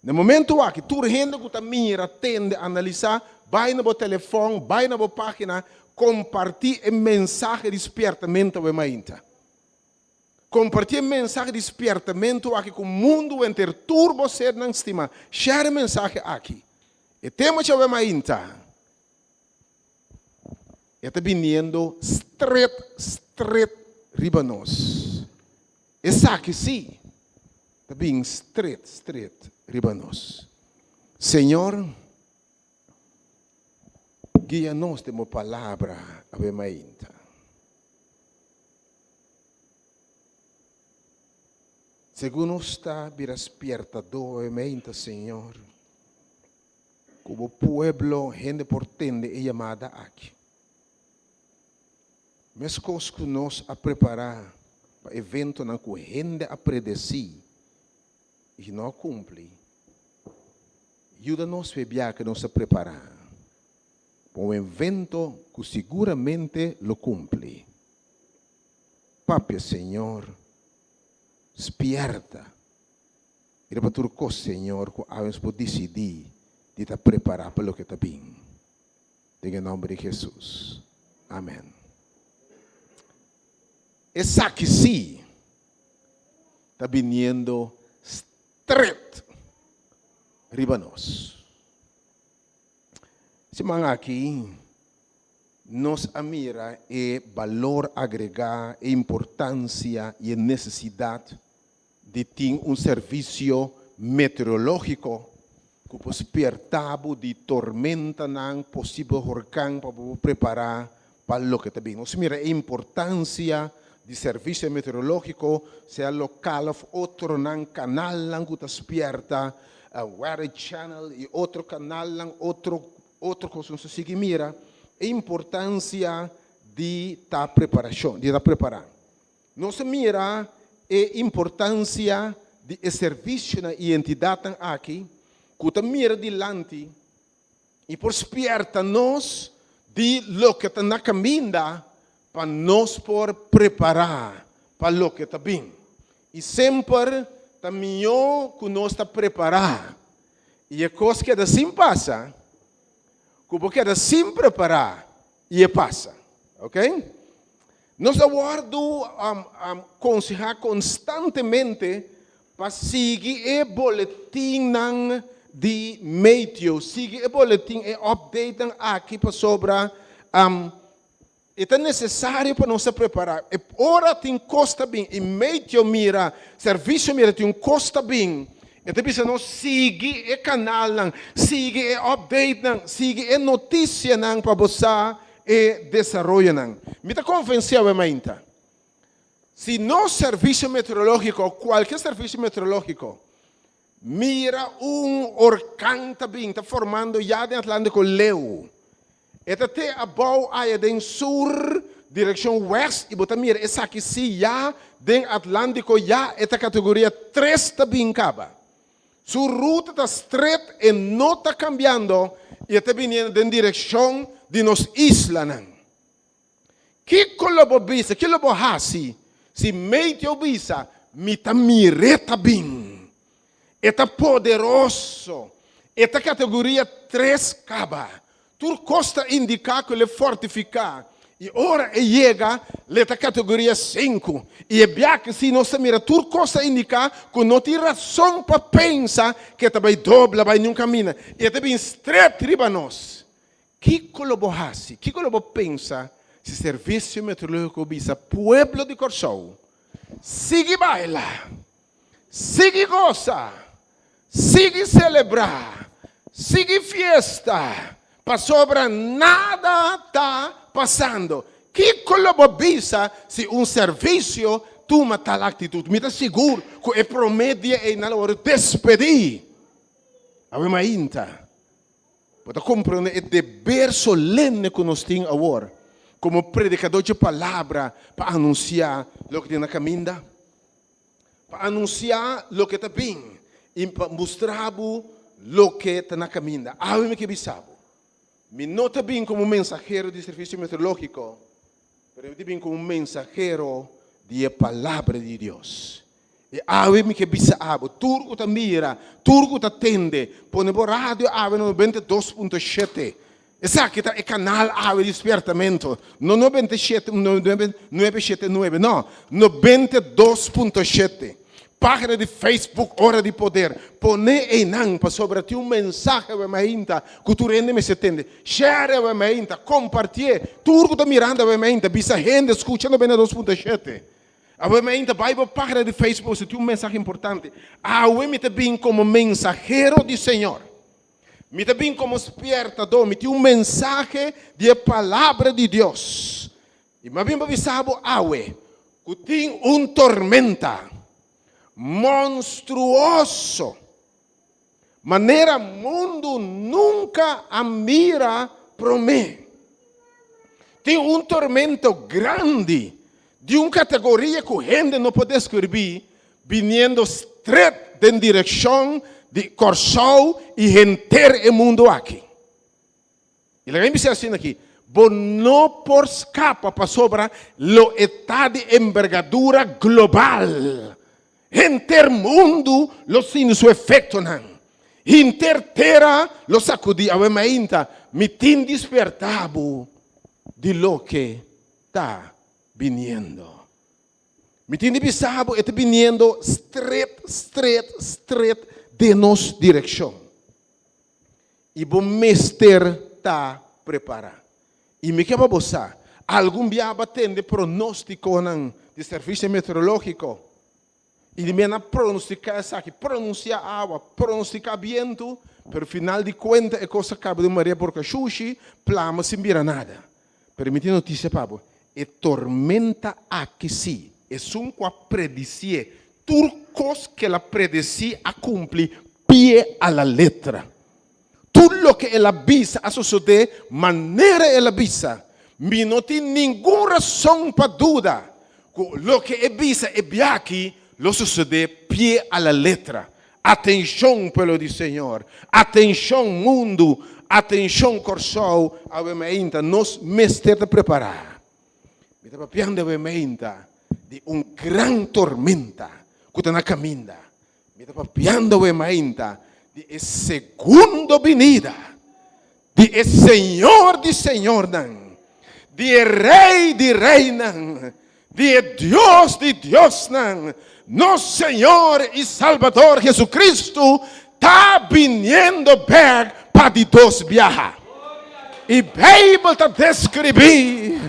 Na e momento aki, tur hende ku ta mira, tende, analisá, bai na bo telefòn, bai na bo página, kompartí e mensahe di spièrtamentu awe mainta. Kompartí e mensahe di spièrtamentu aki ku mundu henter, tur bo sernan stimá. Share e mensahe aki. E tema djawe mainta, e ta biniendo stret, stret riba nos. Esaki sí ta bin stret, stret riba nos. Señor, guia nos den bo palabra awe mainta. Segun nos ta bira spiertadó awe mainta, Señor, ku bo pueblo hende por tende e yamada aki. Meskos ku nos a prepará pa eventonan ku hende a predesí i no a kumpli, yuda nos p'e biaha ku nos a prepará pa un evento ku siguramente lo kumpli. Papia, Señor, spièrta i riba tur kos, Señor, ku awe nos por disidí di ta prepará pa loke ta bin. Den e nomber di Jesus. Amen. Esaki sí ta biniendo stret riba nos. Siman aki nos a mira e balor agregá, e importancia i e necesidad di tin un servisio meteorológiko ku por spierta bo di tormentanan, posibel horkan pa bo por prepará pa loke ta bin. Nos mira e importansia di servisio meteorológiko, sea lokal òf otronan, kanalnan ku ta spierta, Weather Channel i otro kanalnan, otro otro kos nos ta sigui mira e importansia di ta preparashon, di ta prepará. Nos a mira e importancia di e servicionan y entidadnan aki cu ta mira dilanti y por spierta nos di loke ta na caminda pa nos por prepara pa loke ta bin. Y semper ta miho cu nos ta prepara y e cos keda sin pasa cu bo keda sin prepara y e pasa. Ok? Nos a wòrdu konsehá konstantemente pa sigui e boletinnan di meteo, sigui e boletin, e updatenan aki pasobra e ta nesesario pa nos ta prepará. E ora tin kos ta bin i meteo mira, servisio mira tin un kos ta bin, e ta bisa nos sigui e kanalnan, sigui e updatenan, sigui e notisianan pa bo sa e desaroyonan. Mi ta konvensí awe mainta, si nos servisio meteorológiko, kualke servisio meteorológiko, mira un orkan ta bin, ta formando ya den Atlántiko leu, e ta te abou aya den sur, direkshon wèst, i bo ta mira esaki sí ya den Atlántiko ya e ta kategoria tres ta bin kaba. Su ruta ta stret, e no ta kambiando i e ta biniendo den direkshon di nos islanan. Kiko lo bo bisa, kiko lo bo hasi si meteo bisa, Mi ta mir'é ta bin. E ta poderoso. E ta kategoria tres kaba. Tur kos ta indiká ku el e fortifiká i ora e yega l'e ta kategoria sinku. I e biaha si nos ta mira tur kos ta indiká ku no tin rason pa pensa ku e ta bai dobla bai niun kaminda i e ta bin stret riba nos. Kiko lo bo hasi? Kiko lo bo pensa si Servisio Meteorológiko bisa pueblo di Kòrsou? Sigui baila, sigui gosa, sigui selebrá, sigui fiesta, pasobra nada ta pasando. Kiko lo bo bisa si un servisio tuma tal aktitut? Mi ta sigur ku e promé dia ei nan lo wòrdu despedí. Awe mainta, bo ta komprondé e deber solemne ku nos tin awor komo predikadó dje Palabra pa anunsiá loke tin na kaminda? Pa anunsiá loke ta bin i pa mustra bo loke ta na kaminda. Awe mi ke bisa bo, mi no ta bin komo un mensahero di servisio meteorológiko, pero mi ta bin komo un mensahero di e Palabra di Dios. I awe mi ke bisa abo, tur ku ta mira, tur ku ta tende, pone bo radio awe na 92.7. Esaki ta e kanal awe di spièrtamentu. No 97, 979, no, 92.7. Página di Facebook Ora di Poder. Pone einan pasobra tin un mensahe awe mainta ku tur hende mester tende. Share awe mainta, kompartié. Tur ku ta mirando awe mainta, bisa hende skucha 92.7. Awe mi ta bai bo página di Facebook si tin un mensahe importante. Awe mi ta bin komo mensahero di Señor. Mi ta bin komo spiertadó. Mi tin un mensahe di e Palabra di Dios. I mi a bin pa bisa bo awe ku tin un tormenta monstruoso manera mundu nunka a mira promé. Tin un tormento grandi di un kategoria ku hende no por deskribí biniendo stret den direkshon di Kòrsou i henter e mundu aki. I laga mi bisa asina aki, bo no por skapa pasobra lo e ta di embergadura global. Henter mundu lo sinti su efektonan. Henter tera lo sakudí. Awe mainta mi tin di spertá bo di loke ta biniendo. Mi tin di bisa bo e ta biniendo stret, stret, stret den nos direkshon. I bo mester ta prepará. I mi ke pa bo sa, algun bia bo a tende pronóstikonan di servisio meteorológiko i di mena pronostiká esaki, pronunsiá awa, pronostiká bientu, pero final di kuenta e kos a kaba den marea porka shushi, plama sin bira nada. Pero mi tin notisia pa bo, e tormenta aki sí, esun ku a predisié tur kos ku el a predesí a kumpli pie a la letra. Tur loke el a bisa a sosodé manera el a bisa. Mi no tin ningun rason pa duda ku loke e bisa e biaha lo sosodé pie a la letra. Atenshon, pueblo di Señor! Atenshon, mundu! Atenshon, Kòrsou! Awe mainta nos mester ta prepará. Mi ta papiando awe mainta di un gran tormenta ku ta na kaminda. Mi ta papiando awe mainta di e segundo binida di e Señor di señornan, di e Rey di reynan, di e Dios di diosnan, nos Señor i Salbador Jesucristo ta biniendo bek pa di dos biaha. I Bijbel ta describí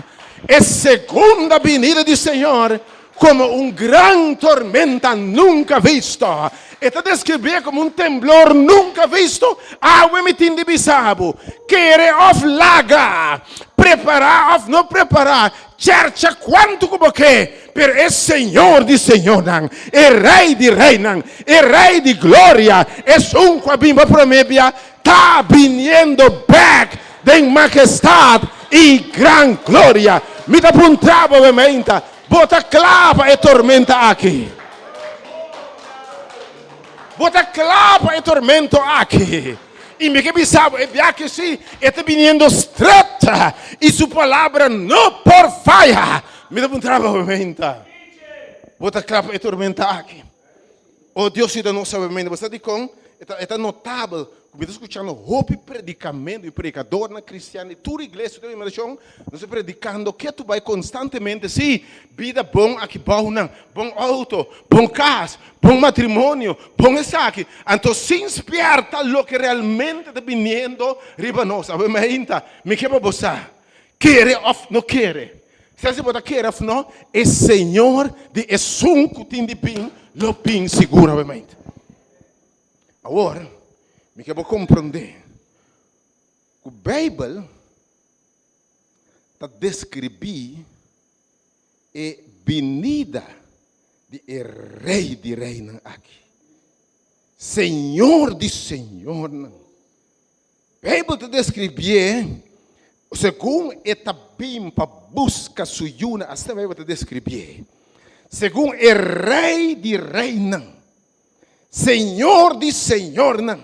e segunda binida di Señor komo un gran tormenta nunka visto. E ta deskribié komo un temblor nunka visto. Awe mi tin di bisa bo, kere òf laga, prepará òf no prepará, chèrcha kuantu ku bo ke, pero e Señor di señornan, e Rei di reinan, e Rei di gloria, esun ku a bin pa promé bia, ta biniendo bèk den mahestat i gran gloria. Mi ta puntra bo, Wemeinta, Bo ta kla pa e tormenta aki? Bo ta kla pa e tormento aki? I mi ke bisa bo, e biaha si, e ta biniendo stret, i su palabra no por faya. Mi ta puntra bo, menta, bo ta kla pa e tormenta aki? O Dios yuda nos sabiamente. Bo sa dikon? E ta notabel ku mi ta skuchando hopi predikamentu i predikadornan kristian di tur iglesia, tur denominashon, nos ta predikando ketu bai konstantemente, sí, bida bon aki bou nan, bon outo, bon kas, bon matrimonio, bon esaki. Anto sin spièrta loke realmente ta biniendo riba nos. Awe mainta, mi ke pa bo sa, kere òf no kere. Sea si bo ta kere of no, e Señor di esun ku tin di bin lo bin siguramente. Awor, mi ke bo komprondé ku Beibel ta deskribí e binida di e Rei di reinan aki, Señor di señornan. Beibel ta deskribié segun e ta bin pa buska su yunan, asina Beibel ta deskribié, segun e Rei di reinan, Señor di señornan,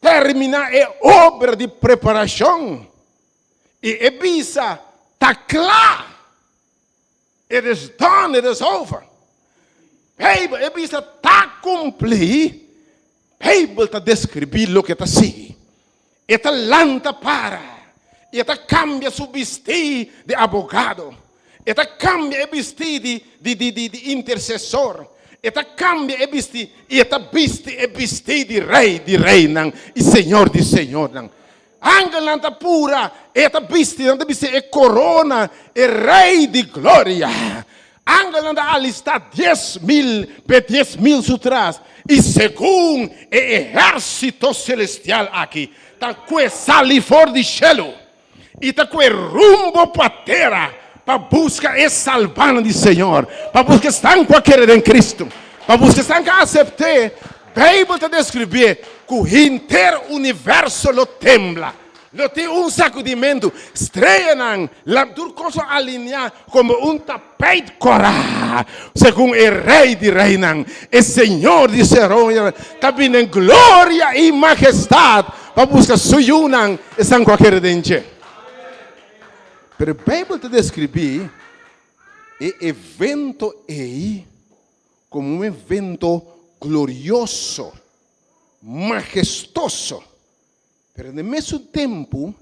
terminá e obra di preparashon i e bisa, Ta kla! It is done, it is over. Beibel e bisa ta kumplí. Beibel ta deskribí loke ta sigui. E ta lanta para i e ta kambia su bistí di abogado. E ta kambia e bistí di di di di di intersesor. E ta kambia e bistí i e ta bisti e bistí di Rei di reinan i Señor di señornan. Angelnan ta pura, e ta bisti, nan ta bisti e korona, e Rei di gloria. Angelnan ta alistá 10,000 pe 10,000 su tras, i segun e ehérsito selestial aki ta kue sali for di shelu i ta kue rumbo pa tera pa buska e salbanan di Señor, pa buska esnan ku a kere den Kristu, pa buska esnan ku a asept'é. Beibel ta deskribié ku henter universo lo tembla, lo tin un sakudimentu, streanan, lamp, tur kos lo alineá komo un tapeit kòrá, segun e Rei di reinan, e Señor di señornan, ta bini den gloria i mahestat pa buska su yunan, esnan ku a kere den dje. Pero Beibel ta deskribí e evento ei komo un evento glorioso, mahestoso. Pero na e mesun tempu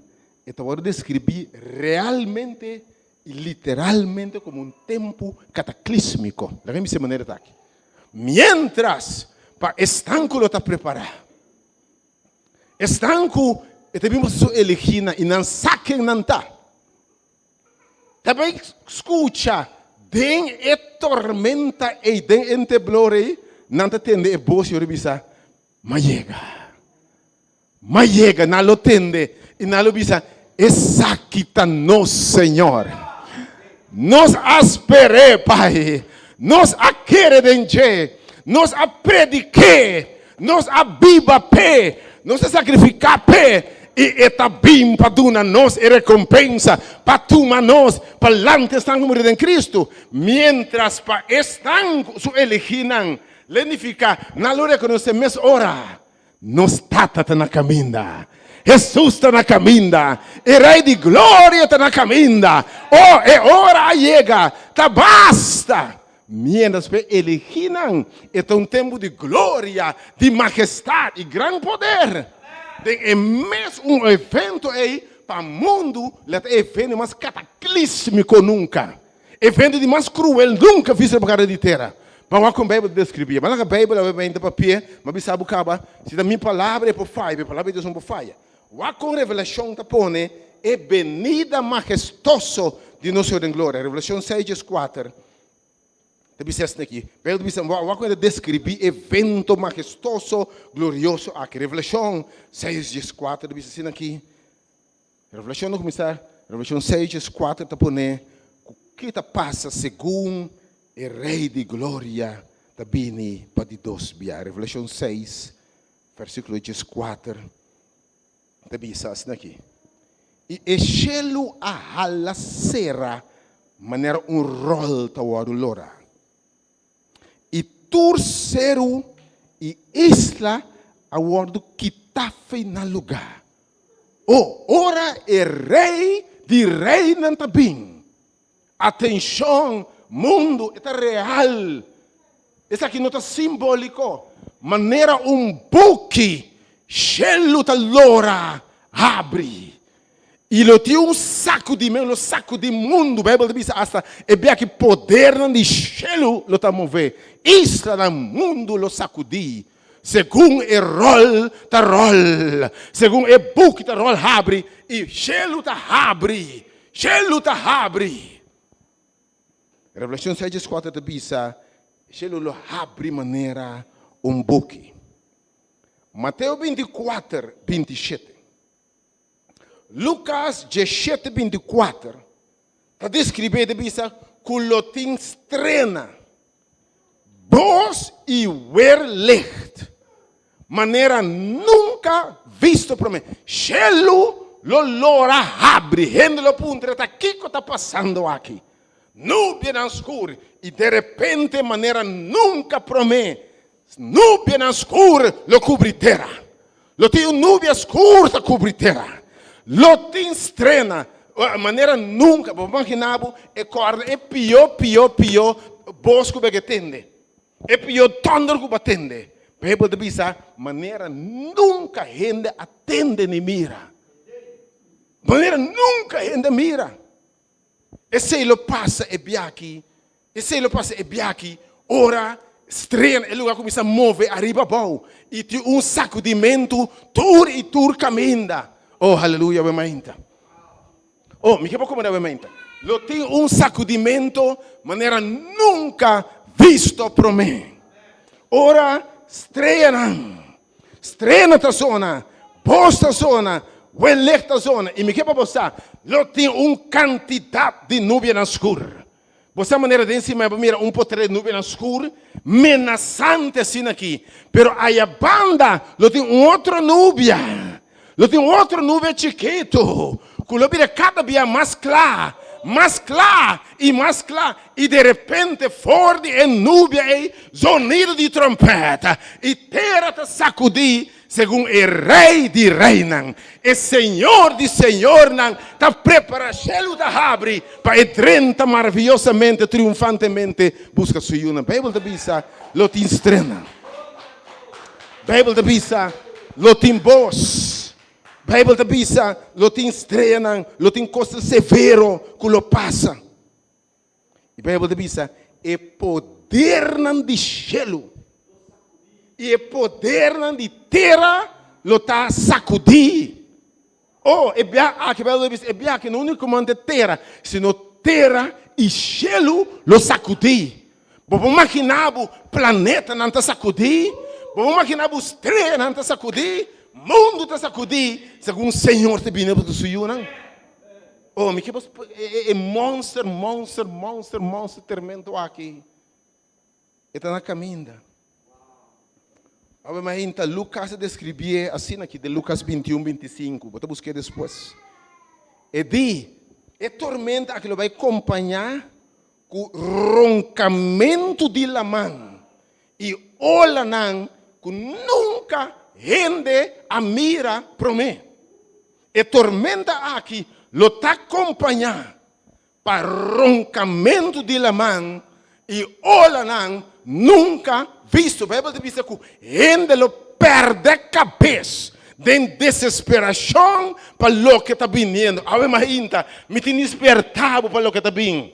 e ta wòrdu deskribí realmente i literalmente komo un tempu kataklísmiko. Laga mi bisa e manera ta aki. Miéntras pa esnan ku lo ta prepará, Esnan ku e ta bin boso su elegí nan i nan sa ken nan ta, ta bai skucha den e tormenta ei, den e temblor ei, nan ta tende e bos i ora bisa, M'a yega, m'a yega, nan lo tende i nan lo bisa, Esaki ta nos Señor. Nos a sper'é, Pai. Nos a kere den dje. Nos a predik'é. Nos a biba p'e. Nos a sakrifiká p'e. I e ta bin pa duna nos e rekompensa, pa tuma nos pa lanta esnan ku muri den Kristu, miéntras pa esnan ku su elegínan, le nifiká nan lo rekonosé mes ora Nos Tata ta na kaminda. Hesus ta na kaminda. E Rei di Gloria ta na kaminda. Oh, e ora a yega. Ta basta! Miéntras ku e elegí nan, e ta un tempu di gloria, di mahestat i gran poder. Den e mes un evento ei, pa mundu, lo ta e evento mas kataklísmiko nunka. Evento di mas cruel nunca visto riba cara di tera. Ban wak con Bijbel ta describie. Ban laga Bijbel awe beinta papia, ma bisa bo caba, si ta mi palabra e por faya, pero e palabra di Dios no por faya. Wak con Revelacion ta pone e benida mahestoso di nos Señor den gloria. Revelacion seis dieskuater ta bisa esaki aki. Bijbel ta bisa, wak con e ta describi e evento mahestoso, glorioso aki. Revelacion seis dieskuater ta bisa asina aki. Revelashon ta kuminsá, Revelashon seis dieskuater ta pone ku ke ta pasa segun e Rei di Gloria ta bini pa di dos bia. Revelashon seis, versíkulo dieskuater ta bisa asina aki, I e shelu a hala sera manera un ròl ta wòrdu lorá, i tur seru i isla a wòrdu kitá fei nan lugá. O ora e Rei di reinan ta bin. Atenshon, mundu, e ta real. Esaki no ta simbóliko. Manera un buki, shelu ta lora habri. I lo tin un sakudimentu, lo sakudí mundu. Beibel ta bisa asta e bia ki podernan di shelu lo ta move. Islanan, mundu lo sakudí. Segun e ròl ta ròl, segun e buki ta ròl habri i shelu ta habri, shelu ta habri. Revelashon 6 14 ta bisa, Shelu lo habri manera un buki. Mateo 24, 27. Lukas 17, 24 ta deskribé ta bisa ku lo tin strena, bos i weerlicht manera nunka visto promé. Shelu lo lora habri, hende lo puntra ta kiko ta pasando aki. Nubianan skur i derepente manera nunka promé Nubianan skur lo kubri tera. Lo tin un nubia skur ta kubri tera. Lo tin strena manera nunka. Bo imagina bo e kòrda e pió pió pió bos ku bo a tende. E pió dònder ku bo a tende. Beibel ta bisa manera nunka hende a tende ni mira. Manera nunka hende a mira. Esei lo pasa e biachi, esei lo pasa e biachi ora strena e lugar kuminsá move ariba abou i tin un sakudimentu tur i tur kaminda. Oh, haleluya, awe mainta. Oh, mi ke por komandá awe mainta. Lo tin un sakudimentu manera nunka visto promé. Ora streanan Strena ta zona, bos ta zona, welek ta zona, i mi ke pa bo sa, lo tin un kantidat di nubianan skur. Bo sa manera den siman bo mira un potré di nubianan skur menasante asina aki, pero aya banda lo tin un otro nubia, lo tin un otro nubia chikitu ku lo bira kada bia mas kla, mas kla i mas kla, I de repente for di e nubia ei zonido di trompèt, i tera ta sakudí segun e Rei di reinan, e Señor di señornan ta prepará shelu ta habri pa e drenta maraviyosamente, triunfantemente buska su yunan. Beibel ta bisa lo tin strena. Beibel ta bisa lo tin bos. Beibel ta bisa lo tin streanan, lo tin kosnan severo ku lo pasa. E Bijbel ta bisa, e podernan di shelu i e podernan di tera lo ta sakudí. Oh, e bia aki, Bijbel ta bisa, e bia aki no únikamente tera, sino tera i shelu lo sakudí. Bo por maginá bo planetanan ta sakudí, bo por maginá bo streanan ta sakudí, mundu ta sakudí, segun Señor ta bini pa su yunan. Oh, mi ke bos e, e monster, monster, monster, monster tremendo aki. E ta na caminda. Awe mainta Lucas a describié asina aki de Lucas 21, 25. Bo ta busqué despues. E di, e tormenta aki lo bai compañá ku ronkamentu di laman i olanan ku nunka hende a mira promé. E tormenta aki lo ta kompañá pa ronkamentu di laman i olanan nunka visto. Beibel ta bisa ku hende lo pèrdè kabes den desesperashon pa loke ta biniendo. Awe mainta mi tin di sperta bo pa loke ta bin.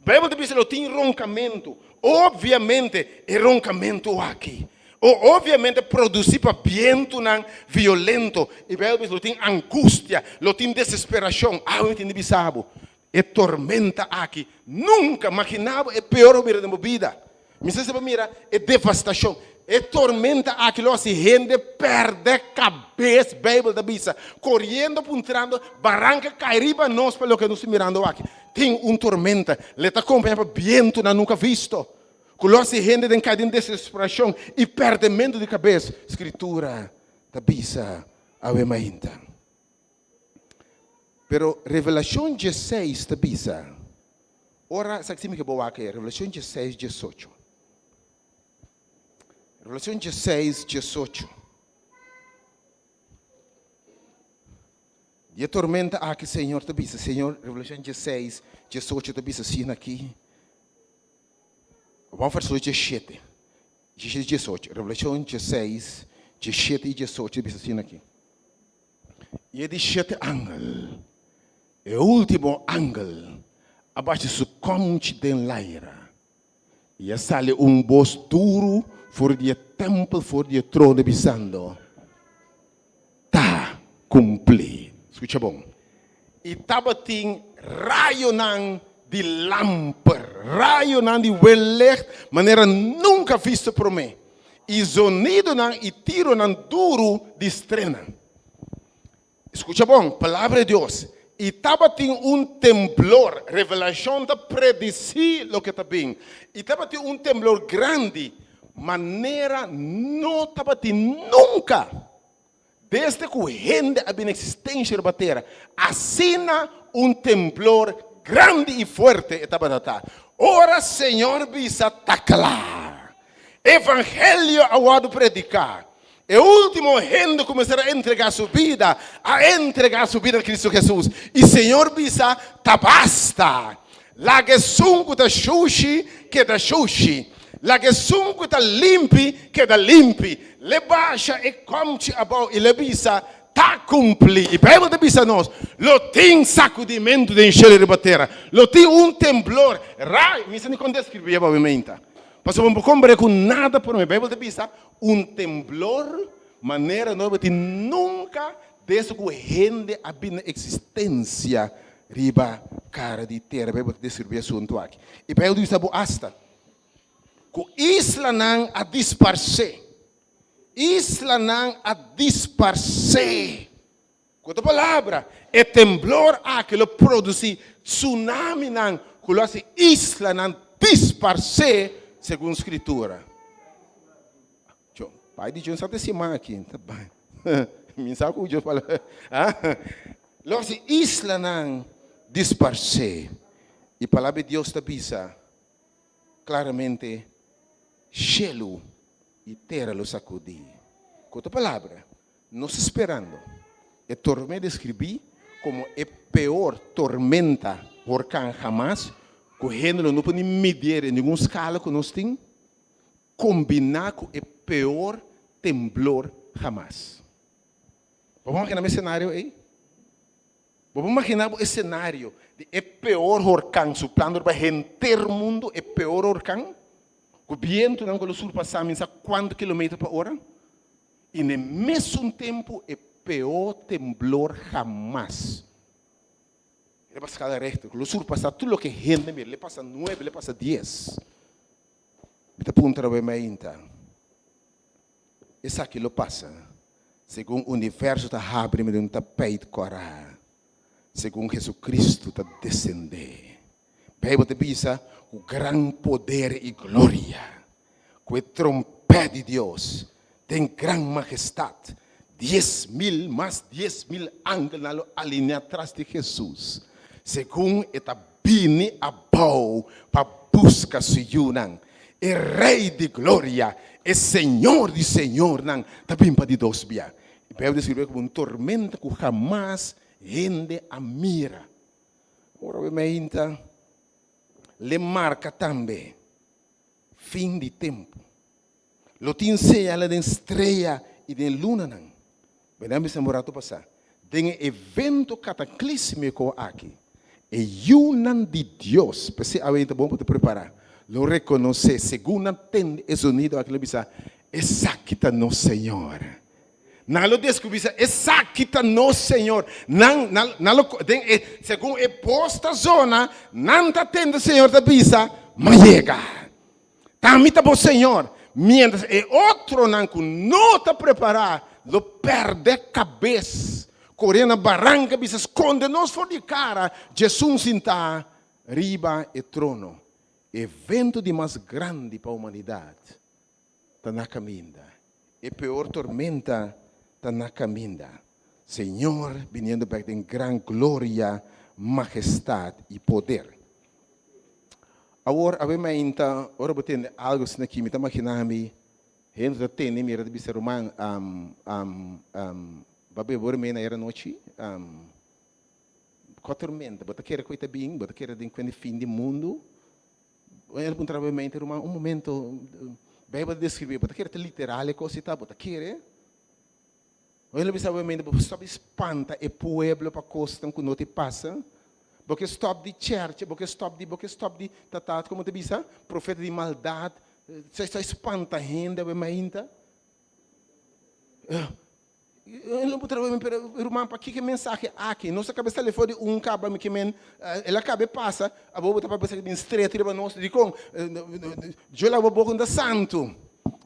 Beibel ta bisa lo tin ronkamentu. Obviamente e ronkamentu aki o obviamente produsí pa bientunan violento. I Beibel bisa lo tin angustia, lo tin desesperashon. Awe mi tin di bisa bo, e tormenta aki nunka, magina bo e peor bo mira den bo bida. Mi sa si bo mira e devastashon. E tormenta aki lo hasi hende pèrdè kabes, Beibel ta bisa. Koriendo puntrando, baranka kai riba nos pa loke nos ta mirando aki. Tin un tormenta, le ta kompañá pa bientunan nunka visto, ku lo hasi hende den kai den desesperashon i pèrdèmentu di kabes, Skritura ta bisa awe mainta. Pero Revelashon diesseis ta bisa, ora, sa ki mi ke bo wak e, Revelashon diesseis, diesocho. Revelashon diesseis, diesocho. Di e tormenta aki Señor ta bisa, Señor, Revelashon diesseis, diesocho ta bisa asina aki. Bon verso diesshete, diesshete, diesocho. Revelashon diesseis, diesshete i diesocho ta bisa asina aki. I e di shete angel, e último angel, a basha su kòmchi den laira, i a sali un bos duru for di e tèmpel, for di e trono, bisando, Ta kumplí. Skucha bon. I tabatin rayonan. di lamper, rayonan di wellicht manera nunka visto promé, i zonidonan i tironan duru di strena. Skucha bon, Palabra di Dios. I tabatin un temblor, Revelashon ta predisí loke ta bin. I tabatin un temblor grandi, manera no tabatin nunka desde ku hende a bini eksistensha riba tera. Asina un temblor grandi i fuerte e tabata ta. Ora Señor bisa, Ta kla! Evangelio a wòrdu prediká. E último hende ku mester a entregá su bida, a entregá su bida na Kristu Hesus. I Señor bisa, Ta basta! Laga esun ku ta shushi keda shushi. Laga esun ku ta limpi keda limpi. L'e basha e kòmchi abou i l'e bisa, Ta kumplí. I Beibel ta bisa nos, Lo tin sakudimentu den shelu riba tera. Lo tin un temblor. Rai! Mi sa ni kon deskribí e bawimenta. Pasobra bo kompar'é ku nada promé. Beibel ta bisa, Un temblor manera no tabatin nunka desde ku hende a bini na eksistensia riba kara di tera. Beibel ta deskribí e asuntu aki. I Beibel ta bisa bo asta ku islanan a disparsé. Islanan a disparsé. Ku otro palabra, e temblor aki lo produsí tsunaminan ku lo hasi islanan disparsé, segun Skritura. Djo, pai di Djo sa ta e siman aki, ta bai. Mi sa ku Djo fala. Lo hasi islanan disparsé. I Palabra di Dios ta bisa klaramente, Shelu i tera lo sakudí. Ku otro palabra, Nos ta sperando e tormenta deskribí komo e peor tormenta horkan hamas ku hende lo no por ni midier den ningun skala ku nos tin, kombiná ku e peor temblor hamas. Bo por imaginá mi senario ei? Bo por imaginá bo e senario di e peor horkan suplando riba henter mundu, e peor horkan, ku bientunan ku lo surpasá mi sa kuantu kilometer pa ora? I n'e mesun tempu e peó temblor hamas riba skala Richter, ku lo surpasá tur loke hende mira, le pasa nuebe, le pasa dies. Mi ta puntra bo e mainta, esaki lo pasa segun universo ta habri mira un tapeit kòrá, segun Jesucristo ta desendé? Beibel ta bisa ku gran poder i gloria, ku e trompèt di Dios den gran majestat, 10,000 mas 10,000 angelnan lo alineá tras di Hesus, segun e ta bini abou pa buska su yunan. E Rei di gloria, e Señor di señornan, ta bin pa di dos bia. E Beibel deskribí komo un tormenta ku hamas hende a mira. Ora bo meinta, l'e marka tambe fin di tempu. Lo tin señalnan den strea i den lunanan. Benen a bisa un rato pasá, den e evento kataklísmiko aki, e yunan di Dios, p'esei awe ta bon pa ta prepará, lo rekonosé, segun nan tende e zonido aki, lo bisa, Esaki ta nos Señor. Nan lo deskubrí sa esaki ta nos Señor. Nan, nan, nan lo, den e, segun e bos ta zona, nan ta tende Señor ta bisa, M'a yega. Ta mi ta bo Señor. Mientras e otronan ku no ta prepará lo pèrdè kabes, kore na baranka bisa, Skonde nos for di kara dj'esun sintá riba e trono. Evento di mas grandi pa humanidat. ta na kaminda. E peor tormenta ta na kaminda. Señor biniendo bek den gran gloria, majestat i poder. Awor, awe mainta, ora bo tende algo asina aki, mi ta magina mi, hende ta tende mira ta bisa, Ruman, bo a bebe ora mei ayera nochi? Kua tormenta? Bo ta kere ku e ta bin? Bo ta kere den kuende fin di mundu? El puntra bo mente, ruman, un momento, Bijbel ta describi, bo ta kere ta literal e cos ta, bo ta kere? El a bisa bo mente, bo stop di spanta e pueblo pa cosnan cu no ta pasa. Bo ke stop di cherche, bo ke stop di, bo ke stop di tata, como ta bisa, profeta di maldad, sa spanta hende awe mainta. E lo puntra mi, pero ruman, pakiko e mensahe aki? Nos a kaba sali for di un kaba, mi ke men, el a kaba e pasa, abo bo ta papia esaki bin stret riba nos, dikon? Djo laba bo boka no ta santu.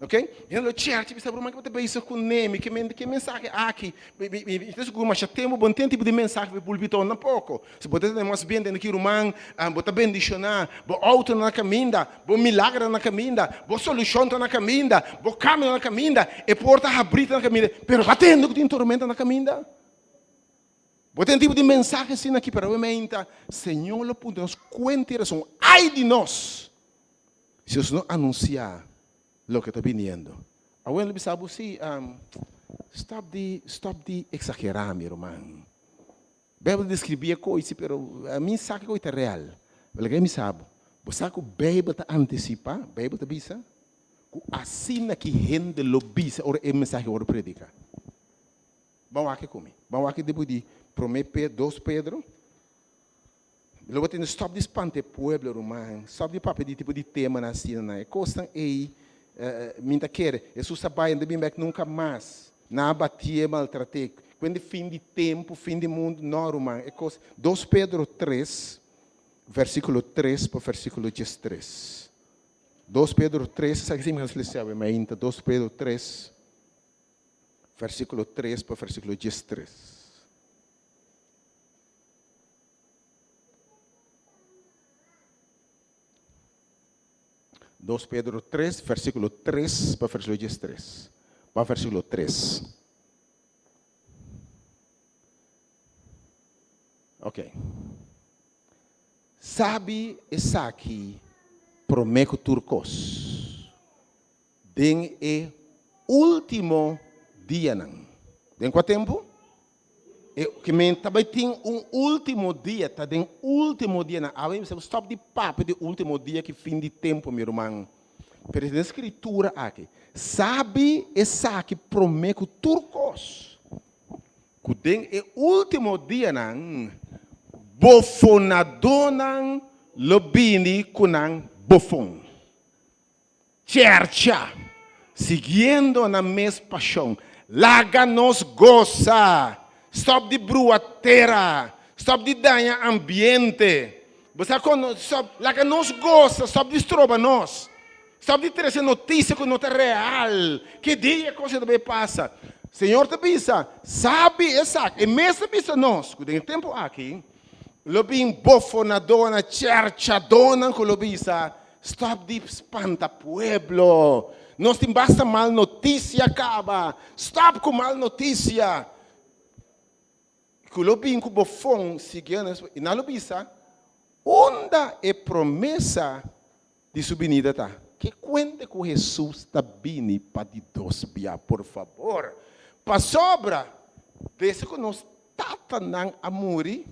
Ok? Hende lo chèrchi bisa, ruman, ke bo ta bezig kuné? Mi ke men, ke mensahe aki? Mi ta sigur masha tempu bo no tin tipo di mensahe pa e pulpito tampoco. Si bo ta tende mas bien tende ki ruman, bo ta bendishoná, bo outo na kaminda, bo milagro na kaminda, bo solushon ta na kaminda, bo kambio na kaminda, e porta habrí ta na kaminda, pero bo a tende ku tin tormenta na kaminda? Bo tin tipo di mensahe asina aki, pero awe Señor lo puntra nos kuenta i rason, ai di nos si nos no anunsiá loke ta biniendo. Awe lo bisa bo si, stòp di stòp di eksagerá mi ruman. Bijbel ta deskribí e kos si, pero mi sa ku e kos ta real. Laga mi sa bo. Bo sa ku Bijbel ta antisipá, Bijbel ta bisa ku asina ki hende lo bisa ora e mensahe wòrdu prediká. Ban wak ku mi. Ban wak di di promé Pedro, dos Pedro. Lo bo tende stòp di spanta e pueblo, ruman. Stòp di papia di tipo di temanan asina nan. E kosnan ei mi ta kere. Hesus a bai, no ta bin bèk nunka mas. Nan a batié, maltrat'é. Kuende fin di tempu, fin di mundu? No, ruman. E kos, dos Pedro tres, versíkulo tres pa versíkulo diestres. Dos Pedro tres, esaki si mi a lesa awe mainta, dos Pedro tres, versíkulo tres pa versíkulo diestres. Dos Pedro tres, versíkulo tres pa versíkulo diestres. Pa versíkulo tres. Ok. Sabi esaki promé ku tur kos. Den e último dianan. Den kua tempu? E ke men ta bai tin un último dia, ta den último dianan. Awe mi sa stòp di papia di último dia ki fin di tempu, mi ruman. Pero den Skritura aki, sabi esaki promé ku tur kos, ku den e último dianan bofonadónan lo bini ku nan bofon. Chercha, siguiendo nan mes pasion. Laga nos gosa! Stop di brua tera! Stop di daña ambiente! Bo sa kon? Stop! Laga nos gosa! Stop di stroba nos! Stop di trese noticia ku no ta real! Ki dia e kos ei ta bai pasa? Señor ta bisa, Sabi esaki. E mes ta bisa nos ku den e tempu aki lo bin bofonadónan, cherchadónan ku lo bisa, Stop di spanta pueblo. Nos tin basta mal noticia caba. Stop cu mal noticia. Cu lo bin cu bofon siguiendo y nan lo bisa, Unda e promesa di su binida ta? Ke cuente cu Jesus ta bini pa di dos bia, por fabor? Pasobra desde cu nos tatanan a muri,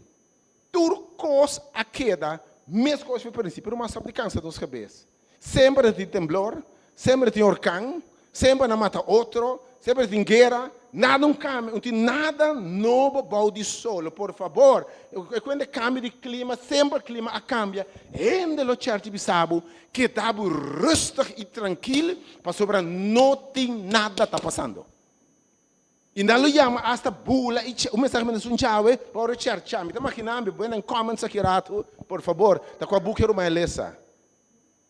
Tur kos a keda meskos ku e prinsipio. Ruman stop di kansa nos kabes. Semper ta tin temblor, semper ta tin orkan, semper nan mata otro, semper ta tin guera, nada un kambia, no tin nada nobo bou di solo. Por fabor, e kuenta kambio di klima, semper klima a kambia. Hende lo chèrchi bisa bo, keda bo rustig i trankil pasobra no tin nada ta pasando. I nan lo yama asta bula i un mensahe manda esun djawe pa ora chercha. Mi ta magina mi pone nan comments aki rato, por fabor, ta kua buki ruman e lesa.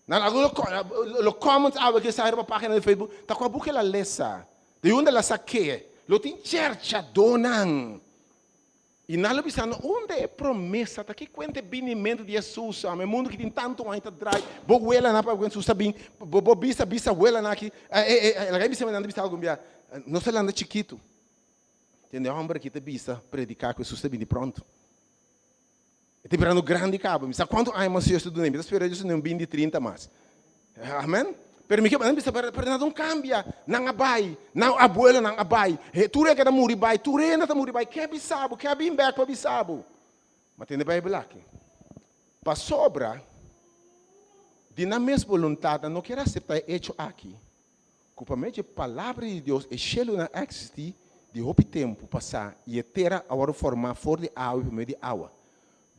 Nan algun lo lo comments awe ke sa riba pagina di Facebook, ta kua buki el a lesa, di unda el a sak'é. Lo tin cherchadónan. I nan lo bisa no, Unda e promesa ta? Ki kuenta e binimentu di Hesus? Ame mundu ki tin tantu aña ta drai. Bo welanan pa ku Hesus ta bin, bo bo bisa bisa welanan aki. Laga e bisa mi nan ta bisa algun bia, Nos ta landa chikitu. Tende e hòmber aki ta bisa, prediká ku Hesus ta bini pronto. E ta birando grandi kaba. Mi sa kuantu aña mas Dios ta dun'é. Mi ta spera Dios ta dun'é un binti, trinta mas. Amen. Pero mi ke nan bisa, pero nada no kambia. Nan a bai. Nan abuelonan a bai. Tur hende ta muri bai. Tur hende ta muri bai. Ke a bisa bo? Ke a bin bek pa bisa bo? Ma tende Bijbel aki. Pasobra di nan mes boluntat nan no kier asepta e echo aki, ku pa medio di e Palabra di Dios e shelunan a eksistí di hopi tempu pasá i e tera a wòrdu formá for di awa i pa medio di awa,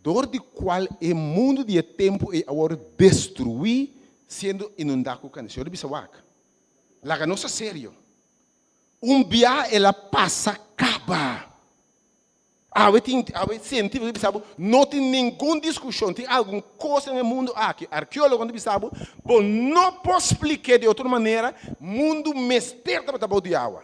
dor di kual e mundu di e tempu ei a wòrdu destruí siendo inundá ku kandela. Señor a bisa, Wak, laga nos ta serio. Un bia el a pasa. kaba. Awe tin, awe sientífiko ta bisa bo, no tin ningun diskushon, tin algun kos den e mundu aki, arkeólogonan ta bisa bo, bo no por splik'é di otro manera, mundu mester tabata bou di awa.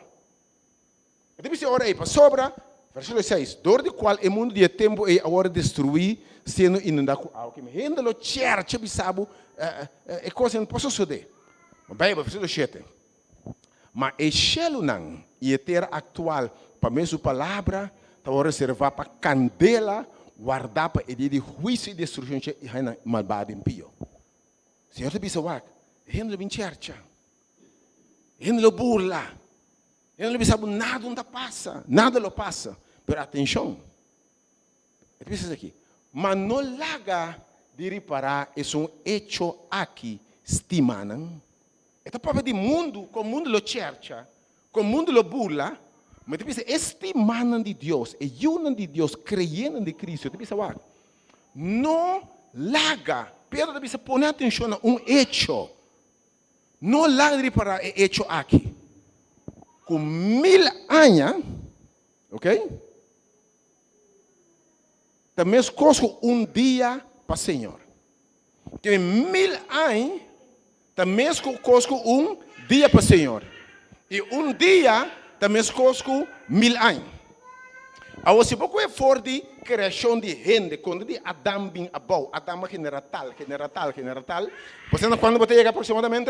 E ta bisa e ora ei, pasobra, versíkulo seis, dor di kual e mundu di e tempu ei a wòrdu destruí, siendo inundá ku awa. Keme hende lo chèrchè bisa bo e kos ei no por sosodé. Ma Beibel, versíkulo shete, Ma e shelunan i e tera aktual pa medio su palabra ta wòrdu reservá pa kandela, wardá pa e dia di huisio i destrukshon dje hendenan malbado i impio. Señor ta bisa, Wak, hende lo bin chèrcha, hende lo burla, hende lo bisa bo nada no ta pasa, nada lo pasa. Pero atenshon, e ta bisa esaki, Ma no laga di ripará esun echo aki, stimanan. E ta papia di mundu, kon mundu lo chèrcha, kon mundu lo burla, ma e ta bisa e stimanan di Dios, e yunan di Dios, kreyentenan di Cristo, e ta bisa wak, no laga, Pedro ta bisa pone atenshon na un echo, no laga di ripará e echo aki, ku mil aña, ok, Ta meskos ku un dia pa Señor. Tin mil añ ta meskos ku un dia pa Señor. I un dia ta meskos ku mil añ. Awor si bo kohe for di kreashon di hende, konta di Adam bin abou, Adam a genera tal, genera tal, genera tal, bo sa na kuantu bo ta yega aproksimadamente?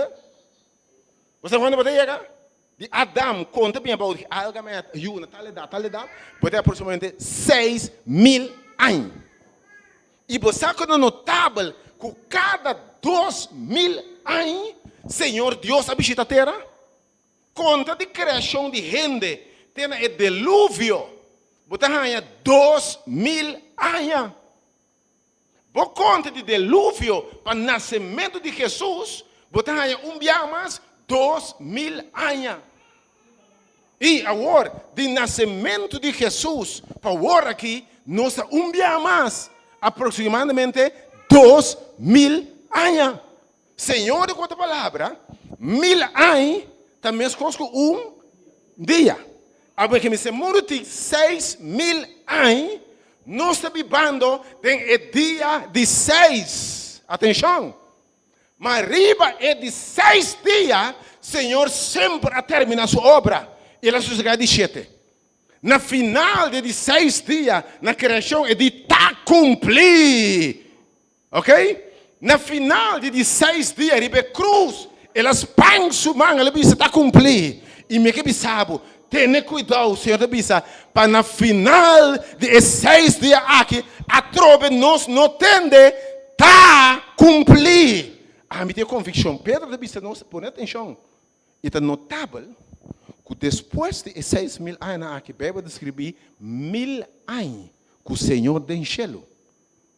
Bo sa kuantu bo ta yega? Di Adam konta bin abou di alga met yu na tal edat, tal edat, bo ta aproximadamente 6000 aña. I bo sa ku ta notabel ku kada 2000 aña Señor Dios a bishita tera? Konta di kreashon di hende te na e deluvio, bo ta haña 2000 aña. Bo konta di deluvio pa nasementu di Hesus, bo ta haña un biaha mas 2000 aña. I awor, di nasementu di Hesus pa awor aki, nos ta un biaha mas aproksimadamente 2000 aña. Señor di ku otro palabra, mil aña ta meskos ku un dia. Awe ke mester mundu tin 6000 aña, nos ta bibando den e dia di seis. Atenshon! Ma riba e di seis dia, Señor semper a terminá su obra i el a sosegá di shete. Na final di e di seis dia na kreashon e di ta kumplí. Ok? Na final di di seis dia riba e krus, el a span su man, el a bisa, Ta kumplí. I mi ke bisa bo, tene kuidou, Señor ta bisa, pa na final di e seis dia aki, atrobe nos no tende, Ta kumplí. Ami tin e konvikshon. Pedro ta bisa nos, pone atenshon. I ta notabel ku despues di e 6000 añanan aki, Beibel ta deskribí mil aña ku Señor den shelu.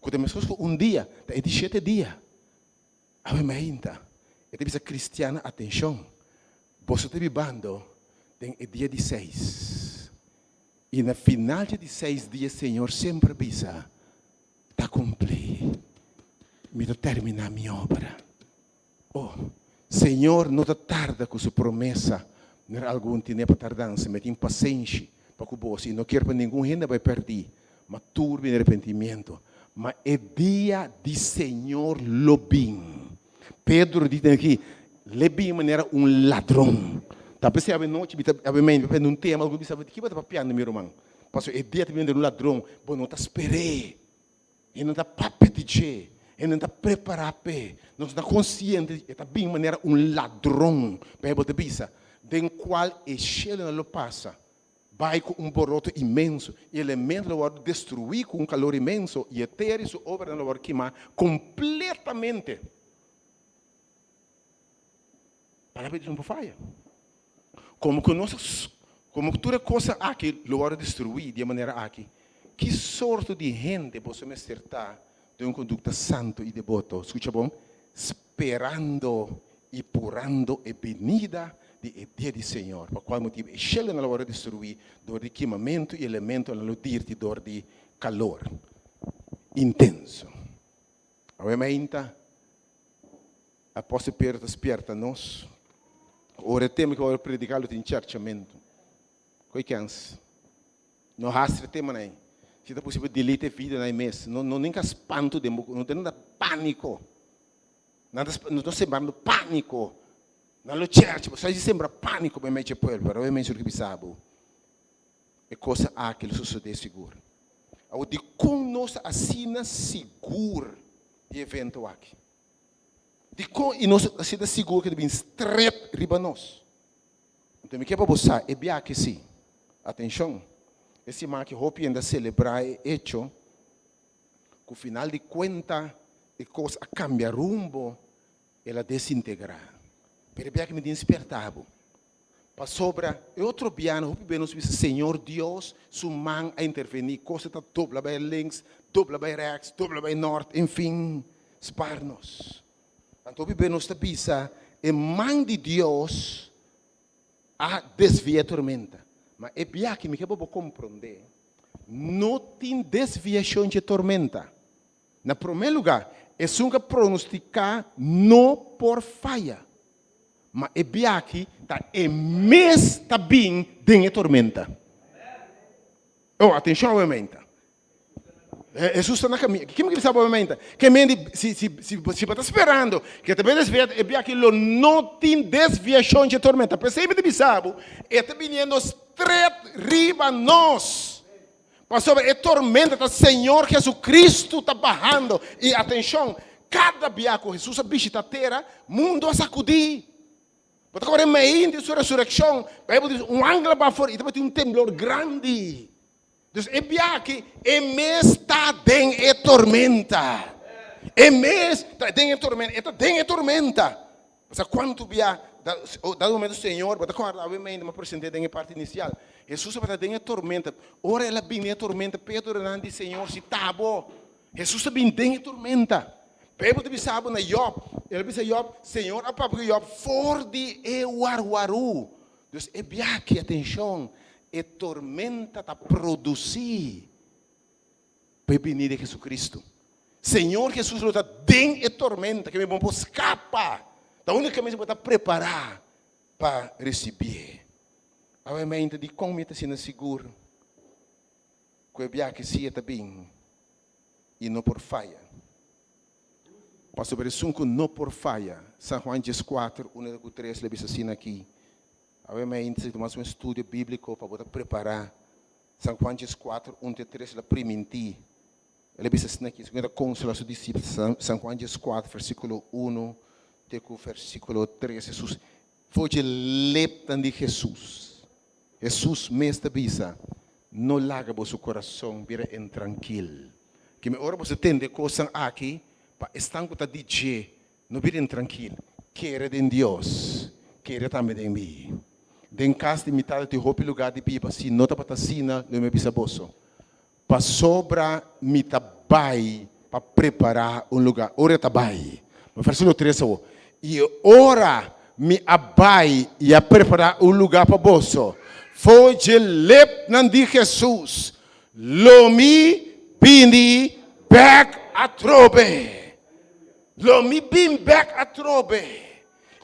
Ku ta meskos ku un dia, ta e di shete dia. Awe mainta, e ta bisa kristiannan, Atenshon, boso ta bibando den e dia di seis. I na final dje di seis dia Señor semper bisa, Ta kumplí, mi ta terminá mi obra. Oh, Señor no ta tarda ku su promesa, manera algun tine pa tardansa, ma e tin pasenshi pa ku boso i no kier pa ningun hende bai pèrdí, ma tur bini arepentimiento. Ma e dia di Señor lo bin. Pedro di aki, L'e bin manera un ladron. Ta p'esei awe nochi mi ta, awe mei mi ta papia un tema, algun bisa, di ki bo ta papiando mi ruman? Pasobra e dia ta bin manera un ladron, bo no ta sper'é. E no ta papia di dje, e no ta prepará p'e. Nos no ta konsiente di e ta bin manera un ladron, Beibel ta bisa, den kual e shelunan lo pasa bai ku un boroto inmenso, i elementonan lo wòrdu destruí ku un kalor inmenso, i e tera i su obranan lo wòrdu kimá kompletamente. Palabra di Dios no por faya. Komo ku nos, komo ku tur e kosnan aki lo wòrdu destruí di e manera aki, ki sorto di hende boso mester ta den un kondukta santu i deboto? Skucha bon, sperando i purando e binida di e dia di Señor, pa kual motibu e shelunan lo wòrdu destruí dor di kimamentu i elementonan lo dirti dor di kalor intenso. Awe mainta, Apòstel Pedro ta spièrta nos, Ora e tempu ku bo prediká lo tin chèrchamentu. Koi kèns? No hastra e temanan ei. Si ta posibel delete e videonan ei mes. No no ninka spantu den bo, no tene nada pániko. Nan ta no ta sembrando pániko. Nan lo chèrchi bo. Sa di sembra pániko meimei dje pueblo, pero awe mes bisa bo e kosnan aki lo sosodé sigur. Awor dikon nos ta asina sigur di e evento aki? Dikon i nos asina sigur ku ta bin stret riba nos? Anto mi ke pa bo sa e biaha si. Atenshon, e siman aki hopi hende a selebrá e echo ku final di kuenta e kos a kambia rumbo, el a desintegrá. Pero e biaha aki mi tin spiertá bo, pasobra e otro biaha hopi bes nos bisa Señor Dios su man a intervení, kos ta dobla bai links, dobla bai rèks, dobla bai nòrt, enfin, spar nos. Anto hopi bes nos ta bisa e man di Dios a desvia e tormenta. Ma e biaha mi ke pa bo komprondé, no tin desviashon dje tormenta. Na promé lugá, esun ku a pronostiká no por faya. Ma e biaha ta e mes ta bin den e tormenta. Oh, atenshon awe meinta. Hesus ta na kaminda. Ke mi bisa bo meinta? Ke men di si si si si bo ta sperando ke ta bin desvia e biaha lo no tin desviashon dje tormenta. P'esei mi ta bisa bo, e ta biniendo stret riba nos. Pasobra e tormenta ta Señor Jesucristo ta bahando. I atenshon, kada bia ku Hesus a bishita tera, mundu a sakudí. Bo ta kòrda mei di su resurekshon, Beibel ta bisa un angel a baha for i tabatin un temblor grandi. Dus e biaha aki e mes ta den e tormenta. E mes ta den e tormenta. E ta den e tormenta. Bo sa kuantu bia dado momento Señor, bo ta kòrda awe mainta mi a present'é den e parti inisial. Hesus tabata den e tormenta. Ora el a bini den e tormenta, Pedro nan di, Señor, si ta bo. Hesus a bini den e tormenta. Beibel ta bisa bo na Yòb, el a bisa Yòb, Señor a papia ku Yòb for di e warwarú. Dus e biaha aki, atenshon, e tormenta ta produsí pa e binida di Jesucristo. Señor Jesus lo ta den e tormenta, ke mi bo por skapa. Ta únikamente bo ta prepará pa risibié. Awe mente, dikon mi ta asina sigur ku e biaha aki sí e ta bin i no por faya? Pasobra esun ku no por faya, San Juan 14, 1 ku 3 lo bisa asina aki. Awe mainta si tuma un estudio bíbliko pa bo ta prepará. San Juan 14, 1 te 3 lo primintí. El a bisa asina aki, esun ku ta konsolá su disipelnan, San Juan 14, versíkulo 1 te ku versíkulo 3, Hesus, for dje lepnan di Hesus, Hesus mes ta bisa, No laga boso kurason bira intrankil. Keme ora boso tende e kosnan aki, pa esnan ku ta di dje no bira intrankil. Kere den Dios, kere tambe den mi. Den kas di mi Tata tin hopi lugá di biba, si no tabata asina, lo mi a bisa boso. Pasobra mi ta bai pa prepará un lugá. Ora e ta bai. Versíkulo tres awor. I e ora mi a bai i a prepará un lugá pa boso, for dje lepnan di Hesus, lo mi bini bèk atrobe. Lo mi bin bèk atrobe,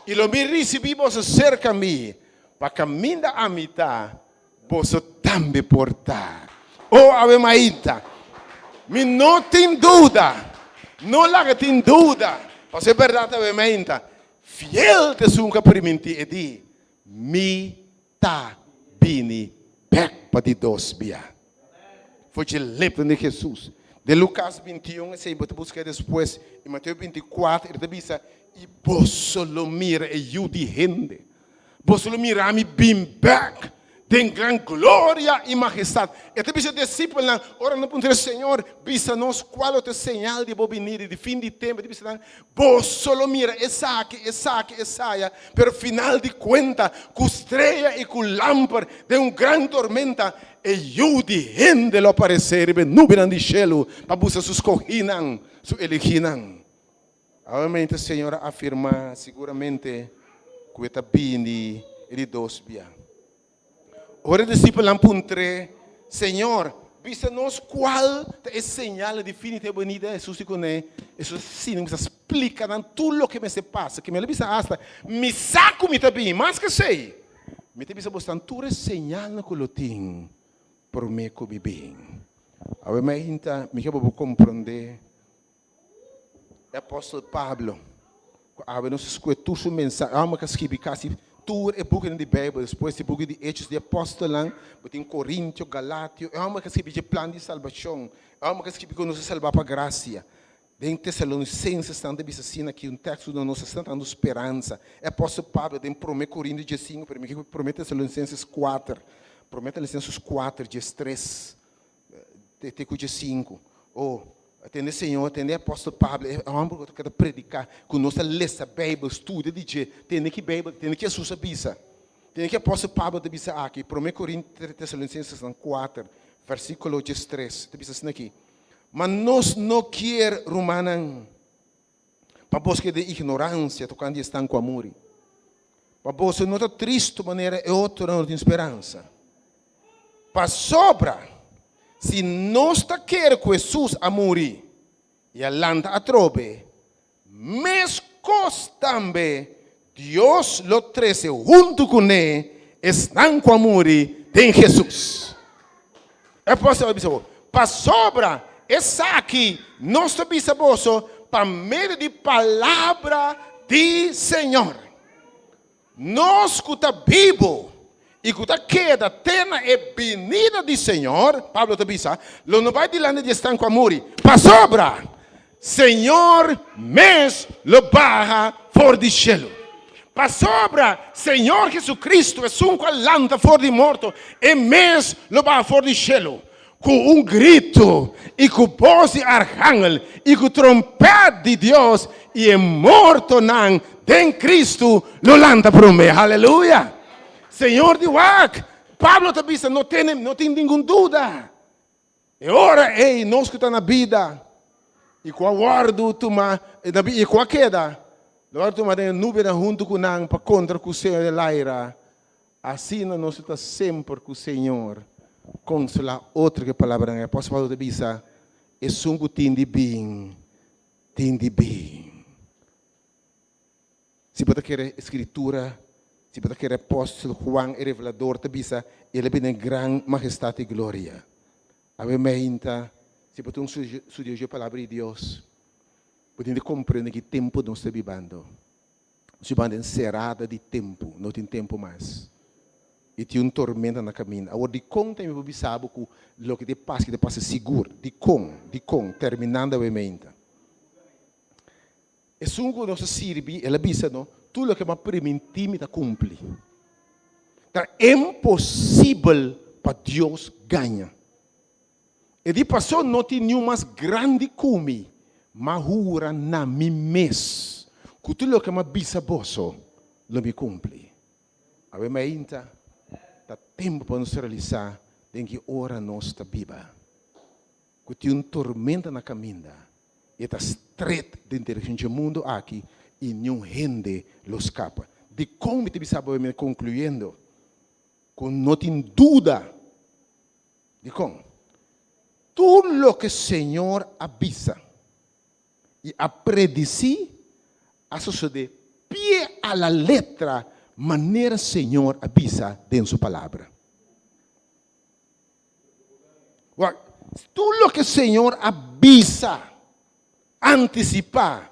i lo mi risibí boso serka mi, pa kaminda ami ta, Boso tambe por ta. O awe mainta, mi no tin duda, no laga tin duda, pasobra e bèrdat awe mainta, fiel ta esun ku a primintí e di, Mi ta bini bèk pa di dos bia. For dje lepnan di Hesus. Den Lukas 21, esei bo ta buska despues, i Mateo 24, e ta bisa, I boso lo mira e Yu di hende. Boso lo mira mi bin bek den gran gloria i majestat. E ta bisa e disipelnan, ora nan puntra, Señor, bisa nos kual lo ta e señal di bo binida i di fin di tempu. E ta bisa nan, Boso lo mira esaki, esaki, esaya, pero final di kuenta, ku strea i ku lamper den un gran tormenta, e Yu di hende lo aparesé riba e nubinan di shelu pa buska su skohínan, su eligínan. Awe Señor a afirmá siguramente ku e ta bini e di dos bia. Ora e disipelnan puntr'é, Señor, bisa nos kual ta e señal di fin di e benida? Hesus di kuné, Hesus a siña kuminsá splika nan tur loke mester pasa. Ke mi a bisa asta, Mi sa ku mi ta bini, mas ku esei, mi ta bisa bosnan tur e señalnan ku lo tin. promé ku mi bin. Awe mainta mi ke pa bo komprondé e apòstel Pablo ku awe nos a skohe tur su mensahe. Amo ka skibi kasi tur e bukinan di Beibel despues di buki di Hechos di Apòstelnan, bo tin Korintio, Galatio, e hòmber ka skibi dje plan di salbashon, e hòmber ka skibi ku nos a salbá pa grasia. Den Tesalonisenses nan ta bisa asina aki, un teksto duna nos asina tantu speransa. E apòstel Pablo den Promé Korintio diesinku, pero mi ke Promé Tesalonisenses kuater, Promé Tesalonisenses kuater diestres te te ku diesinku. O, tende Señor, tende e apòstel Pablo, e hòmber ku ta prediká, ku nos ta lesa Beibel, studia di dje, tende ki Beibel, tende ki Hesus a bisa. Tende ki apòstel Pablo ta bisa aki, Promé Korintio Tesalonisenses kuater, versíkulo diestres, ta bisa asina aki. Ma nos no kier, rumannan, pa boso keda den ignoransia tokante esnan ku a muri, pa boso no ta tristu manera e otronan no tin speransa. Pasobra si nos ta kere ku Hesus a muri i a lanta atrobe, meskos tambe Dios lo trese huntu kuné esnan ku a muri den Hesus. E apòstel a bisa bo, Pasobra esaki nos ta bisa boso pa medio di palabra di Señor, nos ku ta bibu i ku ta keda te na e binida di Señor, Pablo ta bisa, lo no bai dilanti di esnan ku a muri, pasobra Señor mes lo baha for di shelu. Pasobra Señor Jesucristo, esun ku a lanta for di morto, e mes lo baha for di shelu ku un gritu i ku bos di arhangel i ku trompèt di Dios, i e mortonan den Cristo lo lanta promé. Haleluya! Señor di wak, Pablo ta bisa, no tene, no tin ningun duda. E ora ei nos ku ta na bida i ku a wòrdu tumá i ku a keda, lo wòrdu tumá den e nubenan huntu ku nan pa kontra ku Señor den laira. Asina nos lo ta semper ku Señor. Konsolá otro ku e palabranan. E apòstel Pablo ta bisa, Esun ku tin di bin, tin di bin. Si bo ta kere e Skritura, si bo ta kere apòstel Juan e Revelador ta bisa, El a bini den gran mahestat i gloria. Awe meinta, si bo ta un studioso di e Palabra di Dios, bo tin di komprende ki tempu nos ta bibando. Nos bibando den serada di tempu, no tin tempu mas. I tin un tormenta na kaminda. Awor, dikon ta mi por bisa bo ku loke ta pasa, ke ta pasa sigur? Dikon? Dikon? Terminando awe meinta. Esun ku nos a sirbi, el a bisa no, Tur loke mi a primintí mi ta kumpli. Ta imposibel pa Dios gaña. E di, Pasó no tin niun mas grandi ku mi, m'a hura na mi mes ku tur loke m'a bisa boso lo mi kumpli. Awe mainta ta tempu pa nos realisá den ki ora nos ta biba. Ku tin un tormenta na kaminda, e ta stret den direkshon dje mundu aki i niun hende lo skapa. Dikon mi ta bisa bo mi konkluyendo ku no tin duda? Dikon? Tur loke Señor a bisa i a predisí a sosodé pie a la letra manera Señor a bisa den su palabra. Wak, tur loke Señor a bisa, antisipá,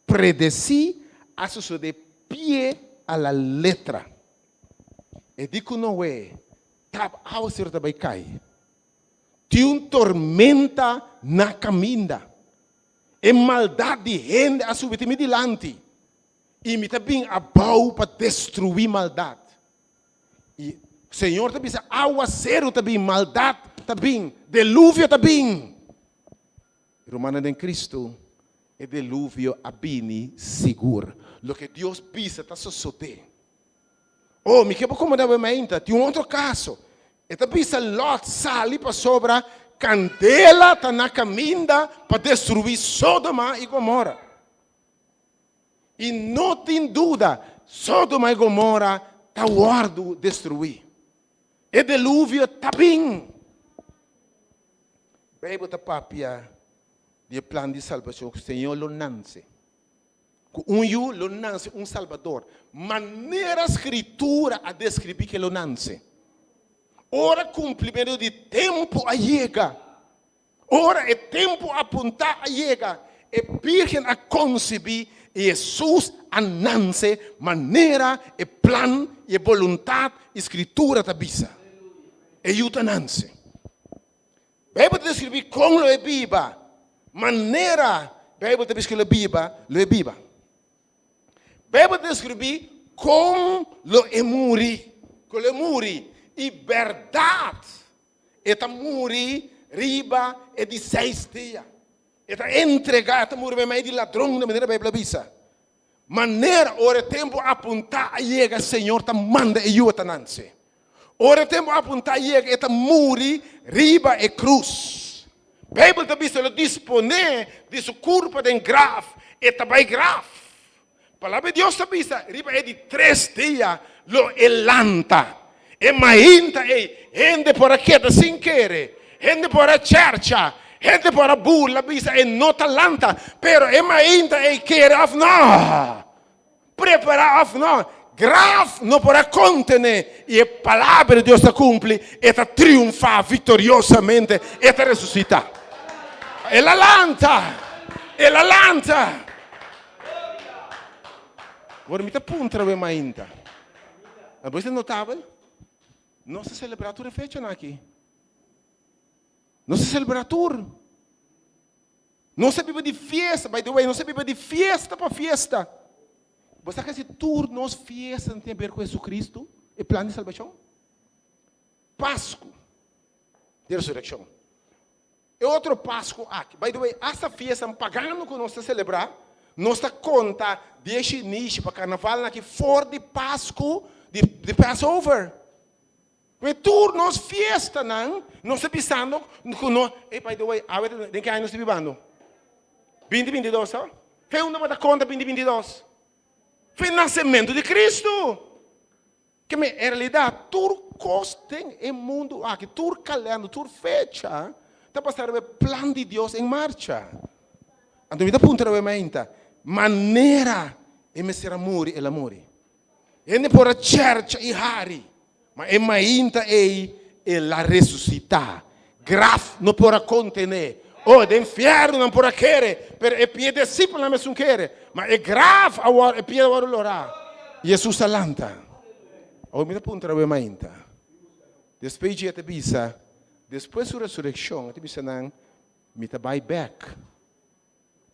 predesí, a sosodé pie a la letra. E di ku Noé, Tap áwaseru ta bai kai. Tin un tormenta na kaminda. E maldat di hende a subi te mi dilanti, i mi ta bin abou pa destruí maldat. I Señor ta bisa, Awaseru ta bin, maldat ta bin, deluvio ta bin. Rumannan den Cristo, e deluvio a bini sigur. Loke Dios bisa ta sosodé. Oh, mi ke bo komandá bo mainta. Tin un otro kaso. E ta bisa Lot, sali pasobra kandela ta na kaminda pa destruí Sodoma i Gomora. I no tin duda, Sodoma i Gomora ta wòrdu destruí. E deluvio ta bin. Beibel ta papia di e plan di salbashon ku Señor lo nanse. Ku un yu lo nanse un Salbador. Manera Skritura a deskribí ku e lo nanse. Ora kumplimentu di tempu a yega, ora e tempu apuntá a yega, e Bírgen a konsibí i Hesus a nanse manera e plan i e boluntat i Skritura ta bisa. E yu ta nanse. Beibel ta deskribí kon lo e biba, manera Beibel ta bisa ku lo e biba, lo e biba. Beibel ta deskribí kon lo e muri, ku lo e muri, i bèrdat e ta muri riba e di seis dia. E ta entregá, e ta muri meimei di ladron, di manera Beibel a bisa. Manera ora e tempu apuntá a yega, Señor ta manda e yu ta nanse. Ora e tempu apuntá a yega, e ta muri riba e krus. Beibel ta bisa lo disponé di su kurpa den graf, e ta bai graf. Palabra di Dios ta bisa riba e di tres dia lo e lanta. E mainta ei, hende por a keda sin kere, hende por a chèrcha, hende por a burla bisa e no ta lanta, pero e mainta ei kere òf no, prepará òf no, graf no por a kontené i e palabra di Dios ta kumpli, e ta triunfá viktoriosamente, e ta resusitá. El a lanta! El a lanta! Awor mi ta puntra bo e mainta. Abo ta notabel? Nos ta selebrá tur e fechanan aki. Nos ta selebrá tur. Nos ta biba di fiesta, by the way, nos ta biba di fiesta pa fiesta. Bo sa kasi tur nos fiestanan tin aber ku Jesucristo, e plan di salbashon? Pasku di resurekshon. E otro Pasku aki. By the way, asta fiestan pagano ku nos ta selebrá, nos ta konta di e shinishi pa karnavalnan aki for di Pasku di di Passover. Ku tur nos fiestanan nos ta bisando ku no, ey by the way, awe ta den ki aña nos ta bibando? Binti 22, to? Fe unda bo ta konta binti 22? Fe nasementu di Kristu. Ke men, en realidat, tur kos den e mundu aki, tur kalènder, tur fecha, ta basá riba e plan di Dios en marcha. Anto mi ta puntra awe mainta, manera e mester a muri, el a muri. Hende por a chèrcha i hari, ma e mainta ei el a resusitá. Graf no por a kontené. Oh, den fièrnu nan por a kere, pero e pie disipelnan mesun kere. Ma e graf a wòrdu, e pie a wòrdu lorá. Hesus a lanta. Awor mi ta puntra bo e mainta. Despues dje e ta bisa, despues su resurekshon, e ta bisa nan, Mi ta bai bèk.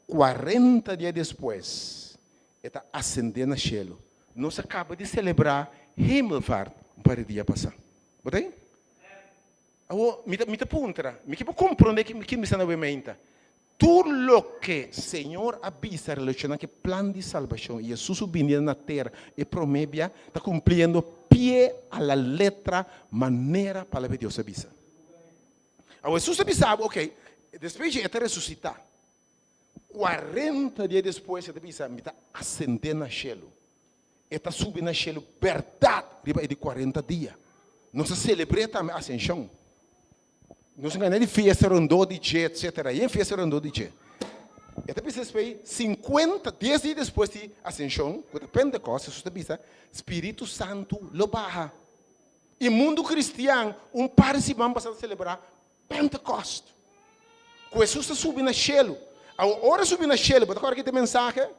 40 dia despues, e ta asendé na shelu. Nos a kaba di selebrá Hemelvaart un par di dia pasá. Bo ta ei? Awor, mi ta, mi ta puntra, mi ke por komprondé ki, ki mi sta na wei mainta. Tur loke Señor a bisa relashoná ku e plan di salbashon i Hesus su binida na tera e promé bia, ta kumpliendo pie a la letra manera Palabra di Dios a bisa. Awor, Hesus a bisa bo, ok, despues dje e ta resusitá. 40 dia despues e ta bisa, mi ta asendé na shelu. E ta subi na shelu bèrdat riba e di 40 dia. Nos ta selebr'é tambe Asenshon. Nos no gana di fiesta rondó di dje, etsetera. Yen fiesta rondó di dje. E ta bisa despues, 50, dies dia despues di Asenshon, ku ta Pentekòst, Hesus ta bisa, Spiritu Santu lo baha. I mundu kristian un par di siman pasá ta selebrá Pentekost. Ku Hesus ta subi na shelu. Awor, ora e subi na shelu, bo ta kòrda ki ta e mensahe?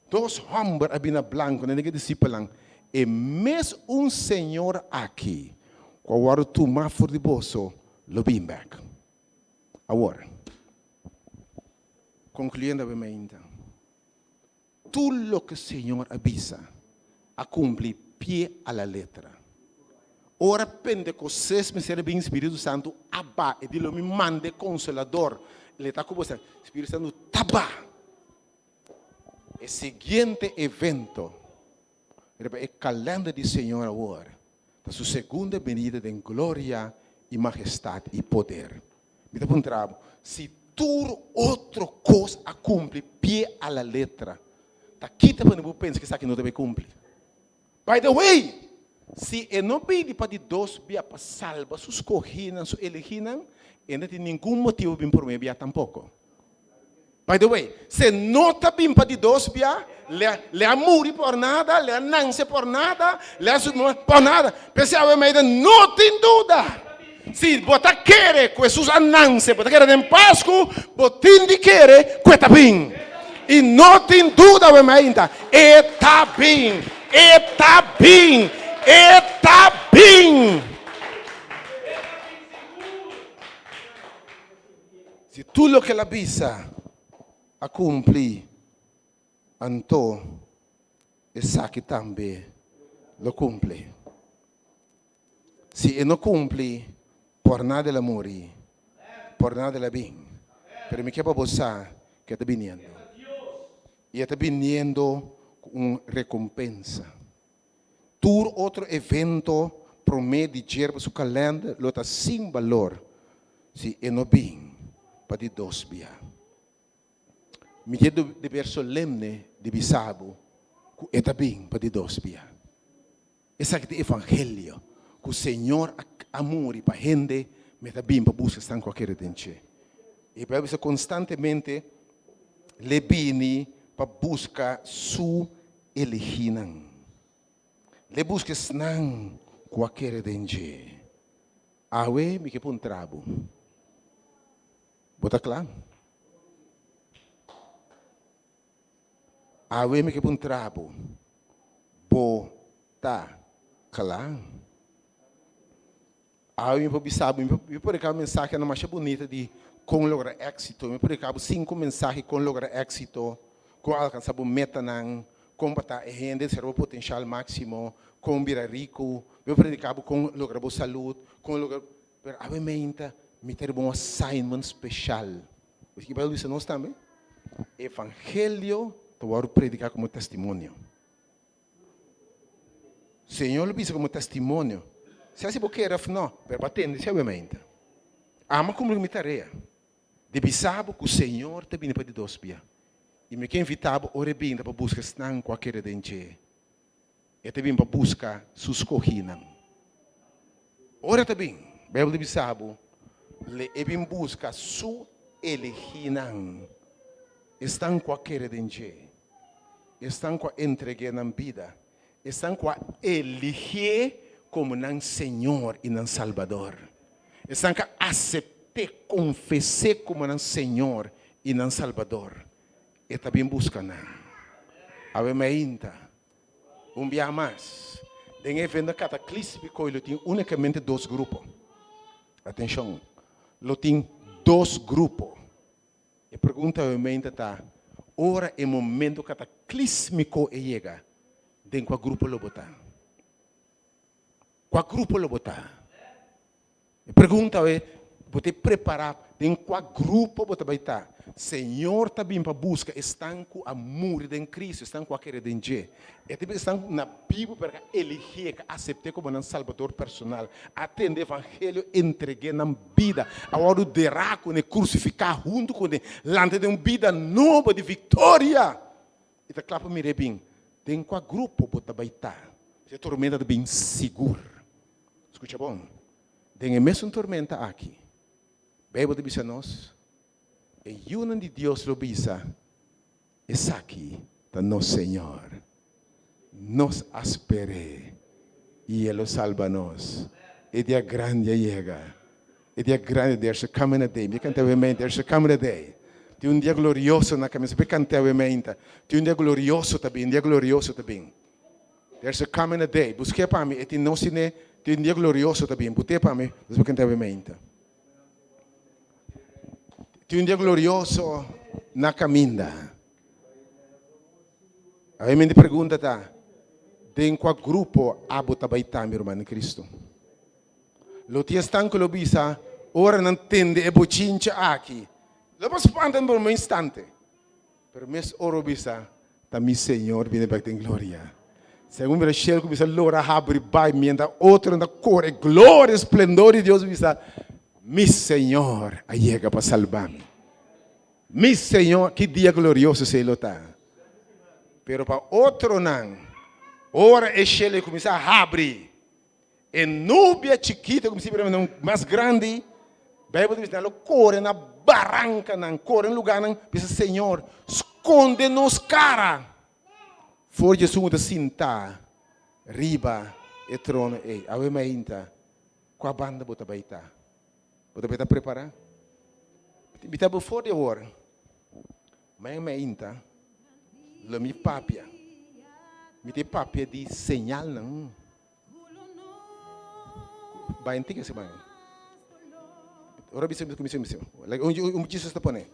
Dos hòmber a bini blanku na e disipelnan, E mes un Señor aki ku a wòrdu tumá for di boso lo bin bèk. Awor, konkluyendo awe mainta, tur loke Señor a bisa a kumpli pie a la letra. Ora Pentekostes mester a bin Spiritu Santu a ba, e di lo mi manda e Konsolador, el ta ku boso. Spiritu Santu ta ba. E siguiente evento riba e kalender di Señor awor ta su segunda benida den gloria i mahestat i poder. Mi ta puntra bo, si tur otro kos a kumpli pie a la letra, ta kita pa bo pensa ku esaki no ta bai kumpli? By the way, si e no bini pa di dos bia pa salba su skohinan, su elegínan, e no tin ningun motibu bin promé bia tampoko. By the way, se no ta bin pa di dos bia, le le a muri por nada, le a nanse por nada, le a su por nada. P'esei awe meida no tin duda. Si bo ta kere ku Hesus a nanse, bo ta kere den Pasku, bo tin di kere ku e ta bin. I no tin duda awe meinta, e ta bin, e ta bin, e ta bin. Si tur loke el a bisa a kumpli, anto esaki tambe lo kumpli. Si e no kumpli, por nada el a muri, por nada el a bin. Pero mi ke pa bo sa ku e ta biniendo. I e ta biniendo ku un rekompensa. Tur otro evento promé di djerba su kalènder lo ta sin balor si e no bin pa di dos bia. Mi tin e deber solemne di bisa bo ku e ta bin pa di dos bia. Esaki ta e evangelio ku Señor a muri pa hende, mi ta bin pa buska esnan ku a kere den dje. E Bijbel bisa konstantemente l'e bini pa buska su eligínan. L'e buska esnan ku a kere den dje. Awe mi ke puntra bo, Bo ta kla? Awe mi ke puntra bo, Bo ta kla? Awe mi por bisa bo, mi por reka mensahenan masha bunita di kon logra éksito. Mi por reka bo sinku mensahe kon logra éksito, kon alkansá bo metanan, kon pa ta e hende ser bo potenshal máksimo, kon bira riku. Mi por prediká bo kon logra bo salud, kon logra, pero awe meinta mi ta riba un assignment speshal. Bo sa ki Bijbel bisa nos tambe? Evangelio ta wòrdu prediká komo testimonio. Señor lo bisa como testimonio. Sea si bo kere of no, pero bo a tende si awe-mente. Amo a cumpli cu mi tarea di bisa bo cu Señor ta bini pa di dos bia. Y mi ke invita bo ora e binta pa busca esnan cu a kere den dje. E ta bin pa busca su scoginan. Ora e ta bin, Bijbel ta bisa bo, le e bin busca su eleginan, esnan cu a kere den dje. Esnan ku a entreg'é nan bida, esnan ku a eligié komo nan Señor i nan Salbador, esnan ku a asept'é, konfes'é komo nan Señor i nan Salbador, e ta bin buska nan. Awe mainta, un biaha mas, den e evento kataklísmiko lo tin únikamente dos grupo. Atenshon, lo tin dos grupo. E pregunta obviamente ta, ora e momento kataklísmiko e yega, den kua grupo lo bo ta? Kua grupo lo bo ta? E pregunta e, bo ta prepará den kua grupo bo ta bai ta? Señor ta bin pa buska esnan ku a muri den Cristo, esnan ku a kere den dje. E ta bin esnan na bibu pero ka eligié, ka asept'é komo nan Salbador personal, a tende evangelio, entreg'é nan bida a wòrdu derá kuné, krusifiká huntu kuné, lanta den un bida nobo di viktoria. I ta kla pa mir'é bin. Den kua grupo bo ta bai ta? E tormenta ta bin sigur. Skucha bon, den e mesun tormenta aki, Beibel ta bisa nos, e yunan di Dios lo bisa, Esaki ta nos Señor. Nos a sper'é i E lo salba nos. E dia grandi a yega. E dia grandi, there's a coming a day. Mi a kanta awe meinta, there's a coming a day. Tin un dia glorioso na kaminda. Siempre kant'é awe meinta. Tin un dia glorioso ta bin, un dia glorioso ta bin. There's a coming a day. Busk'é pa mi, e tin nos tine, tin un dia glorioso ta bin. But'é pa mi, nos por kant'é awe meinta. Tin un dia glorioso na kaminda. Awor mi pregunta ta, den kua grupo abo ta bai ta, mi ruman den Cristo? Lo tin esnan ku lo bisa ora nan tende e bochincha aki, lo por spanta por un instante, pero mes ora bo bisa, ta mi Señor bini bek den gloria. Segun mira shel ku bisa lora habri bai mientras otronan ta kore gloria, splendor di Dios bisa, mi Señor a yega pa salba mi. Mi Señor, ki dia glorioso esei lo ta! Pero pa otronan, ora e shelu e kuminsá habri, e nubia chikito kuminsá bira mas grandi. Bijbel ta bisa nan lo kore na barankanan, kore na lugarnan, bisa Señor, skonde nos kara for di esun ku ta sintá riba e trono ei. Awe mainta, kua banda bo ta bai ta? Bo ta bai ta prepará? Mi ta for di awor. Mañan mainta lo mi papia. Mi ta papia di señalnan. Bai antigua si bai. Ora bisa bisa bisa bisa. Like un un Jesus ta pone.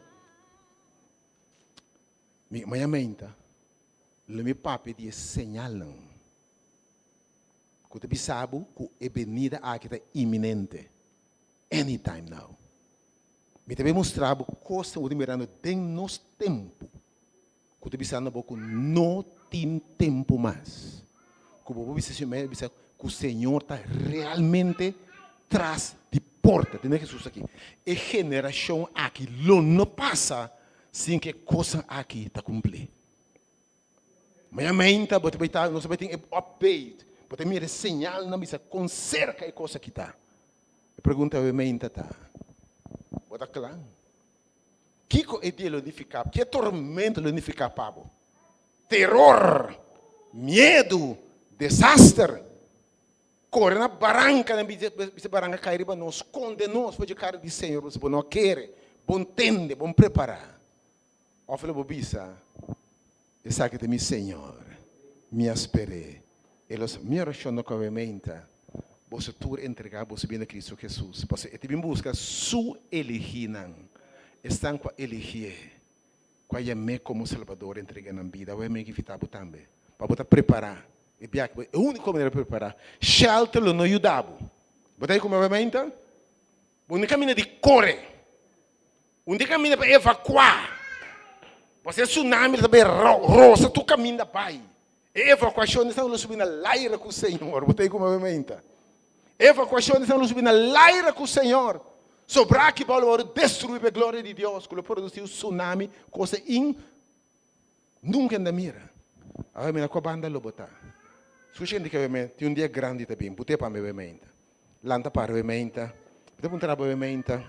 Mi mañan mainta lo mi papia di e señalnan ku ta bisa bo ku e benida aki ta inminente. Anytime now. Mi ta bin mustra bo kosnan ku ta mirando den nos tempu ku ta bisando bo ku no tin tempu mas. Ku bo por bisa si mi bisa ku Señor ta realmente tras di porta. Tende Hesus aki. E generashon aki lo no pasa sin ku e kosnan aki ta kumpli. Mañana mainta bo ta bai ta, nos ta bai tin e update. Bo ta mira e señalnan bisa kon serka e kos aki ta. E pregunta awe mainta ta, bo ta kla? Kiko e dia lo nifiká? Ke tormento lo nifiká pa bo? Teror, miedu, desaster. Kore na baranka nan bisa baranka kai riba nos, skonde nos for dje kara di Señor, pasobra bo no a kere, bo ntende, bo prepará. Of lo bo bisa, Esaki ta mi Señor, mi a sper'é. E lo sa. Mi orashon no kabe meinta, boso tur entregá boso bida na Cristo Jesus, pasobra E ta bin buska Su eligínan, esnan ku a eligié, ku a yam'é komo Salbador, entregá nan bida. Awor mi a invitá bo tambe pa bo ta prepará e biaha. E úniko manera pa prepará, shelter lo no yuda bo. Bo ta ei ku mi awe meinta? Bo no kaminda di kore. Un di kaminda pa evakuá. Pasobra e tsunami ta bai rosa tur kaminda bai. E evakuashon esnan lo subi na laira ku Señor. Bo ta ei ku mi meinta? E evakuashon esnan lo subi na laira ku Señor. Sobrá aki bou lo wòrdu destruí pa e gloria di Dios ku lo produsí un tsunami kosa in nunka hende a mira. Awe mira kua banda lo bo ta. Skucha hende ke awe tin un dia grandi ta bin. But'é pa mi awe meinta. Lanta para awe meinta. Mi ta puntra bo awe meinta,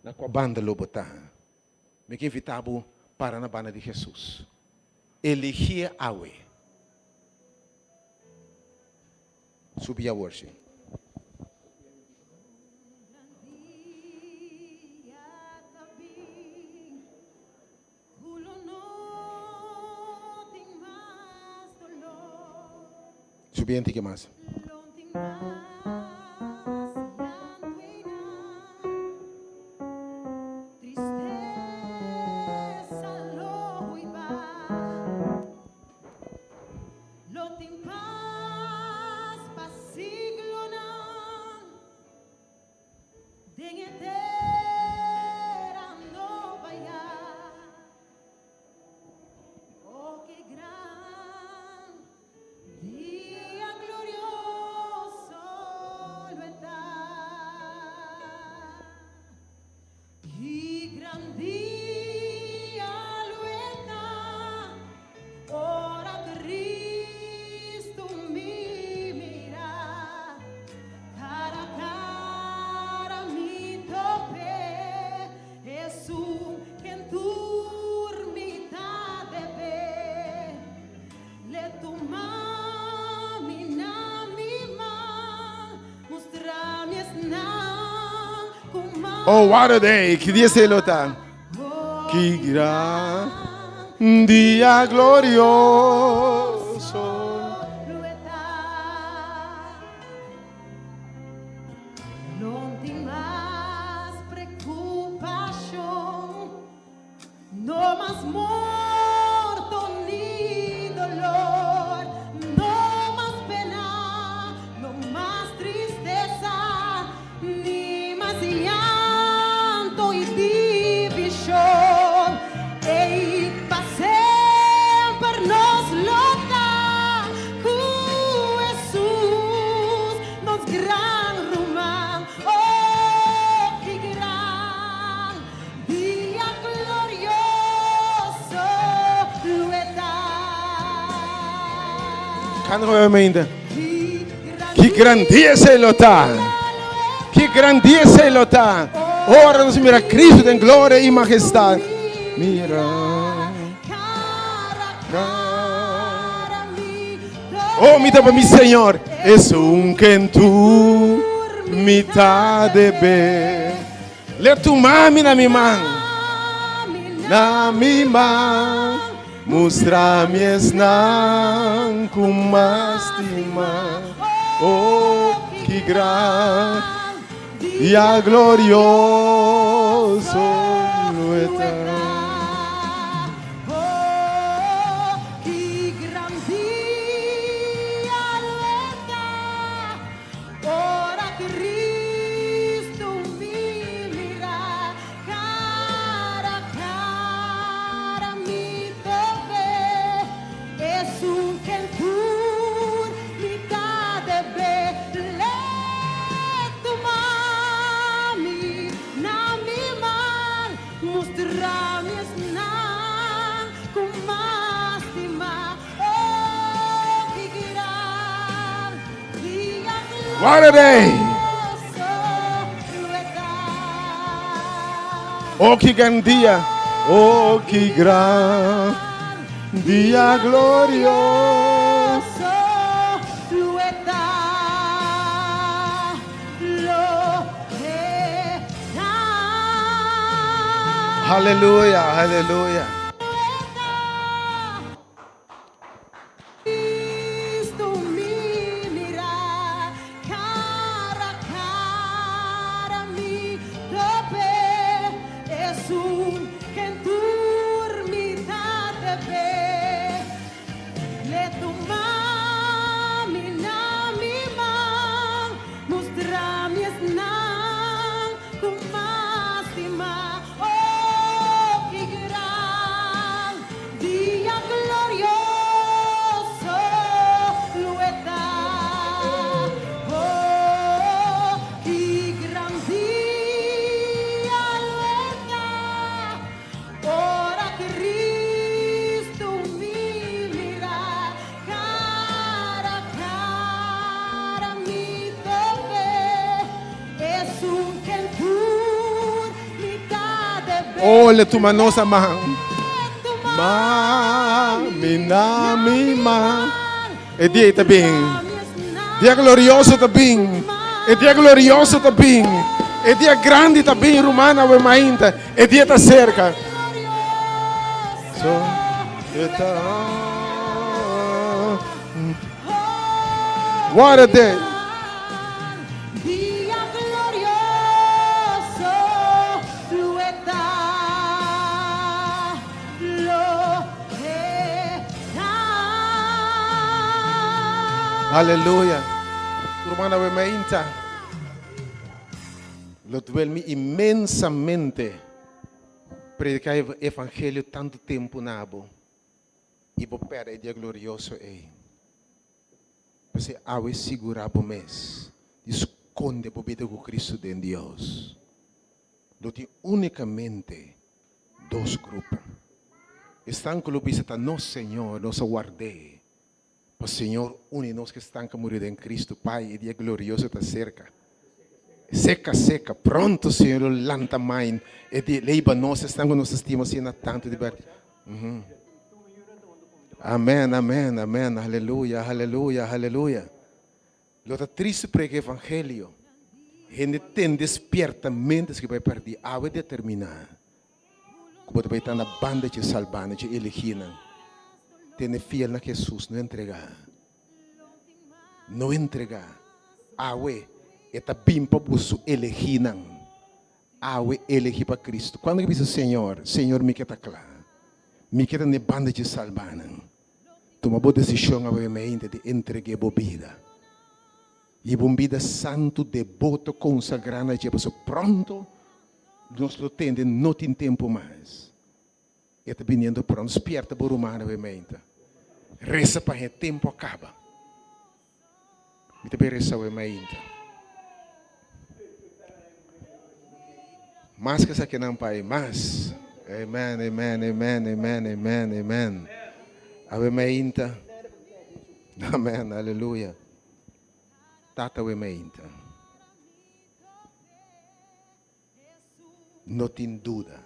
na kua banda lo bo ta? Mi ke invitá bo para na banda di Hesus. Eligié awe. Subi awor si. Subi un tiki mas. Oh, what a day! Ki dia esei lo ta? Ki gran dia glorioso! Canta con mi mente. Ki gran dia esei lo ta. Ki gran dia esei lo ta, ora nos mira Cristo den gloria i mahestad. Mira. Oh, mi ta pa mi Señor. Esun ken tu mi ta debe. Le tuma mi na mi man. Na mi man. Mustra mi esnan ku mas stima. Oh, ki gran dia glorioso lo e ta. What a day! Oh, ki gran dia! Oh, ki gran dia glorioso! Hallelujah, hallelujah. Oh, le tuma nos a man. Ma, mi na mi ma. E dia ta bin. Dia glorioso ta bin. E dia glorioso ta bin. E dia grandi ta bin, rumana we mainta. E dia ta cerca. So, eta. What a day. Aleluya. Rumannan we mainta. Lo duel mi inmensamente predica e evangelio tanto tempo na bo y bo perde e dia glorioso ey. P'esei awe sigurá bo mes di skonde bo bida ku Kristu den Dios. Lo tin únikamente dos grupo. Esnan ku lo bisa ta nos Señor, nos a ward'é. Pa Señor uni nos ku esnan ku a muri den Kristu. Pai, e dia glorioso ta serka. Seka, seka, pronto Señor lo lanta main e dia leiba nos esnan ku nos ta stima asina tantu di bèrdi. Amen, amen, amen, aleluya, aleluya, aleluya. Lo ta tristu prega evangelio. Hende tende spiertamente esaki bai pèrdí. Awe determiná ku bo ta bai ta na banda dje salbánan, dje elegínan. Tene fiel na Hesus, no entregá. No entregá. Awe e ta bin pa bo su elegínan. Awe elegí pa Kristu. Kuando ke bisa Señor, Señor mi ke ta kla. Mi ke ta na e banda dje salbánan. Tuma bo desishon awemente di entreg'é bo bida. Hiba un bida santu, deboto, konsagrá na dje, pasobra pronto nos lo tende no tin tempu mas. E ta biniendo pronto. Spierta bo ruman awemente. Resa pa e tempu a kaba. Mi ta bay resa awe mainta. Mas ke esakinan Pai, mas. Amen, amen, amen, amen, amen, amen. Awe mainta. Amen, aleluya. Tata awe mainta. No tin duda.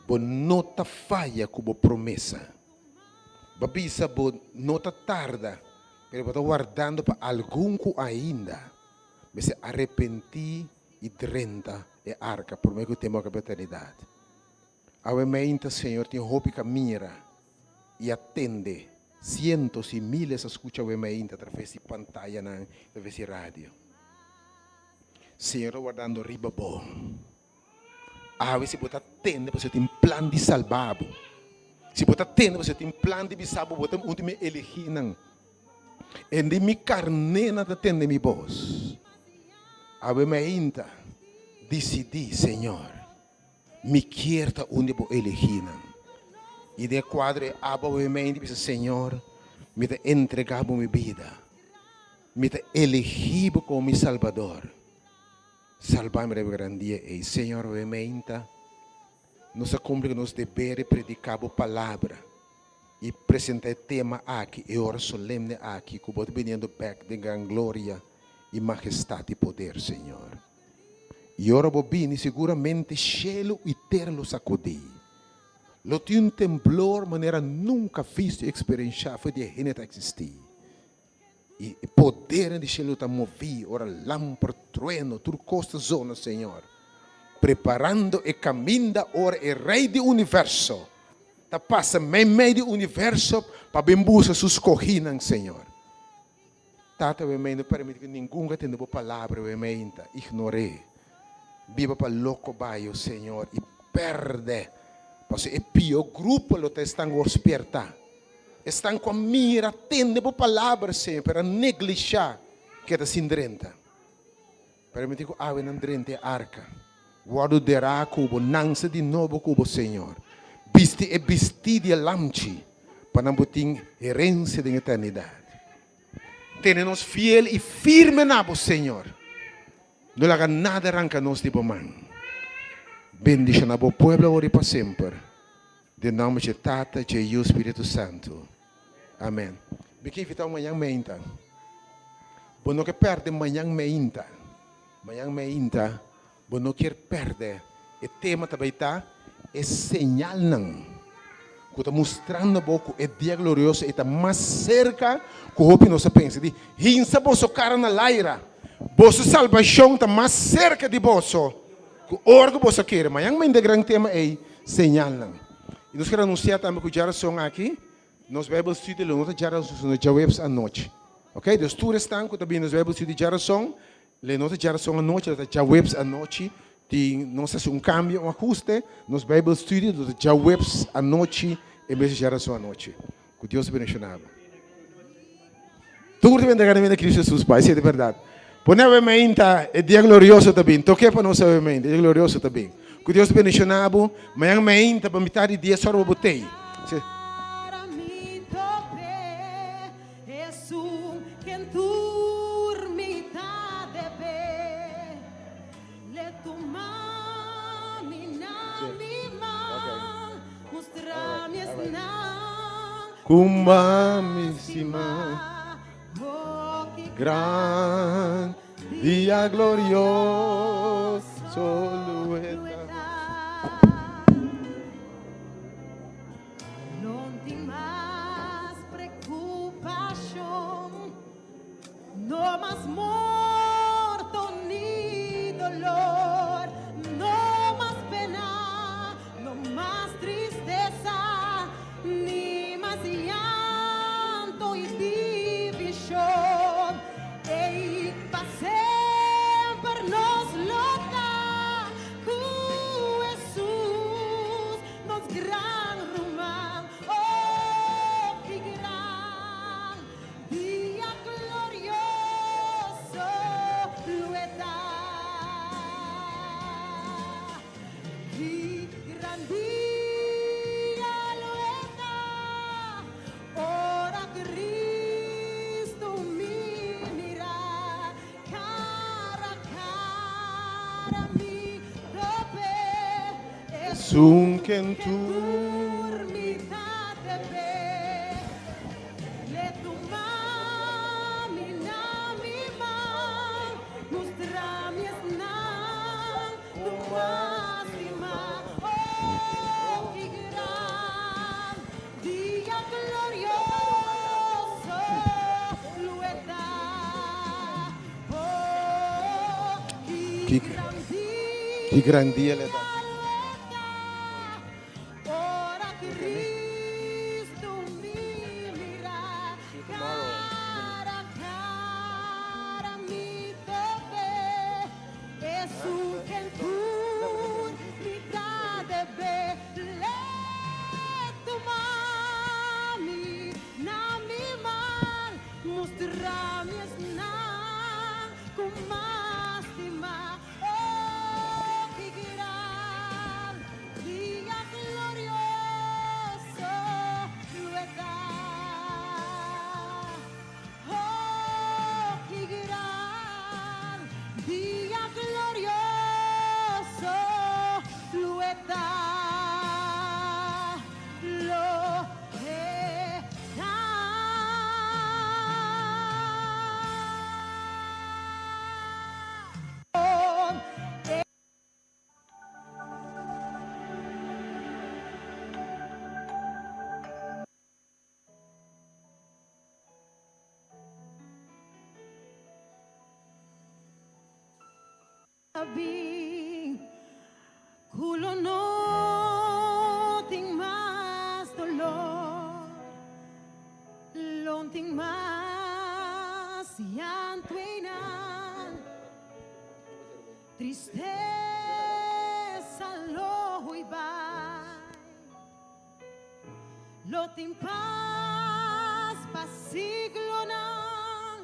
Bo no ta faya ku bo promesa. Bo a bisa bo no ta tarda, pero bo ta wardando pa algun ku ainda mester arepentí i drenta e arka promé ku tempu a kaba eternidat. Awe meinta, Señor, tin hopi ka mira i a tende. Sientos i miles a skucha awe meinta atraves di pantayanan i atraves di radio. Señor ta wardando riba bo. Awe si bo ta tende pasobra tin plan di salba bo. Si bo ta tende pasobra tin plan di bisa bo, bo ta un di mi elegínan. E di mi karnénan ta tende mi bos. Awe mainta disidí, Señor, mi kier ta un di bo elegínan. I den e kuadro e abo awe mainta bisa, Señor, mi ta entregá bo mi bida. Mi ta elegí bo komo mi Salbador. Salba mi riba e gran dia ei. Señor, awe meinta nos a cumpli cu nos deber di predica Bo Palabra y presenta e tema aki, e ora solemne aki cu Bo ta biniendo bek den gran gloria y majestad y poder, Señor. Y ora Bo bini, seguramente cielo y tera lo sacudi. Lo tin un temblor manera nunca visto y experiencia for di e hende ta existi. I e podernan di shelu ta moví ora lamper, trueno, tur kos ta zona, Señor, preparando e kaminda ora e Rei di universo ta pasa meimei di universo pa bin buska su skohínan, Señor. Tata, wemei no permití ku ningun ka tende bo palabra, wemei ta ignor'é. Biba pa loko bayo, Señor, i pèrdè, pasobra e pió grupo lo ta esnan ku bo spiertá. Esnan ku a mira, tende bo palabra, Señor, pero a neglishá keda sin drenta. Permití ku awe nan drenta e arka, wòrdu derá ku bo, nanse di nobo ku bo, Señor. Bisti e bistí di e lamchi, pa nan por tin herensia den eternidat. Tene nos fiel i firme na bo, Señor. No laga nada ranka nos di bo man. Bendishoná bo pueblo awor i pa semper. Den nomber dje Tata, dje Yu, Spiritu Santu. Amen. Mi ke invitá bo mañan meinta. Bo no ke pèrdè mañan meinta. Mañan meinta bo no kier pèrdè. E tema ta bai ta e señalnan ku ta mustrando bo ku e dia glorioso ei ta mas serka ku hopi nos a pensa. Di hinsa boso kara na laira. Boso salbashon ta mas serka di boso. Ku ora ku boso a kere. Mañan mende gran tema ei, señalnan. I nos ker anunsiá tambe ku djarason aki, nos Bijbel Studio lo no ta djarason sino djaweps anochi. Ok, dus tur esnan ku ta bini nos Bijbel Studio djarason, lo no ta djarason anochi, lo ta djaweps anochi. Tin nos hasi un kambio, un ahuste, nos Bijbel Studio lo ta djaweps anochi en bes di djarason anochi. Ku Dios bendishoná bo. Tur ta bendega na bida Cristo Jesus pa esei ta berdad. Pone awe mainta e dia glorioso ta bin. Toke pa nos awe mainta e dia glorioso ta bin. Ku Dios bendiciona bo. Mañan mainta pa mitad di dies ora bo bo tei. Ku mami stima Gran dia glorioso lo e ta. No mas morto ni dolor, no mas pena, no mas tristesa, ni mas llanto y division. Ey, pa semper nos lo ta cu Hesus, nos gran ruman. Oh, ki gran Dia glorioso lo e ta. Ki gran dia lo e ta, ora Cristo mi mira, cara a cara mi tope. Esun ken tur mi ta debe. Ki ki gran dia le ta. Bin cu lo no tin mas dolor, lo tin mas llanto einan. Tristeza lo hui bai, lo tin paz pa siglonan.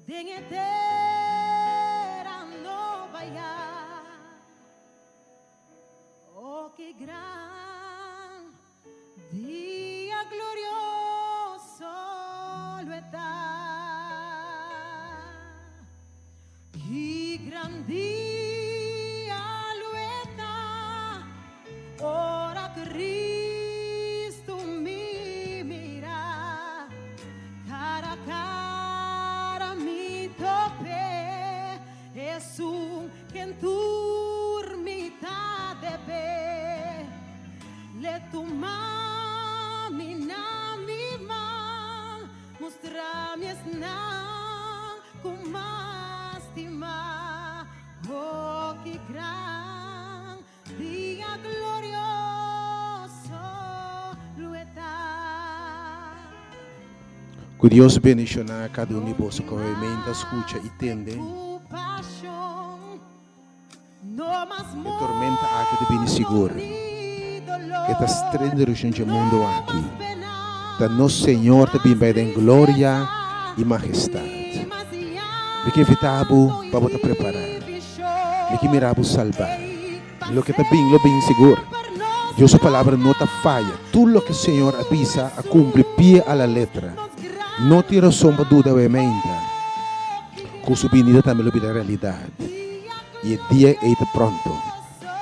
Den e tera noba ya. Oh, ke gran dia glorioso lo e ta. Ki gran dia lo e ta ora Cristo mi mira. Cara cara mi tope Esun ken tur mi ta debe Le tuma mi na mi man Mustra mi esnan ku mas stima Oh ki gran Dia glorioso lo e ta. Ku Dios bendishoná kada un di boso ku awe ta skucha i tende. E tormenta aki ta bini sigur. E ta strende rushon dje mundu aki. Ta nos Señor ta bin bai den gloria i mahestat. Mi ke invitá bo pa bo ta prepará. Mi ke mira bo salbá. Loke ta bin lo bin sigur. Dios su palabra no ta faya. Tur loke Señor a bisa a cumpli pie a la letra. No tin rason pa duda awe meinta cu su binida tambe lo bira realidad. Y e dia ey ta pronto.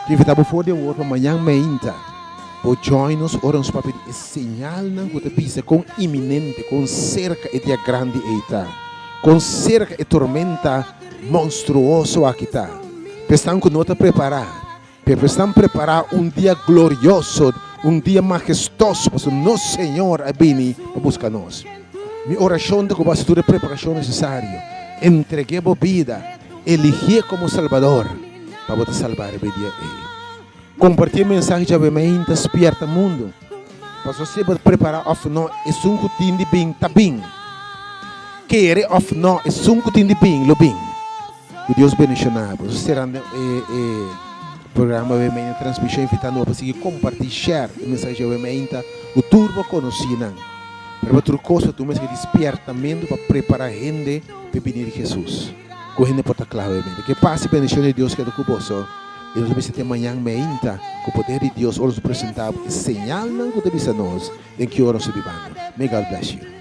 Te invita bo for di awor pa mañan meinta bo join nos ora nos papia di e señalnan cu ta bisa con inminente, con cerca e dia grandi ey ta. Con cerca e tormenta monstruoso aki ta. P'esnan ku no ta prepará, pero p'esnan prepará un dia glorioso, un dia mahestoso, pasobra nos Señor a bini pa buska nos. Mi orashon ta ku bo hasi tur e preparashon nesesario. Entreg'é bo bida, eligié komo Salbador pa bo ta salbá riba e dia ei. Kompartí e mensahe djawe mainta spièrta mundu. Pasobra si bo ta prepará òf no, esun ku tin di bin ta bin. Kere òf no, esun ku tin di bin lo bin. Ku Dios bendishoná bo. Nos ta serando e e programa awe mainta transmishon invitando bo pa sigui kompartí, share, e mensahe djawe mainta ku tur bo konosínan. Pero pa tur kos ta tuma esaki di spièrtamentu pa prepará hende pa e bini di Hesus. Ku hende por ta kla awe mainta. Ke pas i bendishon di Dios keda ku boso. I nos a bisa te mañan meinta ku poder di Dios ora nos presentá bo e señalnan ku ta bisa nos den ki ora nos ta bibando. May God bless you.